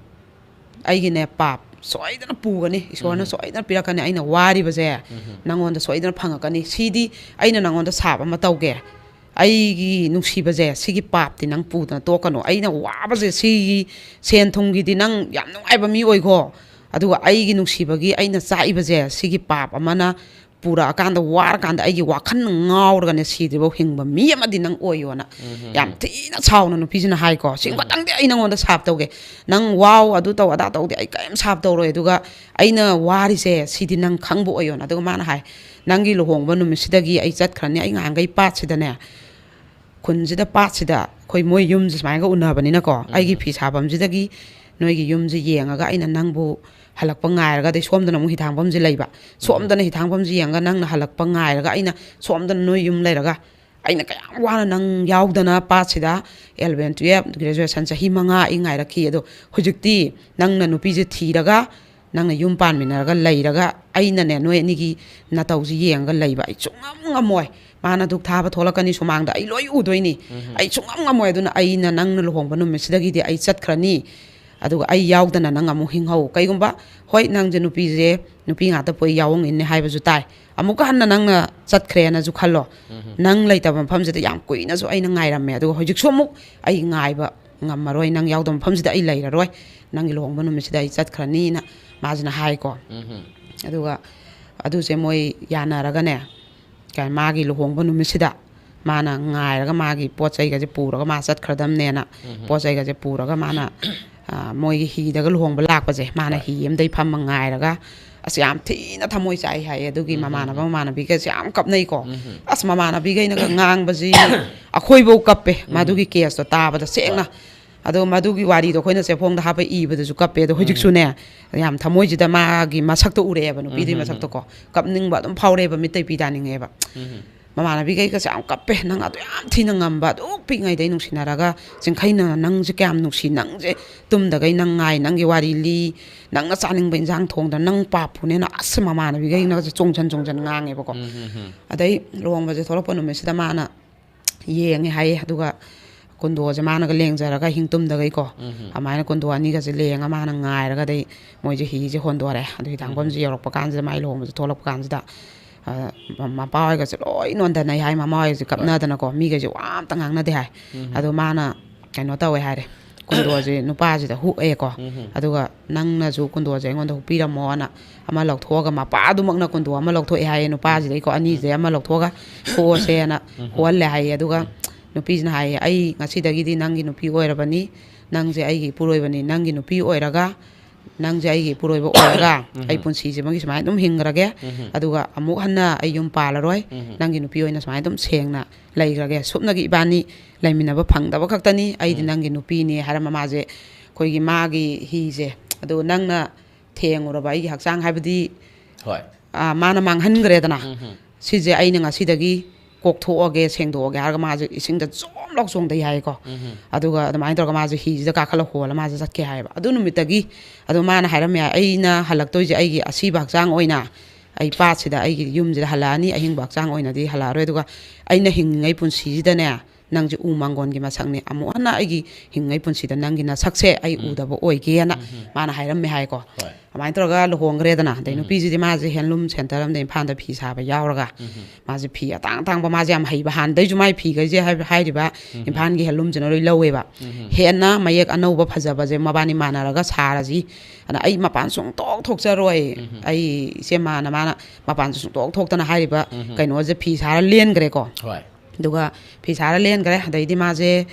ꯑꯩꯒꯤꯅꯦ ꯄꯥꯞ ꯁꯣꯏꯗꯅ ꯄꯨꯒꯅꯤ, ꯏꯁꯣꯔꯅ ꯎꯝ꯫ ꯁꯣꯏꯗꯅ ꯄꯤꯔꯛꯀꯅꯤ, ꯑꯩꯅ ꯋꯥꯔꯤꯕꯁꯦ ꯎꯝ꯫ ꯅꯪꯉꯣꯟꯗ ꯁꯣꯏꯗꯅ ꯐꯪꯉꯛꯀꯅꯤ꯫ ꯁꯤꯗꯤ ꯑꯩꯅ ꯅꯪꯉꯣꯟꯗ ꯁꯥꯞ ꯑꯃ ꯇꯧꯒꯦ, ꯑꯩꯒꯤ ꯅꯨꯡꯁꯤꯕꯁꯦ, ꯁꯤꯒꯤ ꯄꯥꯞꯇꯤ ꯅꯪ ꯄꯨꯗꯅ ꯇꯣꯛꯀꯅꯨ꯫ ꯑꯩꯅ ꯋꯥꯕꯁꯦ, ꯁꯤꯒꯤ ꯁꯦꯟ ꯊꯨꯝꯒꯤꯗꯤ ꯅꯪ ꯌꯥꯝ ꯅꯨꯡꯉꯥꯏꯕ ꯃꯤ ꯑꯣꯏꯈꯣ, ꯑꯗꯨꯒ ꯑꯩꯒꯤ ꯅꯨꯡꯁꯤꯕꯒꯤ ꯑꯩꯅ ꯆꯥꯛꯏꯕꯁꯦ, ꯁꯤꯒꯤ ꯄꯥꯞ ꯑꯃꯅ ꯄꯨꯔꯛꯑꯀꯥꯟꯗ, ꯋꯥꯔꯀꯥꯟꯗ ꯑꯩꯒꯤ ꯋꯥꯈꯜꯅ ꯉꯥꯎꯔꯒꯅꯦ ꯁꯤꯗ꯭ꯔꯤꯐꯥꯎ ꯍꯤꯡꯕ ꯃꯤ ꯑꯃꯗꯤ ꯅꯪ ꯑꯣꯏꯌꯣꯅ ꯎꯝ꯫ ꯌꯥꯝ ꯊꯤꯅ ꯁꯥꯎꯅ ꯅꯨꯄꯤꯁꯤꯅ ꯍꯥꯏꯀꯣ꯫ ꯁꯤ ꯎꯝ꯫ ꯈꯛꯇꯪꯗꯤ ꯑꯩ ꯅꯪꯉꯣꯟꯗ ꯁꯥꯞ ꯇꯧꯒꯦ, ꯅꯪ ꯋꯥꯎ, ꯑꯗꯨ ꯇꯧ, ꯑꯗꯥ ꯇꯧꯗꯦ, ꯑꯩ ꯀꯔꯤꯝ ꯁꯥꯞ ꯇꯧꯔꯣꯏ, ꯑꯗꯨꯒ ꯑꯩꯅ ꯋꯥꯔꯤꯁꯦ ꯁꯤꯗꯤ ꯅꯪ ꯈꯪꯕ ꯑꯣꯏꯌꯣꯅ꯫ ꯑꯗꯨꯒ ꯃꯥꯅ ꯍꯥꯏ, "ꯅꯪꯒꯤ ꯂꯨꯍꯣꯡꯕ ꯅꯨꯃꯤꯠꯁꯤꯗꯒꯤ ꯑꯩ ꯆꯠꯈ꯭ꯔꯅꯤ, ꯑꯩ ꯉꯍꯥꯟꯈꯩ ꯄꯥꯠꯁꯤꯗꯅꯦ, ꯈꯨꯟꯁꯤꯗ ꯄꯥꯠꯁꯤꯗ ꯑꯩꯈꯣꯏ ꯃꯣꯏ ꯌꯨꯝꯁꯦ ꯁꯨꯃꯥꯏꯅꯒ ꯎꯅꯕꯅꯤꯅꯀꯣ, ꯎꯝ꯫ ꯑꯩꯒꯤ ꯐꯤ ꯁꯥꯐꯝꯁꯤꯗꯒꯤ ꯅꯣꯏꯒꯤ ꯌꯨꯝꯁꯦ ꯌꯦꯡꯉꯒ ꯑꯩꯅ ꯅꯪꯕꯨ ꯍꯜꯂꯛꯄ ꯉꯥꯏꯔꯒ", ꯑꯗꯩ ꯁꯣꯝꯗꯅ ꯑꯃꯨꯛ ꯍꯤꯊꯥꯡꯐꯝꯁꯦ ꯂꯩꯕ, ꯎꯝ꯫ "ꯁꯣꯝꯗꯅ ꯍꯤꯊꯥꯡꯐꯝꯁꯦ ꯌꯦꯡꯉꯒ ꯅꯪꯅ ꯍꯜꯂꯛꯄ ꯉꯥꯏꯔꯒ ꯑꯩꯅ ꯁꯣꯝꯗꯅ ꯅꯣꯏ ꯌꯨꯝ ꯂꯩꯔꯒ ꯑꯩꯅ ꯀꯌꯥꯝ ꯋꯥꯅ ꯅꯪ ꯌꯥꯎꯗꯅ ꯄꯥꯠꯁꯤꯗ eleven, twelve, graduation ꯆꯍꯤ ꯃꯉꯥ ꯑꯩ ꯉꯥꯏꯔꯛꯈꯤ꯫ ꯑꯗꯣ ꯍꯧꯖꯤꯛꯇꯤ ꯅꯪꯅ ꯅꯨꯄꯤꯁꯦ ꯊꯤꯔꯒ ꯅꯪꯅ ꯌꯨꯝ ꯄꯥꯟꯃꯤꯟꯅꯔꯒ ꯂꯩꯔꯒ ꯑꯩꯅꯅꯦ ꯅꯣꯏ ꯑꯅꯤꯒꯤ ꯅꯇꯧꯁꯤ ꯌꯦꯡꯉꯒ ꯂꯩꯕ ꯑꯩ ꯁꯨꯡꯉꯝ ꯉꯝꯃꯣꯏ꯫ ꯃꯥꯅ ꯙꯨꯛ ꯊꯥꯕ ꯊꯣꯛꯂꯛꯀꯅꯤ ꯁꯨꯃꯥꯡꯗ, ꯑꯩ ꯂꯣꯏ ꯎꯗꯣꯏꯅꯤ꯫ ꯎꯝ꯫ ꯑꯩ ꯁꯨꯡꯉꯝ ꯉꯝꯃꯣꯏ꯫ ꯑꯗꯨꯅ ꯑꯩꯅ ꯅꯪꯅ ꯂꯨꯍꯣꯡꯕ ꯅꯨꯃꯤꯠꯁꯤꯗꯒꯤꯗꯤ ꯑꯩ ꯆꯠꯈ꯭ꯔꯅꯤ꯫ ꯑꯗꯨꯒ ꯑꯩ ꯌꯥꯎꯗꯅ ꯅꯪ ꯑꯃꯨꯛ ꯍꯤꯡꯍꯧ꯫ ꯀꯩꯒꯨꯝꯕ, ꯍꯣꯏ, ꯅꯪꯁꯦ ꯅꯨꯄꯤꯁꯦ, ꯅꯨꯄꯤ ꯉꯥꯛꯇ ꯄꯣꯛꯏ ꯌꯥꯑꯣꯡ ꯏꯟꯅꯤ ꯍꯥꯏꯕꯁꯨ ꯇꯥꯏ꯫ ꯑꯃꯨꯛꯀ ꯍꯟꯅ ꯅꯪꯅ ꯆꯠꯈ꯭ꯔꯦꯅꯁꯨ ꯈꯜꯂꯣ꯫ ꯅꯪ ꯂꯩꯇꯕ ꯃꯐꯝꯁꯤꯗ ꯌꯥꯝ ꯀꯨꯏꯅꯁꯨ ꯑꯩꯅ ꯉꯥꯏꯔꯝꯃꯦ, ꯑꯗꯨꯒ ꯍꯧꯖꯤꯛꯁꯨ ꯑꯃꯨꯛ ꯑꯩ ꯉꯥꯏꯕ ꯉꯝꯃꯔꯣꯏ, ꯅꯪ ꯌꯥꯎꯗꯕ ꯃꯐꯝꯁꯤꯗ ꯑꯩ ꯂꯩꯔꯔꯣꯏ, ꯅꯪꯒꯤ ꯂꯨꯍꯣꯡꯕ ꯅꯨꯃꯤꯠꯁꯤꯗ ꯑꯩ ꯆꯠꯈ꯭ꯔꯅꯤꯅ ꯃꯥꯁꯤꯅ ꯍꯥꯏꯀꯣ꯫ ꯑꯗꯨꯒ ꯑꯗꯨꯁꯦ ꯃꯣꯏ ꯌꯥꯅꯔꯒꯅꯦ, ꯀ-, ꯃꯥꯒꯤ ꯂꯨꯍꯣꯡꯕ ꯅꯨꯃꯤꯠꯁꯤꯗ ꯃꯥꯅ ꯉꯥꯏꯔꯒ, ꯃꯥꯒꯤ ꯄꯣꯠ ꯆꯩꯒꯁꯦ ꯄꯨꯔꯒ ꯃꯥ ꯆꯠꯈ꯭ꯔꯗꯝꯅꯦꯅ, ꯄꯣꯠ ꯆꯩꯒꯁꯦ ꯄꯨꯔꯒ ꯃꯥꯅ, ꯑ, ꯃꯣꯏꯒꯤ ꯍꯤꯗꯒ ꯂꯨꯍꯣꯡꯕ ꯂꯥꯛꯄꯁꯦ, ꯃꯥꯅ ꯍꯣꯏ꯫ ꯍꯤ ꯑꯃꯗꯩ ꯐꯝꯃ ꯉꯥꯏꯔꯒ, ꯑꯁ, ꯌꯥꯝ ꯊꯤꯅ ꯊꯃꯣꯏ ꯆꯥꯛꯏ ꯍꯥꯏꯌꯦ꯫ ꯑꯗꯨꯒꯤ ꯎꯝ, ꯎꯝ, ꯃꯃꯥꯟꯅꯕ ꯎꯝ꯫ ꯃꯃꯥꯟꯅꯕꯤꯒꯁꯦ ꯌꯥꯝ ꯀꯞꯅꯩꯀꯣ꯫ ꯎꯝ, ꯎꯝ꯫ ꯑꯁ, ꯃꯃꯥꯟꯅꯕꯤꯈꯩꯅꯒ ꯉꯥꯡꯕꯁꯤ ꯑꯩꯈꯣꯏꯐꯧ ꯀꯞꯄꯦ, ꯎꯝ, ꯎꯝ꯫ ꯃꯗꯨꯒꯤ ꯀꯦꯁꯇꯣ ꯇꯥꯕꯗ ꯁꯦꯡꯅ꯫ ꯍꯣꯏ꯫ ꯑꯗꯣ ꯃꯗꯨꯒꯤ ꯋꯥꯔꯤꯗꯣ ꯑꯩꯈꯣꯏꯅ ꯆꯦꯐꯣꯡꯗ ꯍꯥꯞꯄ ꯏꯕꯗꯁꯨ ꯀꯞꯄꯦ꯫ ꯑꯗꯣ ꯎꯝ, ꯎꯝ꯫ ꯍꯧꯖꯤꯛꯁꯨꯅꯦ, ꯌꯥꯝ ꯊꯃꯣꯏꯁꯤꯗ ꯃꯥꯒꯤ ꯃꯁꯛꯇꯣ ꯎꯔꯛꯑꯦꯕ, ꯅꯨꯄꯤꯗꯨꯒꯤ ꯎꯝ, ꯎꯝ, ꯎꯝ꯫ ꯃꯁꯛꯇꯣ ꯀꯣ꯫ ꯀꯞꯅꯤꯡꯕ ꯑꯗꯨꯝ ꯐꯥꯎꯔꯛꯑꯦꯕ, ꯃꯤꯠꯇꯩ ꯄꯤ ꯇꯥꯅꯤꯡꯉꯦꯕ꯫ ꯎꯝ, ꯎꯝ꯫ ꯃꯃꯥꯟꯅꯕꯤꯈꯩꯒꯁꯦ ꯌꯥꯝ ꯀꯞꯄꯦ, "ꯅꯪ ꯑꯗꯨ ꯌꯥꯝ ꯊꯤꯅ ꯉꯝꯕ, ꯑꯗꯨꯛ ꯄꯤꯛꯉꯩꯗꯩ ꯅꯨꯡꯁꯤꯅꯔꯒ ꯆꯤꯡꯈꯩꯅ ꯅꯪꯁꯦ ꯀꯌꯥꯝ ꯅꯨꯡꯁꯤ, ꯅꯪꯁꯦ ꯇꯨꯝꯗꯈꯩ ꯅꯪ ꯉꯥꯏ, ꯅꯪꯒꯤ ꯋꯥꯔꯤ ꯂꯤ, ꯅꯪꯅ ꯆꯥꯅꯤꯡꯕ ꯏꯟꯁꯥꯡ ꯊꯣꯡꯗꯅ ꯅꯪ ꯄꯥꯞ ꯄꯨꯅꯦꯅ", ꯑꯁ, ꯃꯃꯥꯟꯅꯕꯤꯈꯩꯅꯒꯁꯦ ꯆꯣꯡꯁꯟ ꯆꯣꯡꯁꯟ ꯉꯥꯡꯉꯦꯕꯀꯣ꯫ ꯎꯝ, ꯎꯝ, ꯎꯝ꯫ ꯑꯗꯩ ꯂꯨꯍꯣꯡꯕꯁꯦ ꯊꯣꯛꯂꯛꯄ ꯅꯨꯃꯤꯠꯁꯤꯗ ꯃꯥꯅ ꯌꯦꯡꯉꯦ ꯍꯥꯏꯌꯦ꯫ ꯑꯗꯨꯒ ꯀꯨꯟꯗꯣꯁꯦ ꯃꯥꯅꯒ ꯂꯦꯡꯖꯔꯒ ꯑꯍꯤꯡ ꯇꯨꯝꯗꯈꯩꯀꯣ, ꯎꯝ, ꯎꯝ꯫ ꯑꯗꯨꯃꯥꯏꯅ ꯀꯨꯟꯗꯣ ꯑꯅꯤꯒꯁꯦ ꯂꯦꯡꯉ ꯃꯥꯅ ꯉꯥꯏꯔꯒ, ꯑꯗꯩ ꯃꯣꯏꯁꯦ ꯍꯤꯁꯦ ꯍꯣꯟꯗꯣꯔꯦ꯫ ꯑꯗꯨ ꯎꯝ, ꯎꯝ꯫ ꯍꯤꯊꯥꯡꯐꯝꯁꯦ ꯌꯧꯔꯛꯄ ꯀꯥꯟꯁꯤꯗ, ꯃꯥꯏ ꯂꯨꯍꯣꯡꯕꯁꯦ ꯊꯣꯛꯂꯛꯄ ꯀꯥꯟꯁꯤꯗ, ꯑ, ꯃ-, ꯃꯄꯥ ꯍꯣꯏꯒꯁꯦ ꯂꯣꯏ ꯅꯣꯟꯊꯅꯩ ꯍꯥꯏ, ꯃꯃꯥ ꯍꯣꯏꯒꯁꯦ ꯍꯣꯏ꯫ ꯀꯞꯅꯗꯅꯀꯣ, ꯃꯤꯈꯩꯁꯦ ꯋꯥ ꯑꯝꯇ ꯉꯥꯡꯅꯗꯦ ꯍꯥꯏ꯫ ꯎꯝ, ꯎꯝ꯫ ꯑꯗꯣ ꯃꯥꯅ ꯀꯩꯅꯣ ꯇꯧꯋꯦ ꯍꯥꯏꯔꯦ, ꯀꯨꯟꯗꯣꯁꯦ ꯅꯨꯄꯥꯁꯤꯗ ꯍꯨꯛꯑꯦꯀꯣ꯫ ꯎꯝ, ꯎꯝ꯫ ꯑꯗꯨꯒ "ꯅꯪꯅꯁꯨ ꯀꯨꯟꯗꯣꯁꯦ ꯑꯩꯉꯣꯟꯗ ꯍꯨꯛꯄꯤꯔꯝꯃꯣꯅ" ꯑꯃ ꯂꯧꯊꯣꯛꯑꯒ, ꯃꯄꯥꯗꯨꯃꯛꯅ ꯀꯨꯟꯗꯣ ꯑꯃ ꯂꯧꯊꯣꯛꯑꯦ ꯍꯥꯏꯌꯦ, ꯅꯨꯄꯥꯁꯤꯗꯩꯀꯣ, ꯑꯅꯤꯁꯤꯗꯩ ꯑꯃ ꯂꯧꯊꯣꯛꯑꯒ ꯍꯨꯛꯑꯣꯁꯦꯅ ꯎꯝ, ꯎꯝ꯫ ꯍꯨꯛꯍꯜꯂꯦ ꯍꯥꯏꯌꯦ꯫ ꯑꯗꯨꯒ ꯎꯝ꯫ ꯅꯨꯄꯤꯁꯤꯅ ꯍꯥꯏꯌꯦ, "ꯑꯩ ꯉꯁꯤꯗꯒꯤꯗꯤ ꯅꯪꯒꯤ ꯅꯨꯄꯤ ꯑꯣꯏꯔꯕꯅꯤ, ꯅꯪꯁꯦ ꯑꯩꯒꯤ ꯏꯄꯨꯔꯣꯏꯕꯅꯤ, ꯅꯪꯒꯤ ꯅꯨꯄꯤ ꯑꯣꯏꯔꯒ, ꯅꯪꯁꯦ ꯑꯩꯒꯤ ꯏꯄꯨꯔꯣꯏꯕ ꯑꯣꯏꯔꯒ ꯎꯝ꯫ ꯑꯩ ꯄꯨꯟꯁꯤꯁꯤꯃꯒꯤ ꯁꯨꯃꯥꯏꯅ ꯑꯗꯨꯝ ꯍꯤꯡꯈ꯭ꯔꯒꯦ, ꯎꯝ꯫ ꯑꯗꯨꯒ ꯑꯃꯨꯛ ꯍꯟꯅ ꯑꯩ ꯌꯨꯝ ꯄꯥꯜꯂꯔꯣꯏ, ꯎꯝ꯫ ꯅꯪꯒꯤ ꯅꯨꯄꯤ ꯑꯣꯏꯅ ꯁꯨꯃꯥꯏꯅ ꯑꯗꯨꯝ ꯁꯦꯡꯅ ꯂꯩꯈ꯭ꯔꯒꯦ, ꯁꯨꯞꯅꯒꯤ ꯏꯕꯥꯅꯤ ꯂꯩꯃꯤꯟꯅꯕ ꯐꯪꯗꯕ ꯈꯛꯇꯅꯤ, ꯑꯩꯗꯤ ꯎꯝ꯫ ꯅꯪꯒꯤ ꯅꯨꯄꯤꯅꯤ" ꯍꯥꯏꯔꯝꯕ ꯃꯥꯁꯦ, ꯑꯩꯈꯣꯏꯒꯤ ꯃꯥꯒꯤ ꯍꯤꯁꯦ, ꯑꯗꯣ ꯅꯪꯅ ꯊꯦꯡꯉꯨꯔꯕ ꯑꯩꯒꯤ ꯍꯛꯆꯥꯡ, ꯍꯥꯏꯕꯗꯤ, ꯍꯣꯏ꯫ ꯑ, ꯃꯥꯅ ꯃꯥꯡꯍꯟꯈ꯭ꯔꯦꯗꯅ, ꯎꯝ, ꯎꯝ꯫ "ꯁꯤꯁꯦ ꯑꯩꯅ ꯉꯁꯤꯗꯒꯤ ꯀꯣꯛꯊꯣꯛꯑꯒꯦ, ꯁꯦꯡꯗꯣꯛꯑꯒꯦ" ꯍꯥꯏꯔꯒ ꯃꯥꯁꯦ ꯏꯁꯤꯡꯗ ꯖꯣꯝ ꯂꯥꯎ ꯆꯣꯡꯊꯩ ꯍꯥꯏꯌꯦꯀꯣ꯫ ꯎꯝ, ꯎꯝ꯫ ꯑꯗꯨꯒ ꯑꯗꯨꯃꯥꯏꯅ ꯇꯧꯔꯒ ꯃꯥꯁꯦ ꯍꯤꯁꯤꯗ ꯀꯥꯈꯠꯂ ꯍꯣꯜꯂ ꯃꯥꯁꯦ ꯆꯠꯈꯤ ꯍꯥꯏꯌꯦꯕ꯫ ꯑꯗꯨ ꯅꯨꯃꯤꯠꯇꯒꯤ, ꯑꯗꯣ ꯃꯥꯅ ꯍꯥꯏꯔꯝꯃꯦ ꯍꯥꯏ, "ꯑꯩꯅ ꯍꯜꯂꯛꯇꯣꯏꯁꯦ ꯑꯩꯒꯤ ꯑꯁꯤꯕ ꯍꯛꯆꯥꯡ ꯑꯣꯏꯅ, ꯑꯩ ꯄꯥꯠꯁꯤꯗ ꯑꯩꯒꯤ ꯌꯨꯝꯁꯤꯗ ꯍꯜꯂꯛꯑꯅꯤ, ꯑꯍꯤꯡꯕ ꯍꯛꯆꯥꯡ ꯑꯣꯏꯅꯗꯤ ꯍꯜꯂꯛꯑꯔꯣꯏ, ꯑꯗꯨꯒ ꯑꯩꯅ ꯍꯤꯡꯉꯤꯉꯩ ꯄꯨꯟꯁꯤꯁꯤꯗꯅꯦ, ꯅꯪꯁꯦ ꯎ ꯃꯥꯡꯒꯣꯟꯒꯤ ꯃꯁꯛꯅꯤ, ꯑꯃꯨꯛ ꯍꯟꯅ ꯑꯩꯒꯤ ꯍꯤꯡꯉꯩ ꯄꯨꯟꯁꯤꯗ ꯅꯪꯒꯤ ꯅꯁꯛꯁꯦ ꯑꯩ ꯎꯗꯕ ꯑꯣꯏꯒꯦꯅ ꯃꯥꯅ ꯍꯥꯏꯔꯝꯃꯦ ꯍꯥꯏꯀꯣ꯫ ꯍꯣꯏ꯫ ꯑꯗꯨꯃꯥꯏꯅ ꯇꯧꯔꯒ ꯂꯨꯍꯣꯡꯈ꯭ꯔꯦꯗꯅ꯫ ꯑꯗꯩ ꯅꯨꯄꯤꯁꯤꯗꯤ ꯃꯥꯁꯦ ꯍꯦꯟꯂꯨꯝ ꯁꯦꯟꯇꯔ ꯑꯃꯗ ꯏꯝꯐꯥꯜꯗ ꯐꯤ ꯁꯥꯕ ꯌꯥꯎꯔꯒ, ꯃꯥꯁꯦ ꯐꯤ ꯑꯇꯥꯡ ꯑꯇꯥꯡꯕ, ꯃꯥꯁꯦ ꯌꯥꯝ ꯍꯩꯕ, ꯍꯥꯟꯅꯗꯩꯁꯨ ꯃꯥꯏ ꯐꯤꯈꯩꯁꯦ ꯍꯥꯏꯕ-, ꯍꯥꯏꯔꯤꯕ ꯏꯝꯐꯥꯜꯒꯤ ꯍꯦꯟꯂꯨꯝꯁꯤꯅ ꯂꯣꯏ ꯂꯧꯋꯦꯕ꯫ ꯍꯦꯟꯅ ꯃꯌꯦꯛ ꯑꯅꯧꯕ ꯐꯖꯕꯁꯦ ꯃꯕꯥꯅꯤ ꯃꯥꯟꯅꯔꯒ ꯁꯥꯔꯁꯤ, ꯑꯗ ꯑꯩ ꯃꯄꯥꯟ ꯁꯨꯡꯊꯣꯛ ꯊꯣꯛꯆꯔꯣꯏ꯫ ꯑꯩ ꯏꯆꯦ ꯃꯥꯅ, ꯃꯥꯅ ꯃꯄꯥꯟꯁꯨ ꯁꯨꯡꯊꯣꯛ ꯊꯣꯛꯇꯅ ꯍꯥꯏꯔꯤꯕ ꯀꯩꯅꯣꯁꯦ ꯐꯤ ꯁꯥꯔ ꯂꯦꯟꯈ꯭ꯔꯦꯀꯣ꯫ ꯍꯣꯏ꯫ ꯑꯗꯨꯒ ꯐꯤ ꯁꯥꯔ ꯂꯦꯟꯈ꯭ꯔꯦ꯫ ꯑꯗꯩꯗꯤ ꯃꯥꯁꯦ,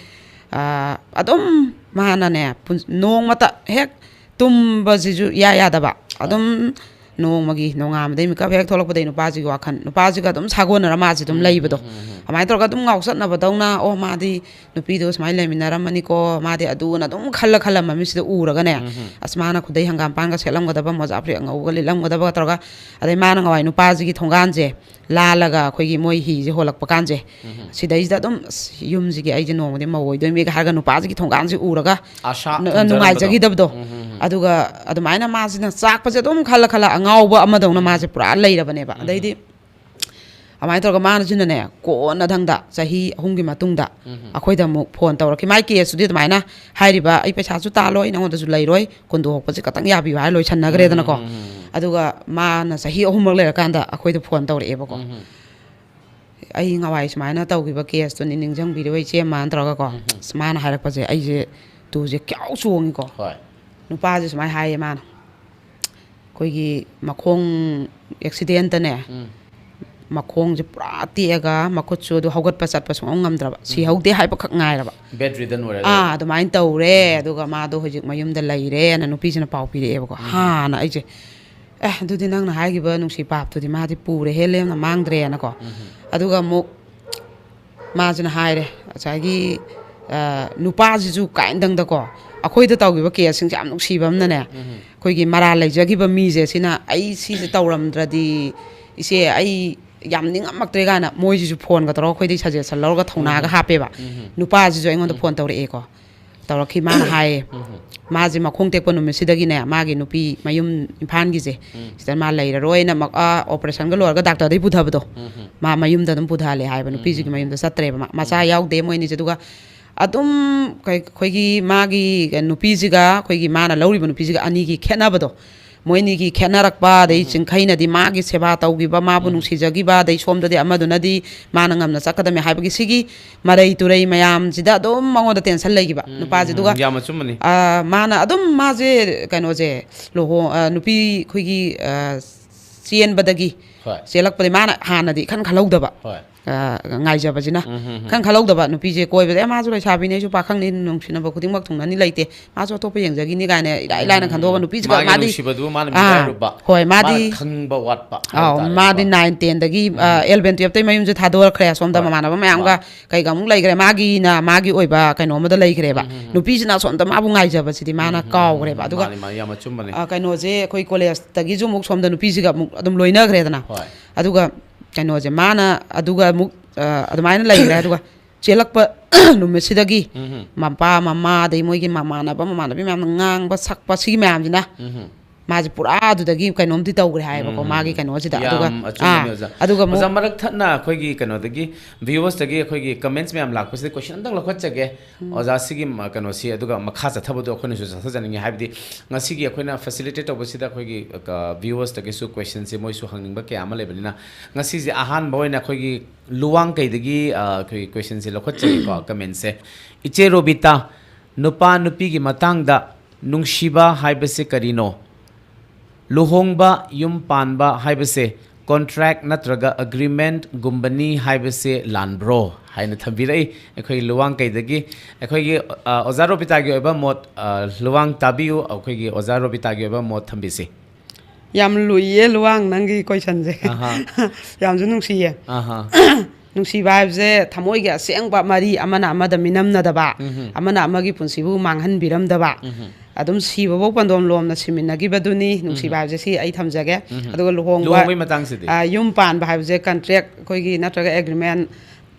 ꯑꯥ, ꯑꯗꯨꯝ ꯃꯥꯅꯅꯦ, ꯄꯨꯟ-, ꯅꯣꯡꯃꯇ ꯍꯦꯛ ꯇꯨꯝꯕꯁꯤꯁꯨ ꯏꯌꯥ ꯌꯥꯗꯕ꯫ ꯑꯗꯨꯝ ꯅꯣꯡꯃꯒꯤ ꯅꯣꯡꯉꯥꯟꯕꯗꯩ ꯃꯤꯀꯞ ꯍꯦꯛ ꯊꯣꯛꯂꯛꯄꯗꯩ ꯅꯨꯄꯥꯁꯤꯒꯤ ꯋꯥꯈꯜ, ꯅꯨꯄꯥꯁꯤꯒ ꯑꯗꯨꯝ ꯁꯥꯒꯣꯟꯅꯔ ꯃꯥꯁꯦ ꯑꯗꯨꯝ ꯂꯩꯕꯗꯣ꯫ ꯑꯗꯨꯃꯥꯏꯅ ꯇꯧꯔꯒ ꯑꯗꯨꯝ ꯉꯥꯎꯆꯠꯅꯕꯗꯧꯅ, "ꯑꯣ, ꯃꯥꯗꯤ ꯅꯨꯄꯤꯗꯣ ꯁꯨꯃꯥꯏꯅ ꯂꯩꯃꯤꯟꯅꯔꯝꯃꯅꯤꯀꯣ, ꯃꯥꯗꯤ ꯑꯗꯨꯅ" ꯑꯗꯨꯝ ꯈꯜꯂ ꯈꯜꯂ ꯃꯃꯤꯠꯁꯤꯗ ꯎꯔꯒꯅꯦ, "ꯑꯁ, ꯃꯥꯅ ꯈꯨꯗꯩ ꯍꯪꯒꯥꯝꯄꯥꯟꯒ ꯁꯦꯠꯂꯝꯒꯗꯕ, ꯃꯣꯖꯥ ꯐꯨꯔꯤꯠ ꯑꯉꯧꯕꯒ ꯂꯤꯠꯂꯝꯒꯗꯕ" ꯇꯧꯔꯒ, ꯑꯗꯩ ꯃꯥꯅ ꯉꯋꯥꯏ ꯅꯨꯄꯥꯁꯤꯒꯤ ꯊꯣꯡꯒꯥꯟꯁꯦ ꯂꯥꯜꯂꯒ ꯑꯩꯈꯣꯏꯒꯤ ꯃꯣꯏ ꯍꯤꯁꯦ ꯍꯣꯜꯂꯛꯄ ꯀꯥꯟꯁꯦ, ꯁꯤꯗꯩꯁꯤꯗ ꯑꯗꯨꯝ, "ꯑꯁ, ꯌꯨꯝꯁꯤꯒꯤ ꯑꯩꯁꯦ ꯅꯣꯡꯃꯗꯤ ꯃꯧ ꯑꯣꯏꯗꯣꯏꯅꯤꯒ" ꯍꯥꯏꯔꯒ ꯅꯨꯄꯥꯁꯤꯒꯤ ꯊꯣꯡꯒꯥꯟꯁꯦ ꯎꯔꯒ ꯑꯁꯥ ꯅ-, ꯊꯝꯖꯔꯝꯕꯗꯣ꯫ ꯅꯨꯡꯉꯥꯏꯖꯈꯤꯗꯕꯗꯣ꯫ ꯎꯝ, ꯎꯝ, ꯎꯝ꯫ ꯑꯗꯨꯒ ꯑꯗꯨꯃꯥꯏꯅ ꯃꯥꯁꯤꯅ ꯆꯥꯛꯄꯁꯦ ꯑꯗꯨꯝ ꯈꯜꯂ ꯈꯜꯂ ꯑꯉꯥꯎꯕ ꯑꯃꯗꯧꯅ ꯃꯥꯁꯦ ꯄꯨꯔꯥ ꯂꯩꯔꯕꯅꯦꯕ꯫ ꯑꯗꯩꯗꯤ ꯑꯗꯨꯃꯥꯏꯅ ꯇꯧꯔꯒ ꯃꯥꯅꯁꯤꯅꯅꯦ, ꯀꯣꯟꯅꯊꯪꯗ ꯆꯍꯤ ꯑꯍꯨꯝꯒꯤ ꯃꯇꯨꯡꯗ ꯑꯩꯈꯣꯏꯗ ꯑꯃꯨꯛ ꯐꯣꯟ ꯇꯧꯔꯛꯈꯤ꯫ ꯃꯥꯏ ꯀꯦꯁꯇꯨꯗꯤ ꯑꯗꯨꯃꯥꯏꯅ ꯍꯥꯏꯔꯤꯕ, "ꯑꯩ ꯄꯩꯁꯥꯁꯨ ꯇꯥꯜꯂꯣꯏ, ꯅꯉꯣꯟꯗꯁꯨ ꯂꯩꯔꯣꯏ, ꯀꯨꯟꯗꯣ ꯍꯣꯛꯄꯁꯦ ꯈꯛꯇꯪ ꯌꯥꯕꯤꯌꯨ" ꯍꯥꯏꯔ ꯂꯣꯏꯁꯟꯅꯈ꯭ꯔꯦꯗꯅꯀꯣ꯫ ꯎꯝ, ꯎꯝ, ꯎꯝ꯫ ꯑꯗꯨꯒ ꯃꯥꯅ ꯆꯍꯤ ꯑꯍꯨꯝꯃꯛ ꯂꯩꯔꯀꯥꯟꯗ ꯑꯩꯈꯣꯏꯗ ꯐꯣꯟ ꯇꯧꯔꯛꯑꯦꯕꯀꯣ꯫ ꯎꯝ, ꯎꯝ꯫ "ꯑꯩ ꯉꯋꯥꯏ ꯁꯨꯃꯥꯏꯅ ꯇꯧꯈꯤꯕ ꯀꯦꯁꯇꯨꯅꯤ ꯅꯤꯡꯁꯤꯡꯕꯤꯔꯤꯕ ꯏꯆꯦ ꯑꯃ" ꯇꯧꯔꯒꯀꯣ꯫ ꯑꯁ, ꯃꯥꯅ ꯍꯥꯏꯔꯛꯄꯁꯦ ꯑꯩꯁꯦ ꯇꯨꯁꯦ ꯀ꯭ꯌꯥꯎ ꯆꯣꯡꯉꯤꯀꯣ꯫ ꯍꯣꯏ꯫ ꯅꯨꯄꯥꯁꯦ ꯁꯨꯃꯥꯏꯅ ꯍꯥꯏꯌꯦ ꯃꯥꯅ, ꯑꯩꯈꯣꯏꯒꯤ ꯃꯈꯣꯡ ꯑꯦꯛꯁꯤꯗꯦꯟꯇꯅꯦ, ꯎꯝ꯫ ꯃꯈꯣꯡꯁꯦ ꯄꯨꯔꯥ ꯇꯦꯛꯑꯒ ꯃꯈꯨꯠꯁꯨ ꯑꯗꯨ ꯍꯧꯒꯠꯄ ꯆꯠꯄ ꯁꯨꯡꯉꯝ ꯉꯝꯗ꯭ꯔꯕ, ꯁꯤꯍꯧꯗꯦ ꯍꯥꯏꯕꯈꯛ ꯉꯥꯏꯔꯕ꯫ Bedridden ꯑꯣꯏꯔꯦ꯫ ꯑꯥ, ꯑꯗꯨꯃꯥꯏꯅ ꯇꯧꯔꯦ꯫ ꯑꯗꯨꯒ ꯃꯥꯗꯣ ꯍꯧꯖꯤꯛ ꯃꯌꯨꯝꯗ ꯂꯩꯔꯦꯅ ꯅꯨꯄꯤꯁꯤꯅ ꯄꯥꯎ ꯄꯤꯔꯛꯑꯦꯕꯀꯣ꯫ ꯍꯥꯟꯅ ꯑꯩꯁꯦ, "ꯑꯦ, ꯑꯗꯨꯗꯤ ꯅꯪꯅ ꯍꯥꯏꯈꯤꯕ ꯅꯨꯡꯁꯤ ꯄꯥꯞꯇꯨꯗꯤ ꯃꯥꯗꯤ ꯄꯨꯔꯦꯍꯦ, ꯂꯦꯝꯅ ꯃꯥꯡꯗ꯭ꯔꯦꯅꯀꯣ"꯫ ꯑꯗꯨꯒ ꯑꯃꯨꯛ ꯃꯥꯁꯤꯅ ꯍꯥꯏꯔꯦ, ꯉꯁꯥꯏꯒꯤ, ꯑ, ꯅꯨꯄꯥꯁꯤꯁꯨ ꯀꯥꯏꯅꯗꯪꯗꯀꯣ, ꯑꯩꯈꯣꯏꯗ ꯇꯧꯈꯤꯕ ꯀꯦꯁꯁꯤꯡꯁꯦ ꯌꯥꯝ ꯅꯨꯡꯁꯤꯕ ꯑꯃꯅꯅꯦ, ꯑꯩꯈꯣꯏꯒꯤ ꯃꯔꯥꯜ ꯂꯩꯖꯈꯤꯕ ꯃꯤꯁꯦ ꯁꯤꯅ, "ꯑꯩ ꯁꯤꯁꯦ ꯇꯧꯔꯝꯗ꯭ꯔꯗꯤ, ꯏꯆꯦ, ꯑꯩ ꯌꯥꯝ ꯅꯤꯡꯉꯝꯃꯛꯇ꯭ꯔꯦ" ꯀꯥꯏꯅ ꯃꯣꯏꯁꯤꯁꯨ ꯐꯣꯟꯒ ꯇꯧꯔꯒ ꯑꯩꯈꯣꯏꯗꯩ ꯁꯖꯦꯁꯟ ꯂꯧꯔꯒ ꯊꯧꯅꯥꯒ ꯍꯥꯞꯄꯦꯕ꯫ ꯅꯨꯄꯥꯁꯤꯁꯨ ꯑꯩꯉꯣꯟꯗ ꯐꯣꯟ ꯇꯧꯔꯛꯑꯦꯀꯣ꯫ ꯇꯧꯔꯛꯈꯤ꯫ ꯃꯥꯅ ꯍꯥꯏꯌꯦ, ꯃꯥꯁꯦ ꯃꯈꯣꯡ ꯇꯦꯛꯄ ꯅꯨꯃꯤꯠꯁꯤꯗꯒꯤꯅꯦ, ꯃꯥꯒꯤ ꯅꯨꯄꯤ ꯃꯌꯨꯝ ꯏꯝꯐꯥꯜꯒꯤꯁꯦ, ꯁꯤꯗ ꯃꯥ ꯂꯩꯔꯔꯣꯏꯅ, ꯃ-, ꯑ, operation ꯒ ꯂꯣꯏꯔꯒ ꯗꯥꯛꯇꯔꯗꯩ ꯄꯨꯊꯕꯗꯣ, ꯃꯥ ꯃꯌꯨꯝꯗ ꯑꯗꯨꯝ ꯄꯨꯊꯍꯜꯂꯦ ꯍꯥꯏꯕ, ꯅꯨꯄꯤꯁꯤꯒꯤ ꯃꯌꯨꯝꯗ ꯆꯠꯇ꯭ꯔꯦꯕ꯫ ꯃꯥ, ꯃꯆꯥ ꯌꯥꯎꯗꯦ ꯃꯣꯏ ꯑꯅꯤꯁꯦ꯫ ꯑꯗꯨꯒ ꯑꯗꯨꯝ ꯀꯩ-, ꯑꯩꯈꯣꯏꯒꯤ ꯃꯥꯒꯤ ꯅꯨꯄꯤꯁꯤꯒ ꯑꯩꯈꯣꯏꯒꯤ ꯃꯥꯅ ꯂꯧꯔꯤꯕ ꯅꯨꯄꯤꯁꯤꯒ ꯑꯅꯤꯒꯤ ꯈꯦꯠꯅꯕꯗꯣ, ꯃꯣꯏ ꯑꯅꯤꯒꯤ ꯈꯦꯠꯅꯔꯛꯄ, ꯑꯗꯩ ꯆꯤꯡꯈꯩꯅꯗꯤ ꯃꯥꯒꯤ ꯁꯦꯕꯥ ꯇꯧꯈꯤꯕ, ꯃꯥꯕꯨ ꯅꯨꯡꯁꯤꯖꯈꯤꯕ, ꯑꯗꯩ ꯁꯣꯝꯗꯗꯤ ꯑꯃꯗꯨꯅꯗꯤ ꯃꯥꯅ ꯉꯝꯅ ꯆꯠꯀꯗꯕꯅꯤ ꯍꯥꯏꯕꯒꯤ ꯁꯤꯒꯤ ꯃꯔꯩ ꯇꯨꯔꯩ ꯃꯌꯥꯝꯁꯤꯗ ꯑꯗꯨꯝ ꯃꯉꯣꯟꯗ tension ꯂꯩꯈꯤꯕ ꯎꯝ, ꯎꯝ, ꯅꯨꯄꯥꯁꯤꯗꯨꯒ꯫ ꯎꯝ, ꯌꯥꯝ ꯑꯆꯨꯝꯕꯅꯤ꯫ ꯑ, ꯃꯥꯅ ꯑꯗꯨꯝ ꯃꯥꯁꯦ ꯀꯩꯅꯣꯁꯦ, ꯂꯨꯍꯣꯡ-, ꯑ, ꯅꯨꯄꯤ ꯑꯩꯈꯣꯏꯒꯤ, ꯑ, ꯆꯦꯟꯕꯗꯒꯤ, ꯍꯣꯏ꯫ ꯆꯦꯜꯂꯛꯄꯗꯒꯤ ꯃꯥꯅ ꯍꯥꯟꯅꯗꯤ ꯏꯈꯟ ꯈꯜꯍꯧꯗꯕ꯫ ꯍꯣꯏ꯫ ꯑ, ꯉꯥꯏꯖꯕꯁꯤꯅ꯫ ꯎꯝ, ꯎꯝ, ꯎꯝ꯫ ꯏꯈꯟ ꯈꯜꯍꯧꯗꯕ ꯅꯨꯄꯤꯁꯦ ꯀꯣꯏꯕꯗ, "ꯑꯦ, ꯃꯥꯁꯨ ꯂꯩꯁꯥꯕꯤꯅꯦ, ꯑꯩꯁꯨ ꯄꯥꯈꯪꯅꯤ, ꯅꯨꯡꯁꯤꯅꯕ ꯈꯨꯗꯤꯡꯃꯛ ꯊꯨꯡꯅꯅꯤ ꯂꯩꯇꯦ, ꯃꯥꯁꯨ ꯑꯇꯣꯞꯄ ꯌꯦꯡꯖꯈꯤꯅꯤ" ꯀꯥꯏꯅ ꯏꯔꯥꯏ ꯂꯥꯏꯅ ꯎꯝ, ꯈꯟꯗꯣꯛꯑꯒ ꯅꯨꯄꯤꯁꯤꯒ ꯃꯥꯒꯤ ꯃꯥꯗꯤ, ꯅꯨꯡꯁꯤꯕꯗꯨ ꯃꯥꯅ ꯑꯥ, ꯃꯤꯔꯥꯏꯔꯨꯕ, ꯍꯣꯏ, ꯃꯥꯗꯤ, ꯃꯥꯅ ꯈꯪꯕ ꯋꯥꯠꯄ ꯍꯥꯏꯕ ꯑꯥꯎ, ꯇꯥꯔꯦꯅꯦꯀꯣ꯫ ꯃꯥꯗꯤ nine ten ꯗꯒꯤ, ꯑ, ꯎꯝ꯫ Eleven twelve ꯇꯩ ꯃꯌꯨꯝꯁꯦ ꯊꯥꯗꯣꯔꯛꯈ꯭ꯔꯦ, ꯑꯁꯣꯝꯗ ꯍꯣꯏ꯫ ꯃꯃꯥꯟꯅꯕ ꯃꯌꯥꯝꯒ ꯃꯥ- ꯀꯩꯒ ꯑꯃꯨꯛ ꯂꯩꯈ꯭ꯔꯦ, ꯃꯥꯒꯤꯅ ꯃꯥꯒꯤ ꯑꯣꯏꯕ ꯀꯩꯅꯣ ꯑꯃꯗ ꯂꯩꯈ꯭ꯔꯦꯕ꯫ ꯎꯝ, ꯎꯝ, ꯎꯝ꯫ ꯅꯨꯄꯤꯁꯤꯅ ꯑꯁꯣꯝꯗ ꯃꯥꯕꯨ ꯉꯥꯏꯖꯕꯁꯤꯗꯤ ꯃꯥꯅ ꯎꯝ, ꯎꯝ, ꯎꯝ, ꯀꯥꯎꯈ꯭ꯔꯦꯕ꯫ ꯎꯝ꯫ ꯑꯗꯨꯒ, ꯃꯥꯅꯤ, ꯃꯥꯅꯤ, ꯌꯥꯝ ꯑꯆꯨꯝꯕꯅꯤ꯫ ꯑ, ꯀꯩꯅꯣꯁꯦ, ꯑꯩꯈꯣꯏ college ꯇꯒꯤꯁꯨ ꯑꯃꯨꯛ ꯁꯣꯝꯗ ꯅꯨꯄꯤꯁꯤꯒ ꯑꯃꯨꯛ ꯑꯗꯨꯝ ꯂꯣꯏꯅꯈ꯭ꯔꯦꯗꯅ꯫ ꯍꯣꯏ꯫ ꯑꯗꯨꯒ ꯀꯩꯅꯣꯁꯦ, ꯃꯥꯅ ꯑꯗꯨꯒ ꯑꯃꯨꯛ, ꯑ, ꯑꯗꯨꯃꯥꯏꯅ ꯂꯩꯈ꯭ꯔꯦ꯫ ꯑꯗꯨꯒ ꯆꯦꯜꯂꯛꯄ ꯅꯨꯃꯤꯠꯁꯤꯗꯒꯤ ꯎꯝ꯫ ꯃꯄꯥ, ꯃꯃꯥ, ꯑꯗꯩ ꯃꯣꯏꯒꯤ ꯃꯃꯥꯟꯅꯕ, ꯃꯃꯥꯟꯅꯕꯤ ꯃꯌꯥꯝꯅ ꯉꯥꯡꯕ ꯁꯛꯄ ꯁꯤꯒꯤ ꯃꯌꯥꯝꯁꯤꯅ ꯎꯝ꯫ ꯃꯥꯁꯦ ꯄꯨꯔꯥ ꯑꯗꯨꯗꯒꯤ ꯀꯩꯅꯣꯝꯗꯤ ꯇꯧꯈ꯭ꯔꯦ ꯍꯥꯏꯌꯦꯕꯀꯣ, ꯎꯝ꯫ ꯃꯥꯒꯤ ꯀꯩꯅꯣꯁꯤꯗ꯫ ꯑꯗꯨꯒ, ꯌꯥꯝ ꯑꯆꯨꯝꯕꯅꯦ, ꯑꯥ, ꯑꯣꯖꯥ꯫ ꯑꯗꯨꯒ ꯑꯃꯨꯛ ꯑꯣꯖꯥ, ꯃꯔꯛ ꯊꯠꯅ ꯑꯩꯈꯣꯏꯒꯤ ꯀꯩꯅꯣꯗꯒꯤ, viewers ꯇꯒꯤ ꯑꯩꯈꯣꯏꯒꯤ comments ꯃꯌꯥꯝ ꯂꯥꯛꯄꯁꯤꯗ question ꯑꯝꯇꯪ ꯂꯧꯈꯠꯆꯒꯦ꯫ ꯎꯝ꯫ ꯑꯣꯖꯥ, ꯁꯤꯒꯤ ꯃ-, ꯀꯩꯅꯣꯁꯤ, ꯑꯗꯨꯒ ꯃꯈꯥ ꯆꯠꯊꯕꯗꯣ ꯑꯩꯈꯣꯏꯅꯁꯨ ꯆꯠꯊꯖꯅꯤꯡꯉꯤ꯫ ꯍꯥꯏꯕꯗꯤ ꯉꯁꯤꯒꯤ ꯑꯩꯈꯣꯏꯅ facilitate ꯇꯧꯕꯁꯤꯗ ꯑꯩꯈꯣꯏꯒꯤ, ꯑ, viewers ꯇꯒꯤꯁꯨ question ꯁꯦ ꯃꯣꯏꯁꯨ ꯍꯪꯅꯤꯡꯕ ꯀꯌꯥ ꯑꯃ ꯂꯩꯕꯅꯤꯅ, ꯉꯁꯤꯁꯦ ꯑꯍꯥꯟꯕ ꯑꯣꯏꯅ ꯑꯩꯈꯣꯏꯒꯤ ꯂꯨꯋꯥꯡꯀꯩꯗꯒꯤ, ꯑ, ꯑꯩꯈꯣꯏꯒꯤ question ꯁꯦ ꯂꯧꯈꯠꯆꯒꯦꯀꯣ, comment ꯁꯦ꯫ ꯏꯆꯦ ꯔꯣꯕꯤꯇꯥ, ꯅꯨꯄꯥ ꯅꯨꯄꯤꯒꯤ ꯃꯇꯥꯡꯗ ꯅꯨꯡꯁꯤꯕ ꯍꯥꯏꯕꯁꯦ ꯀꯔꯤꯅꯣ? ꯂꯨꯍꯣꯡꯕ, ꯌꯨꯝ ꯄꯥꯟꯕ ꯍꯥꯏꯕꯁꯦ contract ꯅꯠꯇ꯭ꯔꯒ agreement ꯒꯨꯝꯕꯅꯤ ꯍꯥꯏꯕꯁꯦ ꯂꯥꯟꯕ꯭ꯔꯣ? ꯍꯥꯏꯅ ꯊꯝꯕꯤꯔꯛꯏ ꯑꯩꯈꯣꯏꯒꯤ ꯂꯨꯋꯥꯡꯀꯩꯗꯒꯤ꯫ ꯑꯩꯈꯣꯏꯒꯤ, ꯑ, ꯑꯣꯖꯥ ꯔꯣꯕꯤꯇꯥꯒꯤ ꯑꯣꯏꯕ ꯃꯣꯠ, ꯑ, ꯂꯨꯋꯥꯡ ꯇꯥꯕꯤꯌꯨ, ꯑꯩꯈꯣꯏꯒꯤ ꯑꯣꯖꯥ ꯔꯣꯕꯤꯇꯥꯒꯤ ꯑꯣꯏꯕ ꯃꯣꯠ ꯊꯝꯕꯤꯁꯤ꯫ ꯌꯥꯝ ꯂꯨꯏꯌꯦ ꯂꯨꯋꯥꯡ, ꯅꯪꯒꯤ question ꯁꯦ꯫ ꯑꯍꯥ꯫ ꯌꯥꯝꯁꯨ ꯅꯨꯡꯁꯤꯌꯦ꯫ ꯑꯍꯥ꯫ ꯅꯨꯡꯁꯤꯕ ꯍꯥꯏꯕꯁꯦ ꯊꯃꯣꯏꯒꯤ ꯑꯁꯦꯡꯕ ꯃꯔꯤ, ꯑꯃꯅ ꯑꯃꯗ ꯃꯤꯅꯝꯅꯗꯕ, ꯎꯝꯍꯨꯝ꯫ ꯑꯃꯅ ꯑꯃꯒꯤ ꯄꯨꯟꯁꯤꯕꯨ ꯃꯥꯡꯍꯟꯕꯤꯔꯝꯗꯕ, ꯎꯝꯍꯨꯝ꯫ ꯑꯗꯨꯝ ꯁꯤꯕꯐꯧ ꯄꯟꯗꯣꯝ ꯂꯣꯝꯅ ꯁꯤꯃꯤꯟꯅꯈꯤꯕꯗꯨꯅꯤ ꯅꯨꯡꯁꯤꯕ ꯎꯝꯍꯨꯝ꯫ ꯍꯥꯏꯕꯁꯦ꯫ ꯁꯤ ꯑꯩ ꯊꯝꯖꯒꯦ꯫ ꯎꯝꯍꯨꯝ꯫ ꯑꯗꯨꯒ ꯂꯨꯍꯣꯡꯕ, ꯂꯨꯍꯣꯡꯕꯒꯤ ꯃꯇꯥꯡꯁꯤꯗꯤ? ꯑ, ꯌꯨꯝ ꯄꯥꯟꯕ ꯍꯥꯏꯕꯁꯦ contract ꯑꯩꯈꯣꯏꯒꯤ ꯅꯠꯇ꯭ꯔꯒ agreement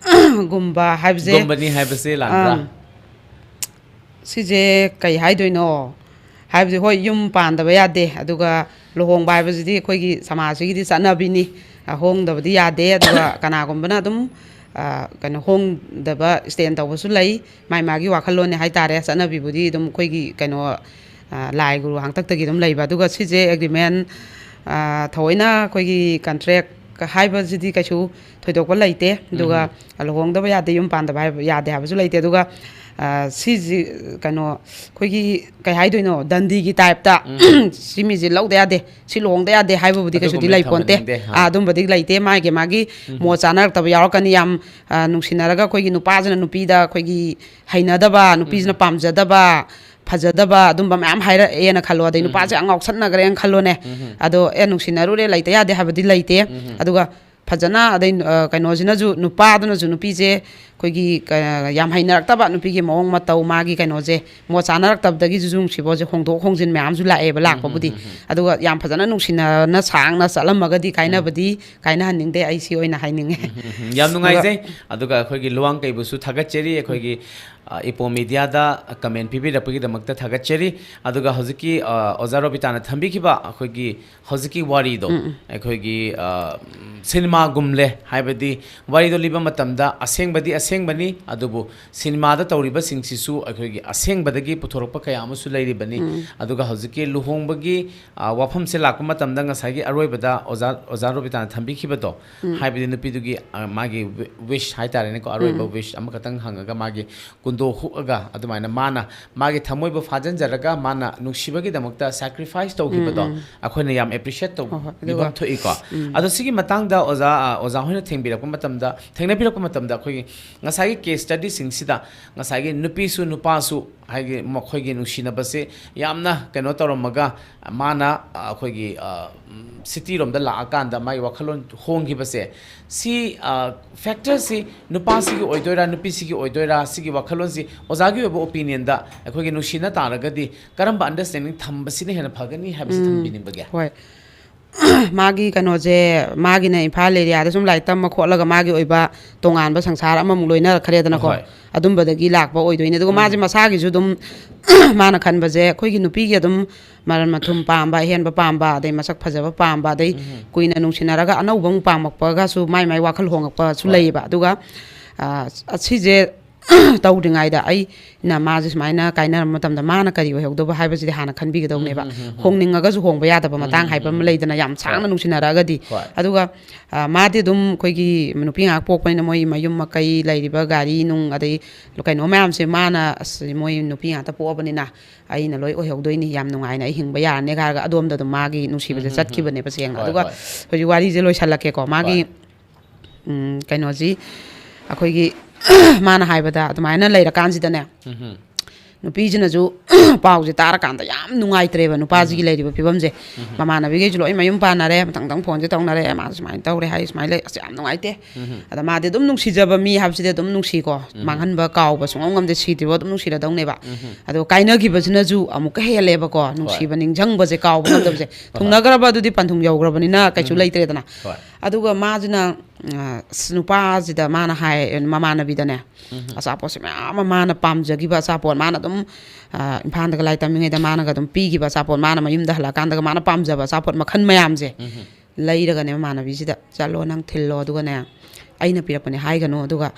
ꯒꯨꯝꯕ ꯍꯥꯏꯕꯁꯦ, ꯒꯨꯝꯕꯅꯤ ꯍꯥꯏꯕꯁꯦ ꯂꯥꯟꯕ꯭ꯔꯥ? ꯑꯝ, ꯁꯤꯁꯦ ꯀꯩ ꯍꯥꯏꯗꯣꯏꯅꯣ? ꯍꯥꯏꯕꯗꯤ, ꯍꯣꯏ, ꯌꯨꯝ ꯄꯥꯟꯗꯕ ꯌꯥꯗꯦ, ꯑꯗꯨꯒ ꯂꯨꯍꯣꯡꯕ ꯍꯥꯏꯕꯁꯤꯗꯤ ꯑꯩꯈꯣꯏꯒꯤ ꯁꯃꯥꯖꯁꯤꯒꯤꯗꯤ ꯆꯠꯅꯕꯤꯅꯤ, ꯑ, ꯍꯣꯡꯗꯕꯗꯤ ꯌꯥꯗꯦ꯫ ꯑꯗꯨꯒ ꯀꯅꯥꯒꯨꯝꯕꯅ ꯑꯗꯨꯝ, ꯑ, ꯀꯩꯅꯣ, ꯍꯣꯡꯗꯕ stand ꯇꯧꯕꯁꯨ ꯂꯩ, ꯃꯥꯏ ꯃꯥꯒꯤ ꯋꯥꯈꯜꯂꯣꯟꯅꯦ ꯍꯥꯏꯇꯥꯔꯦ꯫ ꯆꯠꯅꯕꯤꯕꯨꯗꯤ ꯑꯗꯨꯝ ꯑꯩꯈꯣꯏꯒꯤ ꯀꯩꯅꯣ, ꯑ, ꯂꯥꯏ ꯒꯨꯔꯨ ꯍꯥꯛꯇꯛꯇꯒꯤ ꯑꯗꯨꯝ ꯂꯩꯕ꯫ ꯑꯗꯨꯒ ꯁꯤꯁꯦ agreement, ꯑ, ꯊꯑꯣꯏꯅ ꯑꯩꯈꯣꯏꯒꯤ contract ꯍꯥꯏꯕꯁꯤꯗꯤ ꯀꯩꯁꯨ ꯊꯣꯏꯗꯣꯛꯄ ꯂꯩꯇꯦ꯫ ꯑꯗꯨꯒ ꯎꯝ꯫ ꯂꯨꯍꯣꯡꯗꯕ ꯌꯥꯗꯦ, ꯌꯨꯝ ꯄꯥꯟꯗꯕ ꯍꯥꯏꯕ ꯌꯥꯗꯦ ꯍꯥꯏꯕꯁꯨ ꯂꯩꯇꯦ꯫ ꯑꯗꯨꯒ, ꯑ, ꯁꯤꯁꯤ, ꯀꯩꯅꯣ, ꯑꯩꯈꯣꯏꯒꯤ, ꯀꯩ ꯍꯥꯏꯗꯣꯏꯅꯣ, ꯗꯟꯗꯤꯒꯤ type ꯇ, ꯎꯝ꯫ "ꯁꯤ ꯃꯤꯁꯦ ꯂꯧꯗ ꯌꯥꯗꯦ, ꯁꯤ ꯂꯨꯍꯣꯡꯗ ꯌꯥꯗꯦ" ꯍꯥꯏꯕꯕꯨꯗꯤ ꯀꯩꯁꯨꯗꯤ ꯑꯗꯨꯒꯨꯝꯕꯗꯤ ꯂꯩ ꯄꯣꯟꯇꯦ꯫ ꯊꯝꯍꯟꯅꯤꯡꯗꯦ, ꯑꯥ꯫ ꯑꯥ, ꯑꯗꯨꯝꯕꯗꯤ ꯂꯩꯇꯦ꯫ ꯃꯥꯒꯤ ꯃꯥꯒꯤ ꯎꯝ꯫ ꯃꯣꯠ ꯆꯥꯅꯔꯛꯇꯕ ꯌꯥꯎꯔꯛꯀꯅꯤ꯫ ꯌꯥꯝ, ꯑ, ꯅꯨꯡꯁꯤꯅꯔꯒ ꯑꯩꯈꯣꯏꯒꯤ ꯅꯨꯄꯥꯁꯤꯅ ꯅꯨꯄꯤꯗ ꯑꯩꯈꯣꯏꯒꯤ ꯍꯩꯅꯗꯕ, ꯅꯨꯄꯤꯁꯤꯅ ꯎꯝ꯫ ꯄꯥꯝꯖꯗꯕ, ꯐꯖꯗꯕ ꯑꯗꯨꯝꯕ ꯃꯌꯥꯝ ꯍꯥꯏꯔꯛꯑꯦꯅ ꯈꯜꯂꯣ, ꯑꯗꯩ ꯎꯝ꯫ ꯅꯨꯄꯥꯁꯦ ꯌꯥꯝ ꯉꯥꯎꯁꯟꯅꯈ꯭ꯔꯦꯅ ꯈꯜꯂꯣꯅꯦ꯫ ꯎꯝ꯫ ꯑꯗꯣ, "ꯑꯦ, ꯅꯨꯡꯁꯤꯅꯔꯨꯔꯦ, ꯂꯩꯇ ꯌꯥꯗꯦ" ꯍꯥꯏꯕꯗꯤ ꯂꯩꯇꯦ꯫ ꯎꯝ꯫ ꯑꯗꯨꯒ ꯐꯖꯅ, ꯑꯗꯩ, ꯑ, ꯀꯩꯅꯣꯁꯤꯅꯁꯨ, ꯅꯨꯄꯥꯗꯨꯅꯁꯨ ꯅꯨꯄꯤꯁꯦ ꯑꯩꯈꯣꯏꯒꯤ, ꯀ-, ꯌꯥꯝ ꯍꯩꯅꯔꯛꯇꯕ, ꯅꯨꯄꯤꯒꯤ ꯃꯑꯣꯡ ꯃꯇꯧ, ꯃꯥꯒꯤ ꯀꯩꯅꯣꯁꯦ, ꯃꯣꯠ ꯆꯥꯅꯔꯛꯇꯕꯗꯒꯤꯁꯨ ꯅꯨꯡꯁꯤꯕꯁꯦ ꯍꯣꯡꯗꯣꯛ ꯍꯣꯡꯖꯤꯟ ꯃꯌꯥꯝꯁꯨ ꯂꯥꯛꯑꯦꯕ, ꯎꯝ, ꯎꯝ, ꯂꯥꯛꯄꯕꯨꯗꯤ꯫ ꯎꯝ, ꯎꯝ꯫ ꯑꯗꯨꯒ ꯌꯥꯝ ꯐꯖꯅ ꯅꯨꯡꯁꯤꯅꯅ ꯁꯥꯡꯅ ꯆꯠꯂꯝꯃꯒꯗꯤ ꯎꯝ꯫ ꯀꯥꯏꯅꯕꯗꯤ ꯀꯥꯏꯅꯍꯟꯅꯤꯡꯗꯦ, ꯑꯩ ꯁꯤ ꯑꯣꯏꯅ ꯍꯥꯏꯅꯤꯡꯉꯦ꯫ ꯎꯝ, ꯎꯝ, ꯎꯝ꯫ ꯌꯥꯝ ꯑꯗꯨꯒ ꯅꯨꯡꯉꯥꯏꯖꯩ꯫ ꯑꯗꯨꯒ ꯑꯩꯈꯣꯏꯒꯤ ꯂꯨꯋꯥꯡ ꯀꯩꯕꯨꯁꯨ ꯊꯥꯒꯠꯆꯔꯤ, ꯎꯝ꯫ ꯑꯩꯈꯣꯏꯒꯤ, ꯑ, ꯏꯄꯣ ꯃꯦꯗꯤꯌꯥꯗ comment ꯄꯤꯕꯤꯔꯛꯄꯒꯤꯗꯃꯛꯇ ꯊꯥꯒꯠꯆꯔꯤ꯫ ꯑꯗꯨꯒ ꯍꯧꯖꯤꯛꯀꯤ, ꯑ, ꯑꯣꯖꯥ ꯔꯣꯕꯤꯇꯥꯅ ꯊꯝꯕꯤꯈꯤꯕ ꯑꯩꯈꯣꯏꯒꯤ ꯍꯧꯖꯤꯛꯀꯤ ꯋꯥꯔꯤꯗꯣ, ꯎꯝ, ꯎꯝ꯫ ꯑꯩꯈꯣꯏꯒꯤ, ꯑ, ꯁꯤꯅꯦꯃꯥꯒꯨꯝꯂꯦ, ꯍꯥꯏꯕꯗꯤ ꯋꯥꯔꯤꯗꯣ ꯂꯤꯕ ꯃꯇꯝꯗ ꯑꯁꯦꯡꯕꯗꯤ ꯑꯁꯦꯡꯕꯅꯤ, ꯑꯗꯨꯕꯨ ꯁꯤꯅꯦꯃꯥꯗ ꯇꯧꯔꯤꯕꯁꯤꯡꯁꯤꯁꯨ ꯑꯩꯈꯣꯏꯒꯤ ꯑꯁꯦꯡꯕꯗꯒꯤ ꯄꯨꯊꯣꯔꯛꯄ ꯀꯌꯥ ꯑꯃꯁꯨ ꯂꯩꯔꯤꯕꯅꯤ꯫ ꯎꯝ꯫ ꯑꯗꯨꯒ ꯍꯧꯖꯤꯛꯀꯤ ꯂꯨꯍꯣꯡꯕꯒꯤ, ꯑ, ꯋꯥꯐꯝꯁꯦ ꯂꯥꯛꯄ ꯃꯇꯝꯗ ꯉꯁꯥꯏꯒꯤ ꯑꯔꯣꯏꯕꯗ ꯑꯣꯖꯥ, ꯑꯣꯖꯥ ꯔꯣꯕꯤꯇꯥꯅ ꯊꯝꯕꯤꯈꯤꯕꯗꯣ, ꯎꯝ꯫ ꯍꯥꯏꯕꯗꯤ ꯅꯨꯄꯤꯗꯨꯒꯤ, ꯑ, ꯃꯥꯒꯤ wi-, wish ꯍꯥꯏꯇꯥꯔꯦꯅꯦꯀꯣ, ꯑꯔꯣꯏꯕ ꯎꯝ꯫ wish ꯑꯃꯈꯛꯇꯪ ꯍꯪꯉꯒ ꯃꯥꯒꯤ ꯀꯨꯟꯗꯣ ꯍꯨꯛꯑꯒ ꯑꯗꯨꯃꯥꯏꯅ ꯃꯥꯅ ꯃꯥꯒꯤ ꯊꯃꯣꯏꯕꯨ ꯐꯥꯖꯤꯟꯖꯔꯒ ꯃꯥꯅ ꯅꯨꯡꯁꯤꯕꯒꯤꯗꯃꯛꯇ sacrifice ꯇꯧꯈꯤꯕꯗꯣ ꯎꯝ, ꯎꯝ꯫ ꯑꯩꯈꯣꯏꯅ ꯌꯥꯝ appreciate ꯍꯣꯏ, ꯍꯣꯏ꯫ ꯇꯧꯕꯤꯐꯝ ꯑꯗꯨꯒ, ꯊꯣꯛꯏꯀꯣ꯫ ꯎꯝ꯫ ꯑꯗꯣ ꯁꯤꯒꯤ ꯃꯇꯥꯡꯗ ꯑꯣꯖꯥ, ꯑ, ꯑꯣꯖꯥ ꯍꯣꯏꯅ ꯊꯦꯡꯕꯤꯔꯛꯄ ꯃꯇꯝꯗ, ꯊꯦꯡꯅꯕꯤꯔꯛꯄ ꯃꯇꯝꯗ ꯑꯩꯈꯣꯏꯒꯤ ꯉꯁꯥꯏꯒꯤ case study ꯁꯤꯡꯁꯤꯗ ꯉꯁꯥꯏꯒꯤ ꯅꯨꯄꯤꯁꯨ ꯅꯨꯄꯥꯁꯨ ꯍꯥꯏꯗꯤ ꯃꯈꯣꯏꯒꯤ ꯅꯨꯡꯁꯤꯅꯕꯁꯦ ꯌꯥꯝꯅ ꯀꯩꯅꯣ ꯇꯧꯔꯝꯃꯒ ꯃꯥꯅ, ꯑ, ꯑꯩꯈꯣꯏꯒꯤ, ꯑ, ꯎꯝ, city ꯔꯣꯝꯗ ꯂꯥꯛꯑꯀꯥꯟꯗ ꯃꯥꯒꯤ ꯋꯥꯈꯜꯂꯣꯟ ꯍꯣꯡꯈꯤꯕꯁꯦ, ꯁꯤ, ꯑ, factor ꯁꯤ ꯅꯨꯄꯥꯁꯤꯒꯤ ꯑꯣꯏꯗꯣꯏꯔꯥ, ꯅꯨꯄꯤꯁꯤꯒꯤ ꯑꯣꯏꯗꯣꯏꯔꯥ, ꯁꯤꯒꯤ ꯋꯥꯈꯜꯂꯣꯟꯁꯤ ꯑꯣꯖꯥꯒꯤ ꯑꯣꯏꯕ opinion ꯗ ꯑꯩꯈꯣꯏꯒꯤ ꯅꯨꯡꯁꯤꯅ ꯇꯥꯔꯒꯗꯤ ꯀꯔꯝꯕ understanding ꯊꯝꯕꯁꯤꯅ ꯍꯦꯟꯅ ꯐꯒꯅꯤ ꯍꯥꯏꯕꯁꯤ ꯎꯝ, ꯊꯝꯕꯤꯅꯤꯡꯕꯒꯦ? ꯍꯣꯏ꯫ ꯃꯥꯒꯤ ꯀꯩꯅꯣꯁꯦ, ꯃꯥꯒꯤꯅ ꯏꯝꯐꯥꯜ ꯑꯦꯔꯤꯌꯥꯗ ꯁꯨꯝ ꯂꯥꯏꯔꯤꯛ ꯇꯝꯕ ꯈꯣꯠꯂꯒ ꯃꯥꯒꯤ ꯑꯣꯏꯕ ꯇꯣꯉꯥꯟꯕ ꯁꯪꯁꯥꯔ ꯑꯃꯃꯨꯛ ꯂꯣꯏꯅꯔꯛꯈ꯭ꯔꯦꯗꯅꯀꯣ꯫ ꯍꯣꯏ꯫ ꯑꯗꯨꯝꯕꯗꯒꯤ ꯂꯥꯛꯄ ꯑꯣꯏꯗꯣꯏꯅꯦ꯫ ꯑꯗꯨꯒ ꯃꯥꯁꯦ ꯎꯝ꯫ ꯃꯁꯥꯒꯤꯁꯨ ꯑꯗꯨꯝ ꯃꯥꯅ ꯈꯟꯕꯁꯦ ꯑꯩꯈꯣꯏꯒꯤ ꯅꯨꯄꯤꯒꯤ ꯑꯗꯨꯝ ꯃꯔꯟ ꯃꯊꯨꯝ ꯄꯥꯝꯕ, ꯑꯍꯦꯟꯕ ꯄꯥꯝꯕ, ꯑꯗꯩ ꯃꯁꯛ ꯐꯖꯕ ꯄꯥꯝꯕ, ꯑꯗꯩ ꯎꯝ꯫ ꯀꯨꯏꯅ ꯅꯨꯡꯁꯤꯅꯔꯒ ꯑꯅꯧꯕ ꯑꯃꯨꯛ ꯄꯥꯝꯃꯛꯄꯒꯁꯨ ꯃꯥꯏ ꯃꯥꯏ ꯋꯥꯈꯜ ꯍꯣꯡꯉꯛꯄꯁꯨ ꯍꯣꯏ꯫ ꯂꯩꯌꯦꯕ꯫ ꯑꯗꯨꯒ ꯑ, ꯑꯁꯤꯁꯦ ꯇꯧꯗ꯭ꯔꯤꯉꯩꯗ ꯑꯩꯅ ꯃꯥꯁꯦ ꯁꯨꯃꯥꯏꯅ ꯀꯥꯏꯅꯔꯝꯕ ꯃꯇꯝꯗ ꯃꯥꯅ ꯀꯔꯤ ꯑꯣꯏꯍꯧꯗꯕ ꯍꯥꯏꯕꯁꯤꯗꯤ ꯍꯥꯟꯅ ꯈꯟꯕꯤꯒꯗꯧꯅꯦꯕ꯫ ꯎꯝ, ꯎꯝ, ꯎꯝ, ꯎꯝ꯫ ꯍꯣꯡꯅꯤꯡꯉꯒꯁꯨ ꯍꯣꯡꯕ ꯌꯥꯗꯕ ꯎꯝ, ꯃꯇꯥꯡ ꯎꯝ, ꯍꯥꯏꯕ ꯎꯝ, ꯑꯃ ꯎꯝ꯫ ꯂꯩꯗꯅ, ꯌꯥꯝ ꯁꯥꯡꯅ ꯍꯣꯏ꯫ ꯅꯨꯡꯁꯤꯅꯔꯒꯗꯤ꯫ ꯍꯣꯏ꯫ ꯑꯗꯨꯒ ꯑ, ꯃꯥꯗꯤ ꯑꯗꯨꯝ ꯑꯩꯈꯣꯏꯒꯤ ꯅꯨꯄꯤ ꯉꯥꯛ ꯄꯣꯛꯄꯅꯤꯅ ꯃꯣꯏ ꯃꯌꯨꯝ ꯃꯀꯩ ꯂꯩꯔꯤꯕ ꯒꯥꯔꯤ ꯅꯨꯡ ꯑꯗꯩ ꯀꯩꯅꯣ ꯃꯌꯥꯝꯁꯦ ꯃꯥꯅ, ꯑꯁ, ꯃꯣꯏ ꯅꯨꯄꯤ ꯉꯥꯛꯇ ꯄꯣꯛꯑꯕꯅꯤꯅ ꯑꯩꯅ ꯂꯣꯏ ꯑꯣꯏꯍꯧꯗꯣꯏꯅꯤ, ꯌꯥꯝ ꯅꯨꯡꯉꯥꯏꯅ ꯑꯩ ꯍꯤꯡꯕ ꯌꯥꯔꯅꯤ ꯍꯥꯏꯔꯒ ꯑꯗꯣꯝꯗ ꯑꯗꯨꯝ ꯃꯥꯒꯤ ꯅꯨꯡꯁꯤꯕꯁꯦ ꯎꯝ, ꯎꯝ, ꯎꯝ꯫ ꯆꯠꯈꯤꯕꯅꯦꯕ ꯁꯦꯡꯅ꯫ ꯍꯣꯏ, ꯑꯗꯨꯒ ꯍꯣꯏ꯫ ꯍꯧꯖꯤꯛ ꯋꯥꯔꯤꯁꯦ ꯂꯣꯏꯁꯜꯂꯛꯀꯦꯀꯣ꯫ ꯃꯥꯒꯤ ꯍꯣꯏ꯫ ꯎꯝ, ꯀꯩꯅꯣꯁꯤ, ꯑꯩꯈꯣꯏꯒꯤ ꯃꯥꯅ ꯍꯥꯏꯕꯗ ꯑꯗꯨꯃꯥꯏꯅ ꯂꯩꯔꯀꯥꯟꯁꯤꯗꯅꯦ, ꯎꯝ꯫ ꯅꯨꯄꯤꯁꯤꯅꯁꯨ ꯄꯥꯎꯁꯦ ꯇꯥꯔꯀꯥꯟꯗ ꯌꯥꯝ ꯅꯨꯡꯉꯥꯏꯇ꯭ꯔꯦꯕ ꯅꯨꯄꯥꯁꯤꯒꯤ ꯎꯝ꯫ ꯂꯩꯔꯤꯕ ꯐꯤꯕꯝꯁꯦ꯫ ꯎꯝ꯫ ꯃꯃꯥꯟꯅꯕꯤꯈꯩꯁꯨ ꯂꯣꯏ ꯃꯌꯨꯝ ꯄꯥꯟꯅꯔꯦ, ꯃꯊꯪ ꯃꯊꯪ ꯐꯣꯟꯁꯦ ꯇꯧꯅꯔꯦ, ꯃꯥꯁꯨ ꯁꯨꯃꯥꯏꯅ ꯇꯧꯔꯦ ꯍꯥꯏ, ꯁꯨꯃꯥꯏꯅ ꯂꯩ, ꯑꯁ, ꯌꯥꯝ ꯅꯨꯡꯉꯥꯏꯇꯦ꯫ ꯎꯝ꯫ ꯑꯗ ꯃꯥꯗꯤ ꯑꯗꯨꯝ ꯅꯨꯡꯁꯤꯖꯕ ꯃꯤ ꯍꯥꯏꯕꯁꯤꯗꯤ ꯑꯗꯨꯝ ꯅꯨꯡꯁꯤꯀꯣ꯫ ꯎꯝ꯫ ꯃꯥꯡꯍꯟꯕ ꯀꯥꯎꯕ ꯁꯨꯡꯉꯝ ꯉꯝꯗꯦ, ꯁꯤꯗ꯭ꯔꯤꯕ ꯑꯗꯨꯝ ꯅꯨꯡꯁꯤꯔꯗꯧꯅꯦꯕ꯫ ꯎꯝ꯫ ꯑꯗꯣ ꯀꯥꯏꯅꯈꯤꯕꯁꯤꯅꯁꯨ ꯑꯃꯨꯛꯀ ꯍꯦꯜꯂꯦꯕꯀꯣ, ꯍꯣꯏ꯫ ꯅꯨꯡꯁꯤꯕ ꯅꯤꯡꯁꯤꯡꯕꯁꯦ ꯀꯥꯎꯕ ꯉꯝꯗꯕꯁꯦ꯫ ꯍꯣꯏ꯫ ꯊꯨꯡꯅꯈ꯭ꯔꯕ ꯑꯗꯨꯗꯤ ꯄꯟꯊꯨꯡ ꯌꯧꯈ꯭ꯔꯕꯅꯤꯅ ꯀꯩꯁꯨ ꯎꯝ꯫ ꯂꯩꯇ꯭ꯔꯦꯗꯅ꯫ ꯍꯣꯏ꯫ ꯑꯗꯨꯒ ꯃꯥꯁꯤꯅ, ꯑ, ꯑꯁ, ꯅꯨꯄꯥꯁꯤꯗ ꯃꯥꯅ ꯍꯥꯏ, ꯃꯃꯥꯟꯅꯕꯤꯗꯅꯦ, ꯎꯝ꯫ ꯑꯆꯥꯄꯣꯠꯁꯦ ꯃꯌꯥꯝ ꯑꯃ ꯃꯥꯅ ꯄꯥꯝꯖꯈꯤꯕ ꯑꯆꯥꯄꯣꯠ, ꯃꯥꯅ ꯑꯗꯨꯝ, ꯑ, ꯏꯝꯐꯥꯜꯗꯒ ꯂꯥꯏꯔꯤꯛ ꯇꯝꯃꯤꯉꯩꯗ ꯃꯥꯅꯒ ꯑꯗꯨꯝ ꯄꯤꯈꯤꯕ ꯑꯆꯥꯄꯣꯠ, ꯃꯥꯅ ꯃꯌꯨꯝꯗ ꯍꯜꯂꯛꯑꯀꯥꯟꯗꯒ ꯃꯥꯅ ꯄꯥꯝꯖꯕ ꯑꯆꯥꯄꯣꯠ ꯃꯈꯜ ꯃꯌꯥꯝꯁꯦ ꯎꯝ꯫ ꯂꯩꯔꯒꯅꯦ ꯃꯃꯥꯟꯅꯕꯤꯁꯤꯗ, "ꯆꯠꯂꯣ, ꯅꯪ ꯊꯤꯜꯂꯣ, ꯑꯗꯨꯒꯅꯦ ꯑꯩꯅ ꯄꯤꯔꯛꯄꯅꯦ ꯍꯥꯏꯒꯅꯨ, ꯑꯗꯨꯒ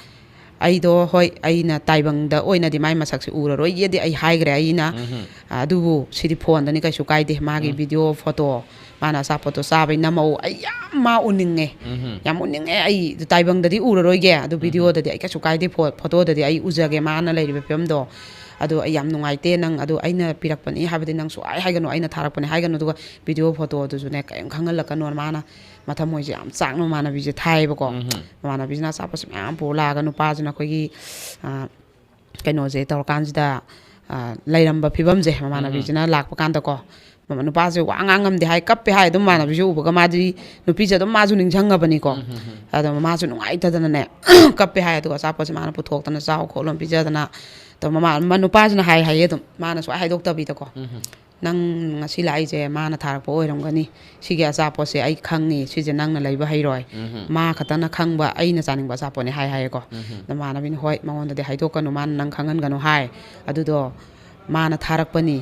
ꯑꯩꯗꯣ, ꯍꯣꯏ, ꯑꯩꯅ ꯇꯥꯏꯕꯪꯗ ꯑꯣꯏꯅꯗꯤ ꯃꯥꯏ ꯃꯁꯛꯁꯦ ꯎꯔꯔꯣꯏꯒꯦꯗꯤ ꯑꯩ ꯍꯥꯏꯈ꯭ꯔꯦ ꯑꯩꯅ, ꯎꯝ꯫ ꯑꯗꯨꯕꯨ ꯁꯤꯗꯤ ꯐꯣꯟꯗꯅꯤ, ꯀꯩꯁꯨ ꯀꯥꯏꯗꯦ, ꯃꯥꯒꯤ ꯎꯝ꯫ ꯚꯤꯗꯤꯑꯣ, ꯐꯣꯇꯣ, ꯃꯥꯅ ꯑꯆꯥꯄꯣꯠꯇꯣ ꯆꯥꯕꯩ ꯅꯝꯃꯛꯎ, ꯑꯩ ꯌꯥꯝ ꯃꯥ ꯎꯅꯤꯡꯉꯦ, ꯎꯝ꯫ ꯌꯥꯝ ꯎꯅꯤꯡꯉꯦ, ꯑꯩ ꯇꯥꯏꯕꯪꯗꯗꯤ ꯎꯔꯔꯣꯏꯒꯦ, ꯑꯗꯨ ꯎꯝ꯫ ꯚꯤꯗꯤꯑꯣꯗꯗꯤ ꯑꯩ ꯀꯩꯁꯨ ꯀꯥꯏꯗꯦ, ꯐꯣ-, ꯐꯣꯇꯣꯗꯗꯤ ꯑꯩ ꯎꯖꯒꯦ ꯃꯥꯅ ꯂꯩꯔꯤꯕ ꯐꯤꯕꯝꯗꯣ, ꯑꯗꯣ ꯑꯩ ꯌꯥꯝ ꯅꯨꯡꯉꯥꯏꯇꯦ, ꯅꯪ ꯑꯗꯣ ꯑꯩꯅ ꯄꯤꯔꯛꯄꯅꯤ ꯍꯥꯏꯕꯗꯤ ꯅꯪ ꯁꯨꯡꯍꯥꯏ ꯍꯥꯏꯒꯅꯨ, ꯑꯩꯅ ꯊꯥꯔꯛꯄꯅꯤ ꯍꯥꯏꯒꯅꯨ, ꯑꯗꯨꯒ ꯚꯤꯗꯤꯑꯣ ꯐꯣꯇꯣꯗꯨꯁꯨꯅꯦ ꯀꯔꯤꯝ ꯈꯪꯍꯜꯂꯛꯀꯅꯣꯅ ꯃꯥꯅ ꯃꯊꯃꯣꯏꯁꯦ ꯌꯥꯝ ꯆꯥꯛꯅ ꯃꯃꯥꯟꯅꯕꯤꯁꯦ ꯊꯥꯏꯌꯦꯕꯀꯣ꯫ ꯎꯝ꯫ ꯃꯃꯥꯟꯅꯕꯤꯁꯤꯅ ꯑꯆꯥꯄꯣꯠꯁꯦ ꯃꯌꯥꯝ ꯄꯨꯔ ꯂꯥꯛꯑꯒ ꯅꯨꯄꯥꯁꯤꯅ ꯑꯩꯈꯣꯏꯒꯤ, ꯑ, ꯀꯩꯅꯣꯁꯦ ꯇꯧꯔꯀꯥꯟꯁꯤꯗ, ꯑ, ꯂꯩꯔꯝꯕ ꯐꯤꯕꯝꯁꯦ ꯎꯝ꯫ ꯃꯃꯥꯟꯅꯕꯤꯁꯤꯅ ꯂꯥꯛꯄ ꯀꯥꯟꯗꯀꯣ, ꯃꯃꯥ-, ꯅꯨꯄꯥꯁꯦ ꯋꯥ ꯉꯥꯡ ꯉꯝꯗꯦ ꯍꯥꯏ, ꯀꯞꯄꯦ ꯍꯥꯏ꯫ ꯑꯗꯨꯝ ꯃꯃꯥꯟꯅꯕꯤꯁꯦ ꯎꯕꯒ ꯃꯥꯗꯤ, ꯅꯨꯄꯤꯁꯦ ꯑꯗꯨꯝ ꯃꯥꯁꯨ ꯅꯤꯡꯁꯤꯡꯉꯕꯅꯤꯀꯣ꯫ ꯎꯝ, ꯎꯝ, ꯎꯝ꯫ ꯑꯗꯣ ꯃꯃꯥꯁꯨ ꯅꯨꯡꯉꯥꯏꯇꯗꯅꯅꯦ, ꯀꯞꯄꯦ ꯍꯥꯏ꯫ ꯑꯗꯨꯒ ꯑꯆꯥꯄꯣꯠꯁꯦ ꯃꯥꯅ ꯄꯨꯊꯣꯛꯇꯅ ꯆꯥꯎ ꯈꯣꯠꯂꯣ ꯄꯤꯖꯗꯅ, ꯑꯗꯣ ꯃꯃꯥ-, ꯃ-, ꯅꯨꯄꯥꯁꯤꯅ ꯍꯥꯏ ꯍꯥꯏꯌꯦ ꯑꯗꯨꯝ, ꯃꯥꯅ ꯁꯨꯡꯍꯥꯏ ꯍꯥꯏꯗꯣꯛꯇꯕꯤꯗꯀꯣ꯫ ꯎꯝ, ꯎꯝ꯫ "ꯅꯪ ꯉꯁꯤ ꯂꯥꯛꯏꯁꯦ ꯃꯥꯅ ꯊꯥꯔꯛꯄ ꯑꯣꯏꯔꯝꯒꯅꯤ, ꯁꯤꯒꯤ ꯑꯆꯥꯄꯣꯠꯁꯦ ꯑꯩ ꯈꯪꯉꯤ, ꯁꯤꯁꯦ ꯅꯪꯅ ꯂꯩꯕ ꯍꯩꯔꯣꯏ, ꯃꯥ ꯈꯛꯇꯅ ꯈꯪꯕ ꯑꯩꯅ ꯆꯥꯅꯤꯡꯕ ꯑꯆꯥꯄꯣꯠꯅꯦ" ꯍꯥꯏ ꯍꯥꯏꯌꯦꯀꯣ꯫ ꯅꯃꯥꯟꯅꯕꯤꯅ, "ꯍꯣꯏ, ꯃꯉꯣꯟꯗꯗꯤ ꯍꯥꯏꯗꯣꯛꯀꯅꯨ, ꯃꯥꯅ ꯅꯪ ꯈꯪꯍꯟꯒꯅꯨ" ꯍꯥꯏ꯫ ꯑꯗꯨꯗꯣ ꯃꯥꯅ ꯊꯥꯔꯛꯄꯅꯤ,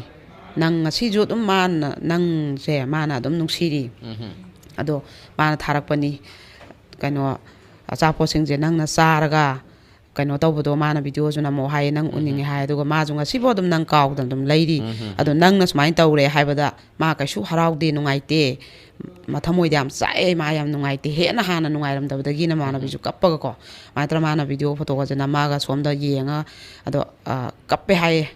ꯅꯪ ꯉꯁꯤꯁꯨ ꯑꯗꯨꯝ ꯃꯥꯅ, ꯅꯪꯁꯦ ꯃꯥꯅ ꯑꯗꯨꯝ ꯅꯨꯡꯁꯤꯔꯤ꯫ ꯑꯗꯣ ꯃꯥꯅ ꯊꯥꯔꯛꯄꯅꯤ, ꯀꯩꯅꯣ, ꯑꯆꯥꯄꯣꯠꯁꯤꯡꯁꯦ ꯅꯪꯅ ꯆꯥꯔꯒ ꯀꯩꯅꯣ ꯇꯧꯕꯗꯣ, ꯃꯥꯅ ꯚꯤꯗꯤꯑꯣꯁꯨ ꯅꯝꯃꯛꯑꯣ ꯍꯥꯏꯌꯦ, ꯅꯪ ꯎꯅꯤꯡꯉꯦ ꯍꯥꯏ꯫ ꯑꯗꯨꯒ ꯃꯥꯁꯨ ꯉꯁꯤꯐꯥꯎ ꯑꯗꯨꯝ ꯅꯪ ꯀꯥꯎꯗꯅ ꯑꯗꯨꯝ ꯂꯩꯔꯤ꯫ ꯑꯗꯣ ꯅꯪꯅ ꯁꯨꯃꯥꯏꯅ ꯇꯧꯔꯦ ꯍꯥꯏꯕꯗ ꯃꯥ ꯀꯩꯁꯨ ꯍꯔꯥꯎꯗꯦ, ꯅꯨꯡꯉꯥꯏꯇꯦ, ꯃꯊꯃꯣꯏꯗ ꯌꯥꯝ ꯆꯥꯛꯑꯦ, ꯃꯥ ꯌꯥꯝ ꯅꯨꯡꯉꯥꯏꯇꯦ, ꯍꯦꯟꯅ ꯍꯥꯟꯅ ꯅꯨꯡꯉꯥꯏꯔꯝꯗꯕꯗꯒꯤ ꯅꯃꯥꯟꯅꯕꯤꯁꯨ ꯀꯞꯄꯒꯀꯣ, ꯑꯗꯨꯃꯥꯏꯅ ꯇꯧꯔ ꯃꯥꯅ ꯚꯤꯗꯤꯑꯣ ꯐꯣꯇꯣꯒꯁꯦ ꯅꯝꯃꯛꯑꯒ ꯁꯣꯝꯗ ꯌꯦꯡꯉ, ꯑꯗꯣ, ꯑ, ꯀꯞꯄꯦ ꯍꯥꯏꯌꯦ꯫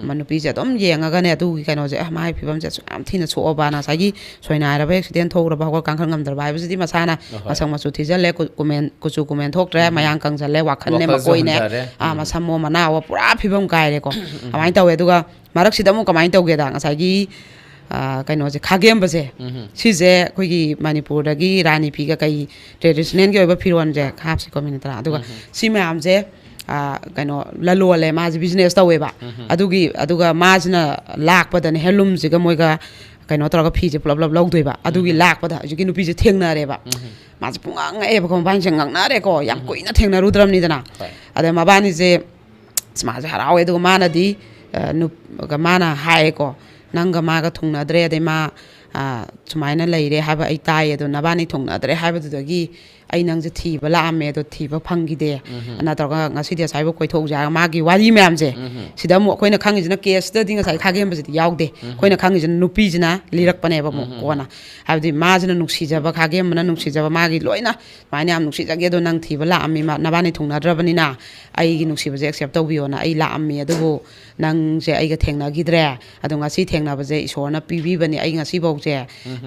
ꯃꯥ ꯅꯨꯄꯤꯁꯦ ꯑꯗꯨꯝ ꯌꯦꯡꯉꯒꯅꯦ, ꯑꯗꯨꯒꯤ ꯀꯩꯅꯣꯁꯦ, "ꯑ, ꯃꯥꯒꯤ ꯐꯤꯕꯝꯁꯦ ꯑꯁꯨꯛ ꯌꯥꯝ ꯊꯤꯅ ꯁꯣꯛꯑꯕꯅ", ꯉꯁꯥꯏꯒꯤ ꯁꯣꯏꯅꯥꯏꯔꯕ, ꯑꯦꯛꯁꯤꯗꯦꯟ ꯊꯣꯛꯎꯔꯕ, ꯍꯧꯒꯠ ꯀꯥꯡꯈꯠ ꯉꯝꯗ꯭ꯔꯕ ꯍꯥꯏꯕꯁꯤꯗꯤ ꯃꯁꯥꯅ ꯃꯁꯛ ꯃꯆꯨ ꯊꯤꯖꯤꯜꯂꯦ, ꯀꯨ-, ꯀꯨꯃꯦꯟ-, ꯀꯨꯆꯨ ꯀꯨꯃꯦꯟ ꯊꯣꯛꯇ꯭ꯔꯦ, ꯃꯌꯥꯡ ꯀꯪꯖꯜꯂꯦ, ꯋꯥꯈꯜꯅꯦ, ꯋꯥꯈꯜꯁꯨ ꯃꯀꯣꯏꯅꯦ, ꯍꯟꯊꯔꯦ꯫ ꯑꯥ, ꯃꯁꯝ ꯃꯣ ꯃꯅꯥ ꯋꯥ ꯄꯨꯔꯥ ꯐꯤꯕꯝ ꯀꯥꯏꯔꯦꯀꯣ꯫ ꯑꯗꯨꯃꯥꯏꯅ ꯇꯧꯋꯦ꯫ ꯑꯗꯨꯒ ꯃꯔꯛꯁꯤꯗ ꯑꯃꯨꯛ ꯀꯃꯥꯏꯅ ꯇꯧꯒꯦꯗ, ꯉꯁꯥꯏꯒꯤ, ꯑꯥ, ꯀꯩꯅꯣꯁꯦ, ꯈꯥꯒꯦꯝꯕꯁꯦ, ꯁꯤꯁꯦ ꯑꯩꯈꯣꯏꯒꯤ ꯃꯅꯤꯄꯨꯔꯗꯒꯤ ꯔꯥꯅꯤ ꯐꯤꯒ ꯀꯩ ꯇ꯭ꯔꯦꯗꯤꯁꯅꯦꯜꯒꯤ ꯑꯣꯏꯕ ꯐꯤꯔꯣꯜꯁꯦ ꯍꯥꯞꯁꯤꯀꯣ, ꯃꯤꯅꯤꯠ ꯇꯔꯥ꯫ ꯑꯗꯨꯒ ꯁꯤ ꯃꯌꯥꯝꯁꯦ, ꯑꯥ, ꯀꯩꯅꯣ, ꯂꯂꯣꯜꯂꯦ, ꯃꯥꯁꯦ ꯕꯤꯖꯤꯅꯦꯁ ꯇꯧꯋꯦꯕ꯫ ꯑꯗꯨꯒꯤ, ꯑꯗꯨꯒ ꯃꯥꯁꯤꯅ ꯂꯥꯛꯄꯗꯅꯦ, ꯍꯦꯟꯂꯨꯝꯁꯤꯒ ꯃꯣꯏꯒ ꯀꯩꯅꯣ ꯇꯧꯔꯒ ꯐꯤꯁꯦ ꯄꯨꯂꯞ ꯄꯨꯂꯞ ꯂꯧꯗꯣꯏꯕ꯫ ꯑꯗꯨꯒꯤ ꯂꯥꯛꯄꯗ ꯍꯧꯖꯤꯛꯀꯤ ꯅꯨꯄꯤꯁꯦ ꯊꯦꯡꯅꯔꯦꯕ꯫ ꯃꯥꯁꯦ ꯄꯨꯡꯉꯥꯡ ꯉꯛꯑꯦꯕꯀꯣ, ꯃꯕꯥꯅꯤꯁꯦ ꯉꯛꯅꯔꯦꯀꯣ, ꯌꯥꯝ ꯀꯨꯏꯅ ꯊꯦꯡꯅꯔꯨꯗ꯭ꯔꯕꯅꯤꯗꯅ꯫ ꯍꯣꯏ꯫ ꯑꯗ ꯃꯕꯥꯅꯤꯁꯦ, ꯑꯁ, ꯃꯥꯁꯦ ꯍꯔꯥꯎꯋꯦ꯫ ꯑꯗꯨꯒ ꯃꯥꯅꯗꯤ, ꯑ, ꯅꯨꯞ-, ꯃꯥꯅ ꯍꯥꯏꯌꯦꯀꯣ, "ꯅꯪꯒ ꯃꯥꯒ ꯊꯨꯡꯅꯗ꯭ꯔꯦ, ꯑꯗꯩ ꯃꯥ, ꯑ, ꯁꯨꯃꯥꯏꯅ ꯂꯩꯔꯦ ꯍꯥꯏꯕ ꯑꯩ ꯇꯥꯏ, ꯑꯗꯣ ꯅꯕꯥꯅꯤ ꯊꯨꯡꯅꯗ꯭ꯔꯦ ꯍꯥꯏꯕꯗꯨꯗꯒꯤ ꯑꯩ ꯅꯪꯁꯦ ꯊꯤꯕ ꯂꯥꯛꯑꯝꯃꯦ, ꯑꯗꯣ ꯊꯤꯕ ꯐꯪꯈꯤꯗꯦ꯫ ꯅꯠꯇ꯭ꯔꯒ ꯉꯁꯤꯗꯤ ꯑꯁ꯭ꯋꯥꯏꯐꯥꯎ ꯀꯣꯏꯊꯣꯛꯎꯁꯦ" ꯍꯥꯏꯔꯒ ꯃꯥꯒꯤ ꯋꯥꯔꯤ ꯃꯌꯥꯝꯁꯦ, ꯁꯤꯗ ꯑꯃꯨꯛ ꯑꯩꯈꯣꯏꯅ ꯈꯪꯉꯤꯁꯤꯅ, ꯀꯦꯁꯁꯤꯗꯗꯤ ꯉꯁꯥꯏ ꯈꯥꯒꯦꯝꯕꯁꯤꯗꯤ ꯌꯥꯎꯗꯦ꯫ ꯑꯩꯈꯣꯏꯅ ꯈꯪꯉꯤꯁꯤꯅ ꯅꯨꯄꯤꯁꯤꯅ ꯂꯤꯔꯛꯄꯅꯦꯕ ꯑꯃꯨꯛ ꯀꯣꯟꯅ꯫ ꯍꯥꯏꯕꯗꯤ ꯃꯥꯁꯤꯅ ꯅꯨꯡꯁꯤꯖꯕ, ꯈꯥꯒꯦꯝꯕꯅ ꯅꯨꯡꯁꯤꯖꯕ ꯃꯥꯒꯤ ꯂꯣꯏꯅ, "ꯁꯨꯃꯥꯏꯅ ꯌꯥꯝ ꯅꯨꯡꯁꯤꯖꯒꯦ, ꯑꯗꯣ ꯅꯪ ꯊꯤꯕ ꯂꯥꯛꯑꯝꯃꯤ, ꯃꯥ-, ꯅꯕꯥꯅꯤ ꯊꯨꯡꯅꯗ꯭ꯔꯕꯅꯤꯅ ꯑꯩꯒꯤ ꯅꯨꯡꯁꯤꯕꯁꯦ ꯑꯦꯛꯁꯦꯞ ꯇꯧꯕꯤꯌꯣꯅ ꯑꯩ ꯂꯥꯛꯑꯝꯃꯤ, ꯑꯗꯨꯕꯨ ꯅꯪꯁꯦ ꯑꯩꯒ ꯊꯦꯡꯅꯈꯤꯗ꯭ꯔꯦ, ꯑꯗꯣ ꯉꯁꯤ ꯊꯦꯡꯅꯕꯁꯦ ꯏꯁꯣꯔꯅ ꯄꯤꯕꯤꯕꯅꯤ, ꯑꯩ ꯉꯁꯤꯐꯧꯁꯦ,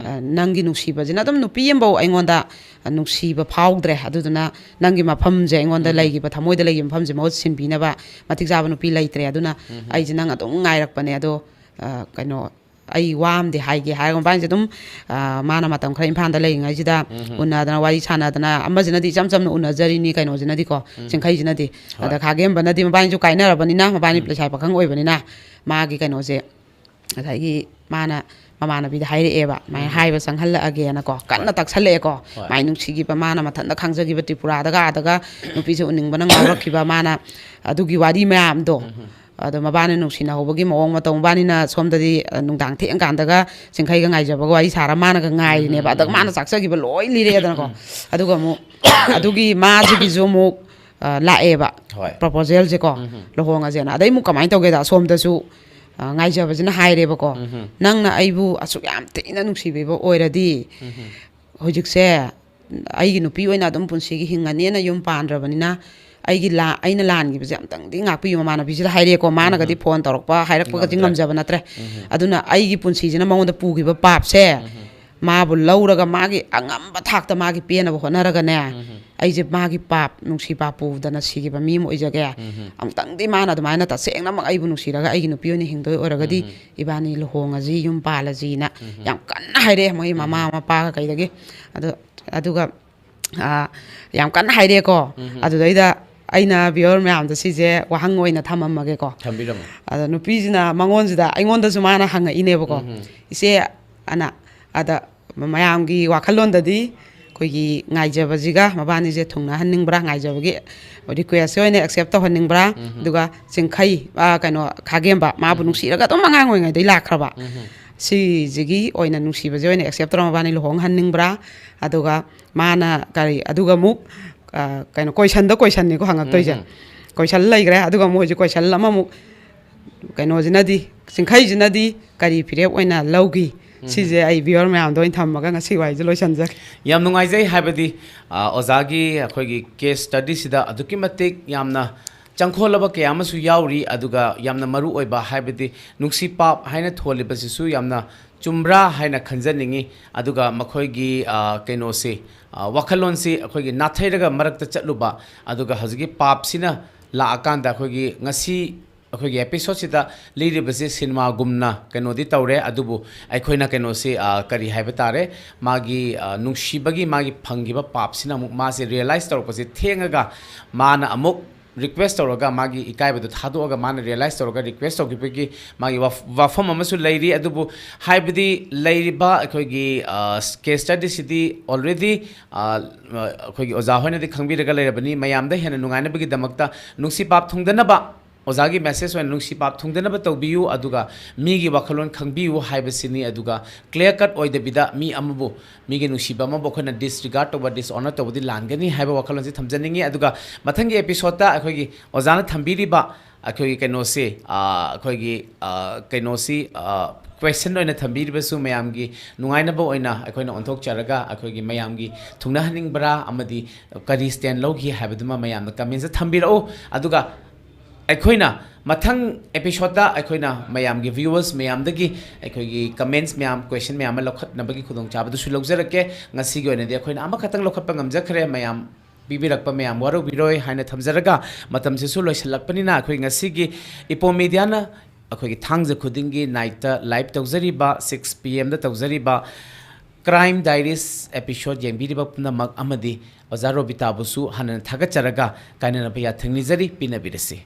ꯑ, ꯅꯪꯒꯤ ꯅꯨꯡꯁꯤꯕꯁꯤꯅ ꯑꯗꯨꯝ ꯅꯨꯄꯤ ꯑꯃꯐꯧ ꯑꯩꯉꯣꯟꯗ ꯅꯨꯡꯁꯤꯕ ꯐꯥꯎꯗ꯭ꯔꯦ, ꯑꯗꯨꯗꯨꯅ ꯅꯪꯒꯤ ꯃꯐꯝꯁꯦ, ꯑꯩꯉꯣꯟꯗ ꯂꯩꯈꯤꯕ, ꯊꯃꯣꯏꯗ ꯂꯩꯈꯤꯕ ꯃꯐꯝꯁꯦ ꯃꯍꯨꯠ ꯁꯤꯟꯕꯤꯅꯕ ꯃꯇꯤꯛ ꯆꯥꯕ ꯅꯨꯄꯤ ꯂꯩꯇ꯭ꯔꯦ, ꯑꯗꯨꯅ ꯑꯩꯁꯦ ꯅꯪ ꯑꯗꯨꯝ ꯉꯥꯏꯔꯛꯄꯅꯦ, ꯑꯗꯣ, ꯑ, ꯀꯩꯅꯣ, ꯑꯩ ꯋꯥ ꯑꯃꯗꯤ ꯍꯥꯏꯒꯦ" ꯍꯥꯏꯔꯒ ꯃꯕꯥꯅꯤꯁꯦ ꯑꯗꯨꯝ, ꯑ, ꯃꯥꯅ ꯃꯇꯝ ꯈꯔ ꯏꯝꯐꯥꯜꯗ ꯂꯩꯔꯤꯉꯩꯁꯤꯗ ꯎꯅꯗꯅ ꯋꯥꯔꯤ ꯁꯥꯟꯅꯗꯅ, ꯑꯃꯁꯤꯅꯗꯤ ꯏꯆꯝ ꯆꯝꯅ ꯎꯅꯖꯔꯤꯅꯤ, ꯀꯩꯅꯣꯁꯤꯅꯗꯤꯀꯣ, ꯆꯤꯡꯈꯩꯁꯤꯅꯗꯤ꯫ ꯍꯣꯏ꯫ ꯑꯗ ꯈꯥꯒꯦꯝꯕꯅꯗꯤ ꯃꯕꯥꯅꯤꯁꯨ ꯀꯥꯏꯅꯔꯕꯅꯤꯅ, ꯃꯕꯥꯅꯤ ꯂꯩꯁꯥ ꯄꯥꯈꯪ ꯑꯣꯏꯕꯅꯤꯅ, ꯃꯥꯒꯤ ꯀꯩꯅꯣꯁꯦ, ꯉꯁꯥꯏꯒꯤ ꯃꯥꯅ ꯃꯃꯥꯟꯅꯕꯤꯗ ꯍꯥꯏꯔꯛꯑꯦꯕ, "ꯃꯥꯏ ꯍꯥꯏꯕ ꯆꯪꯍꯜꯂꯛꯑꯒꯦꯅꯀꯣ", ꯀꯟꯅ ꯇꯛꯁꯜꯂꯛꯑꯦꯀꯣ꯫ ꯍꯣꯏ꯫ ꯃꯥꯏ ꯅꯨꯡꯁꯤꯈꯤꯕ, ꯃꯥꯅ ꯃꯊꯟꯇ ꯈꯪꯖꯈꯤꯕ, ꯇ꯭ꯔꯤꯄꯨꯔꯥꯗꯒ ꯑꯥꯗꯒ ꯅꯨꯄꯤꯁꯦ ꯎꯅꯤꯡꯕꯅ ꯉꯥꯎꯔꯛꯈꯤꯕ, ꯃꯥꯅ ꯑꯗꯨꯒꯤ ꯋꯥꯔꯤ ꯃꯌꯥꯝꯗꯣ꯫ ꯑꯗꯣ ꯃꯕꯥꯅꯤ ꯅꯨꯡꯁꯤꯅꯍꯧꯕꯒꯤ ꯃꯑꯣꯡ ꯃꯇꯧ, ꯃꯕꯥꯅꯤꯅ ꯁꯣꯝꯗꯗꯤ, ꯑ, ꯅꯨꯡꯗꯥꯡ ꯊꯦꯡꯀꯥꯟꯗꯒ ꯆꯤꯡꯈꯩꯒ ꯉꯥꯏꯖꯕꯒ ꯋꯥꯔꯤ ꯁꯥꯔ ꯃꯥꯅꯒ ꯉꯥꯏꯔꯤꯅꯦꯕ꯫ ꯑꯗ ꯃꯥꯅ ꯆꯥꯛꯆꯈꯤꯕ ꯂꯣꯏ ꯂꯤꯔꯛꯑꯦꯗꯅꯀꯣ꯫ ꯑꯗꯨꯒ ꯑꯃꯨꯛ ꯑꯗꯨꯒꯤ ꯃꯥꯁꯤꯒꯤꯁꯨ ꯑꯃꯨꯛ, ꯑ, ꯂꯥꯛꯑꯦꯕ, ꯍꯣꯏ꯫ ꯄ꯭ꯔꯣꯄꯣꯖꯦꯜꯁꯦꯀꯣ, ꯂꯨꯍꯣꯡꯉꯁꯦꯅ꯫ ꯑꯗꯩ ꯑꯃꯨꯛ ꯀꯃꯥꯏꯅ ꯇꯧꯒꯦꯗ, ꯑꯁꯣꯝꯗꯁꯨ, ꯑ, ꯉꯥꯏꯖꯕꯁꯤꯅ ꯍꯥꯏꯔꯦꯕꯀꯣ, "ꯅꯪꯅ ꯑꯩꯕꯨ ꯑꯁꯨꯛ ꯌꯥꯝ ꯊꯤꯅ ꯅꯨꯡꯁꯤꯕꯤꯕ ꯑꯣꯏꯔꯗꯤ, ꯍꯧꯖꯤꯛꯁꯦ ꯑꯩꯒꯤ ꯅꯨꯄꯤ ꯑꯣꯏꯅ ꯑꯗꯨꯝ ꯄꯨꯟꯁꯤꯒꯤ ꯍꯤꯡꯉꯅꯦꯅ ꯌꯨꯝ ꯄꯥꯟꯗ꯭ꯔꯕꯅꯤꯅ, ꯑꯩꯒꯤ ꯂꯥ-, ꯑꯩꯅ ꯂꯥꯟꯈꯤꯕꯁꯦ ꯑꯝꯇꯪꯗꯤ ꯉꯥꯛꯄꯤꯌꯨ", ꯃꯃꯥꯟꯅꯕꯤꯁꯤꯗ ꯍꯥꯏꯔꯦꯀꯣ꯫ ꯃꯥꯅꯒꯗꯤ ꯐꯣꯟ ꯇꯧꯔꯛꯄ, ꯍꯥꯏꯔꯛꯄꯒꯗꯤ ꯉꯝꯖꯕ ꯅꯠꯇ꯭ꯔꯦ꯫ "ꯑꯗꯨꯅ ꯑꯩꯒꯤ ꯄꯨꯟꯁꯤꯁꯤꯅ ꯃꯉꯣꯟꯗ ꯄꯨꯈꯤꯕ ꯄꯥꯞꯁꯦ ꯃꯥꯕꯨ ꯂꯧꯔꯒ ꯃꯥꯒꯤ ꯑꯉꯝꯕ ꯊꯥꯛꯇ ꯃꯥꯒꯤ ꯄꯦꯟꯅꯕ ꯍꯣꯠꯅꯔꯒꯅꯦ, ꯑꯩꯁꯦ ꯃꯥꯒꯤ ꯄꯥꯞ, ꯅꯨꯡꯁꯤ ꯄꯥꯞ ꯄꯨꯗꯅ ꯁꯤꯈꯤꯕ ꯃꯤ ꯑꯃ ꯑꯣꯏꯖꯒꯦ꯫ ꯑꯃꯨꯛꯇꯪꯗꯤ ꯃꯥꯅ ꯑꯗꯨꯃꯥꯏꯅ ꯇꯁꯦꯡꯅꯃꯛ ꯑꯩꯕꯨ ꯅꯨꯡꯁꯤꯔꯒ ꯑꯩꯒꯤ ꯅꯨꯄꯤ ꯑꯣꯏꯅ ꯍꯤꯡꯗꯣꯏ ꯑꯣꯏꯔꯒꯗꯤ, ꯏꯕꯥꯅꯤ ꯂꯨꯍꯣꯡꯉꯁꯤ, ꯌꯨꯝ ꯄꯥꯜꯂꯁꯤꯅ ꯌꯥꯝ ꯀꯟꯅ ꯍꯥꯏꯔꯛꯑꯦ ꯃꯣꯏ ꯃꯃꯥ ꯃꯄꯥꯒ ꯀꯩꯗꯒꯤ꯫ ꯑꯗꯣ, ꯑꯗꯨꯒ, ꯑ, ꯌꯥꯝ ꯀꯟꯅ ꯍꯥꯏꯔꯛꯑꯦꯀꯣ꯫ ꯑꯗꯨꯗꯩꯗ ꯑꯩꯅ ꯚꯤꯌꯨꯋꯔ ꯃꯌꯥꯝꯗ ꯁꯤꯁꯦ ꯋꯥꯍꯪ ꯑꯣꯏꯅ ꯊꯝꯃꯝꯃꯒꯦꯀꯣ꯫ ꯊꯝꯕꯤꯔꯝꯃꯣ꯫ ꯑꯗ ꯅꯨꯄꯤꯁꯤꯅ ꯃꯉꯣꯟꯁꯤꯗ, ꯑꯩꯉꯣꯟꯗꯁꯨ ꯃꯥꯅ ꯍꯪꯉꯛꯏꯅꯦꯕꯀꯣ, "ꯏꯆꯦ", ꯑꯅ, ꯑꯗ ꯃꯌꯥꯝꯒꯤ ꯋꯥꯈꯜꯂꯣꯟꯗꯗꯤ ꯑꯩꯈꯣꯏꯒꯤ ꯉꯥꯏꯖꯕꯁꯤꯒ ꯃꯕꯥꯅꯤꯁꯦ ꯊꯨꯡꯅꯍꯟꯅꯤꯡꯕ꯭ꯔꯥ, ꯉꯥꯏꯖꯕꯒꯤ ꯔꯤꯀ꯭ꯋꯦꯁꯁꯦ ꯑꯣꯏꯅ ꯑꯦꯛꯁꯦꯞ ꯇꯧꯍꯟꯅꯤꯡꯕ꯭ꯔꯥ, ꯑꯗꯨꯒ ꯆꯤꯡꯈꯩ, ꯑ, ꯀꯩꯅꯣ, ꯈꯥꯒꯦꯝꯕ, ꯃꯥꯕꯨ ꯅꯨꯡꯁꯤꯔꯒ ꯑꯗꯨꯝ ꯑꯉꯥꯡ ꯑꯣꯏꯔꯤꯉꯩꯗꯩ ꯂꯥꯛꯈ꯭ꯔꯕ, ꯁꯤꯁꯤꯒꯤ ꯑꯣꯏꯅ ꯅꯨꯡꯁꯤꯕꯁꯦ ꯑꯣꯏꯅ ꯑꯦꯛꯁꯦꯞ ꯇꯧꯔ ꯃꯕꯥꯅꯤ ꯂꯨꯍꯣꯡꯍꯟꯅꯤꯡꯕ꯭ꯔꯥ? ꯑꯗꯨꯒ ꯃꯥꯅ ꯀꯔꯤ, ꯑꯗꯨꯒ ꯑꯃꯨꯛ, ꯑ, ꯀꯩꯅꯣ, ꯀꯣꯏꯁꯟꯗ ꯀꯣꯏꯁꯟꯅꯤꯀꯣ ꯍꯪꯉꯛꯇꯣꯏꯁꯦ꯫ ꯀꯣꯏꯁꯟ ꯂꯩꯈ꯭ꯔꯦ, ꯑꯗꯨꯒ ꯑꯃꯨꯛ ꯍꯧꯖꯤꯛ ꯀꯣꯏꯁꯟ ꯑꯃꯃꯨꯛ, ꯀꯩꯅꯣꯁꯤꯅꯗꯤ, ꯆꯤꯡꯈꯩꯁꯤꯅꯗꯤ ꯀꯔꯤ ꯐꯤꯔꯦꯞ ꯑꯣꯏꯅ ꯂꯧꯈꯤ? ꯁꯤꯁꯦ ꯑꯩ ꯚꯤꯌꯨꯋꯔ ꯃꯌꯥꯝꯗ ꯑꯣꯏꯅ ꯊꯝꯃꯒ ꯉꯁꯤ ꯋꯥꯍꯩꯁꯦ ꯂꯣꯏꯁꯤꯟꯖꯒꯦ꯫ ꯌꯥꯝ ꯅꯨꯡꯉꯥꯏꯖꯩ, ꯍꯥꯏꯕꯗꯤ, ꯑ, ꯑꯣꯖꯥꯒꯤ ꯑꯩꯈꯣꯏꯒꯤ ꯀꯦꯁ ꯁ꯭ꯇꯗꯤꯁꯤꯗ ꯑꯗꯨꯛꯀꯤ ꯃꯇꯤꯛ ꯌꯥꯝꯅ ꯆꯪꯈꯣꯜꯂꯕ ꯀꯌꯥ ꯑꯃꯁꯨ ꯌꯥꯎꯔꯤ, ꯑꯗꯨꯒ ꯌꯥꯝꯅ ꯃꯔꯨ ꯑꯣꯏꯕ, ꯍꯥꯏꯕꯗꯤ ꯅꯨꯡꯁꯤ ꯄꯥꯞ ꯍꯥꯏꯅ ꯊꯣꯜꯂꯤꯕꯁꯤꯁꯨ ꯌꯥꯝꯅ ꯆꯨꯝꯕ꯭ꯔꯥ ꯍꯥꯏꯅ ꯈꯟꯖꯅꯤꯡꯉꯤ꯫ ꯑꯗꯨꯒ ꯃꯈꯣꯏꯒꯤ, ꯑ, ꯀꯩꯅꯣꯁꯤ, ꯑ, ꯋꯥꯈꯜꯂꯣꯟꯁꯤ ꯑꯩꯈꯣꯏꯒꯤ ꯅꯥꯊꯩꯔꯒ ꯃꯔꯛꯇ ꯆꯠꯂꯨꯕ, ꯑꯗꯨꯒ ꯍꯧꯖꯤꯛꯀꯤ ꯄꯥꯞꯁꯤꯅ ꯂꯥꯛꯑꯀꯥꯟꯗ ꯑꯩꯈꯣꯏꯒꯤ ꯉꯁꯤ ꯑꯩꯈꯣꯏꯒꯤ ꯑꯦꯄꯤꯁꯣꯗꯁꯤꯗ ꯂꯤꯔꯤꯕꯁꯤ ꯁꯤꯅꯦꯃꯥꯒꯨꯝꯅ ꯀꯩꯅꯣꯗꯤ ꯇꯧꯔꯦ, ꯑꯗꯨꯕꯨ ꯑꯩꯈꯣꯏꯅ ꯀꯩꯅꯣꯁꯤ, ꯑ, ꯀꯔꯤ ꯍꯥꯏꯕ ꯇꯥꯔꯦ, ꯃꯥꯒꯤ, ꯑ, ꯅꯨꯡꯁꯤꯕꯒꯤ ꯃꯥꯒꯤ ꯐꯪꯈꯤꯕ ꯄꯥꯞꯁꯤꯅ ꯑꯃꯨꯛ ꯃꯥꯁꯦ ꯔꯤꯌꯦꯂꯥꯏꯁ ꯇꯧꯔꯛꯄꯁꯦ ꯊꯦꯡꯉꯒ ꯃꯥꯅ ꯑꯃꯨꯛ ꯔꯤꯀ꯭ꯋꯦꯁ ꯇꯧꯔꯒ, ꯃꯥꯒꯤ ꯏꯀꯥꯏꯕꯗꯣ ꯊꯥꯗꯣꯛꯑꯒ, ꯃꯥꯅ ꯔꯤꯌꯦꯂꯥꯏꯁ ꯇꯧꯔꯒ ꯔꯤꯀ꯭ꯋꯦꯁ ꯇꯧꯈꯤꯕꯒꯤ ꯃꯥꯒꯤ ꯋꯥꯐ- ꯋꯥꯐꯝ ꯑꯃꯁꯨ ꯂꯩꯔꯤ꯫ ꯑꯗꯨꯕꯨ ꯍꯥꯏꯕꯗꯤ ꯂꯩꯔꯤꯕ ꯑꯩꯈꯣꯏꯒꯤ ꯀꯦꯁ ꯁ꯭ꯇꯗꯤꯁꯤꯗꯤ ꯑꯣꯜꯔꯦꯗꯤ ꯑꯩꯈꯣꯏꯒꯤ ꯑꯣꯖꯥ ꯍꯣꯏꯅꯗꯤ ꯈꯪꯕꯤꯔꯒ ꯂꯩꯔꯕꯅꯤ꯫ ꯃꯌꯥꯝꯗ ꯍꯦꯟꯅ ꯅꯨꯡꯉꯥꯏꯅꯕꯒꯤꯗꯃꯛꯇ ꯅꯨꯡꯁꯤ ꯄꯥꯞ ꯊꯨꯡꯗꯅꯕ, ꯑꯣꯖꯥꯒꯤ ꯃꯦꯁꯦꯖ ꯑꯣꯏꯅ ꯅꯨꯡꯁꯤ ꯄꯥꯞ ꯊꯨꯡꯗꯅꯕ ꯇꯧꯕꯤꯌꯨ, ꯑꯗꯨꯒ ꯃꯤꯒꯤ ꯋꯥꯈꯜꯂꯣꯟ ꯈꯪꯕꯤꯌꯨ ꯍꯥꯏꯕꯁꯤꯅꯤ꯫ ꯑꯗꯨꯒ ꯀ꯭ꯂꯤꯌꯔ ꯀꯠ ꯑꯣꯏꯗꯕꯤꯗ ꯃꯤ ꯑꯃꯕꯨ, ꯃꯤꯒꯤ ꯅꯨꯡꯁꯤꯕ ꯑꯃꯕꯨ ꯑꯩꯈꯣꯏꯅ ꯗꯤꯁꯔꯤꯒꯥꯔꯗ ꯇꯧꯕ, ꯗꯤꯁꯑꯣꯅꯔ ꯇꯧꯕꯗꯤ ꯂꯥꯟꯒꯅꯤ ꯍꯥꯏꯕ ꯋꯥꯈꯜꯂꯣꯟꯁꯤ ꯊꯝꯖꯅꯤꯡꯉꯤ꯫ ꯑꯗꯨꯒ ꯃꯊꯪꯒꯤ ꯑꯦꯄꯤꯁꯣꯗꯇ ꯑꯩꯈꯣꯏꯒꯤ ꯑꯣꯖꯥꯅ ꯊꯝꯕꯤꯔꯤꯕ ꯑꯩꯈꯣꯏꯒꯤ ꯀꯩꯅꯣꯁꯤ, ꯑ, ꯑꯩꯈꯣꯏꯒꯤ, ꯑ, ꯀꯩꯅꯣꯁꯤ, ꯑ, ꯀ꯭ꯋꯦꯁꯟ ꯑꯣꯏꯅ ꯊꯝꯕꯤꯔꯤꯕꯁꯨ ꯃꯌꯥꯝꯒꯤ ꯅꯨꯡꯉꯥꯏꯅꯕ ꯑꯣꯏꯅ ꯑꯩꯈꯣꯏꯅ ꯑꯣꯟꯊꯣꯛꯆꯔꯒ, ꯑꯩꯈꯣꯏꯒꯤ ꯃꯌꯥꯝꯒꯤ ꯊꯨꯡꯅꯍꯟꯅꯤꯡꯕ꯭ꯔꯥ ꯑꯃꯗꯤ ꯀꯔꯤ ꯁ꯭ꯇꯦꯟ ꯂꯧꯈꯤ ꯍꯥꯏꯕꯗꯨꯃ ꯃꯌꯥꯝꯅ ꯀꯃꯦꯟꯁꯇ ꯊꯝꯕꯤꯔꯛꯎ꯫ ꯑꯗꯨꯒ ꯑꯩꯈꯣꯏꯅ ꯃꯊꯪ ꯑꯦꯄꯤꯁꯣꯗꯇ ꯑꯩꯈꯣꯏꯅ ꯃꯌꯥꯝꯒꯤ ꯚ꯭ꯌꯨꯋꯔꯁ ꯃꯌꯥꯝꯗꯒꯤ ꯑꯩꯈꯣꯏꯒꯤ ꯀꯃꯦꯟꯁ ꯃꯌꯥꯝ, ꯀ꯭ꯋꯦꯁꯟ ꯃꯌꯥꯝ ꯑꯃ ꯂꯧꯈꯠꯅꯕꯒꯤ ꯈꯨꯗꯣꯡꯆꯥꯕꯗꯨꯁꯨ ꯂꯧꯖꯔꯛꯀꯦ꯫ ꯉꯁꯤꯒꯤ ꯑꯣꯏꯅꯗꯤ ꯑꯩꯈꯣꯏꯅ ꯑꯃꯈꯛꯇꯪ ꯂꯧꯈꯠꯄ ꯉꯝꯖꯈ꯭ꯔꯦ꯫ ꯃꯌꯥꯝ ꯄꯤꯕꯤꯔꯛꯄ ꯃꯌꯥꯝ ꯋꯥꯔꯧꯕꯤꯔꯣꯏ ꯍꯥꯏꯅ ꯊꯝꯖꯔꯒ, ꯃꯇꯝꯁꯤꯁꯨ ꯂꯣꯏꯁꯤꯜꯂꯛꯄꯅꯤꯅ, ꯑꯩꯈꯣꯏ ꯉꯁꯤꯒꯤ ꯏꯄꯣꯝ ꯃꯦꯗꯤꯌꯥꯅ ꯑꯩꯈꯣꯏꯒꯤ ꯊꯥꯡꯖ ꯈꯨꯗꯤꯡꯒꯤ ꯅꯥꯏꯠꯇ ꯂꯥꯏꯚ ꯇꯧꯖꯔꯤꯕ, ꯁꯤꯛꯁ ꯄꯤ ꯑꯦꯝꯗ ꯇꯧꯖꯔꯤꯕ ꯀ꯭ꯔꯥꯏꯝ ꯗꯥꯏꯔꯤꯁ ꯑꯦꯄꯤꯁꯣꯗ ꯌꯦꯡꯕꯤꯔꯤꯕ ꯄꯨꯝꯅꯃꯛ ꯑꯃꯗꯤ ꯑꯣꯖꯥ ꯔꯣꯕꯤꯇꯥꯕꯨꯁꯨ ꯍꯟꯅ ꯊꯥꯒꯠꯆꯔꯒ ꯀꯥꯏꯅꯅꯕ ꯌꯥꯊꯪ ꯅꯤꯖꯔꯤ꯫ ꯄꯤꯅꯕꯤꯔꯁꯤ꯫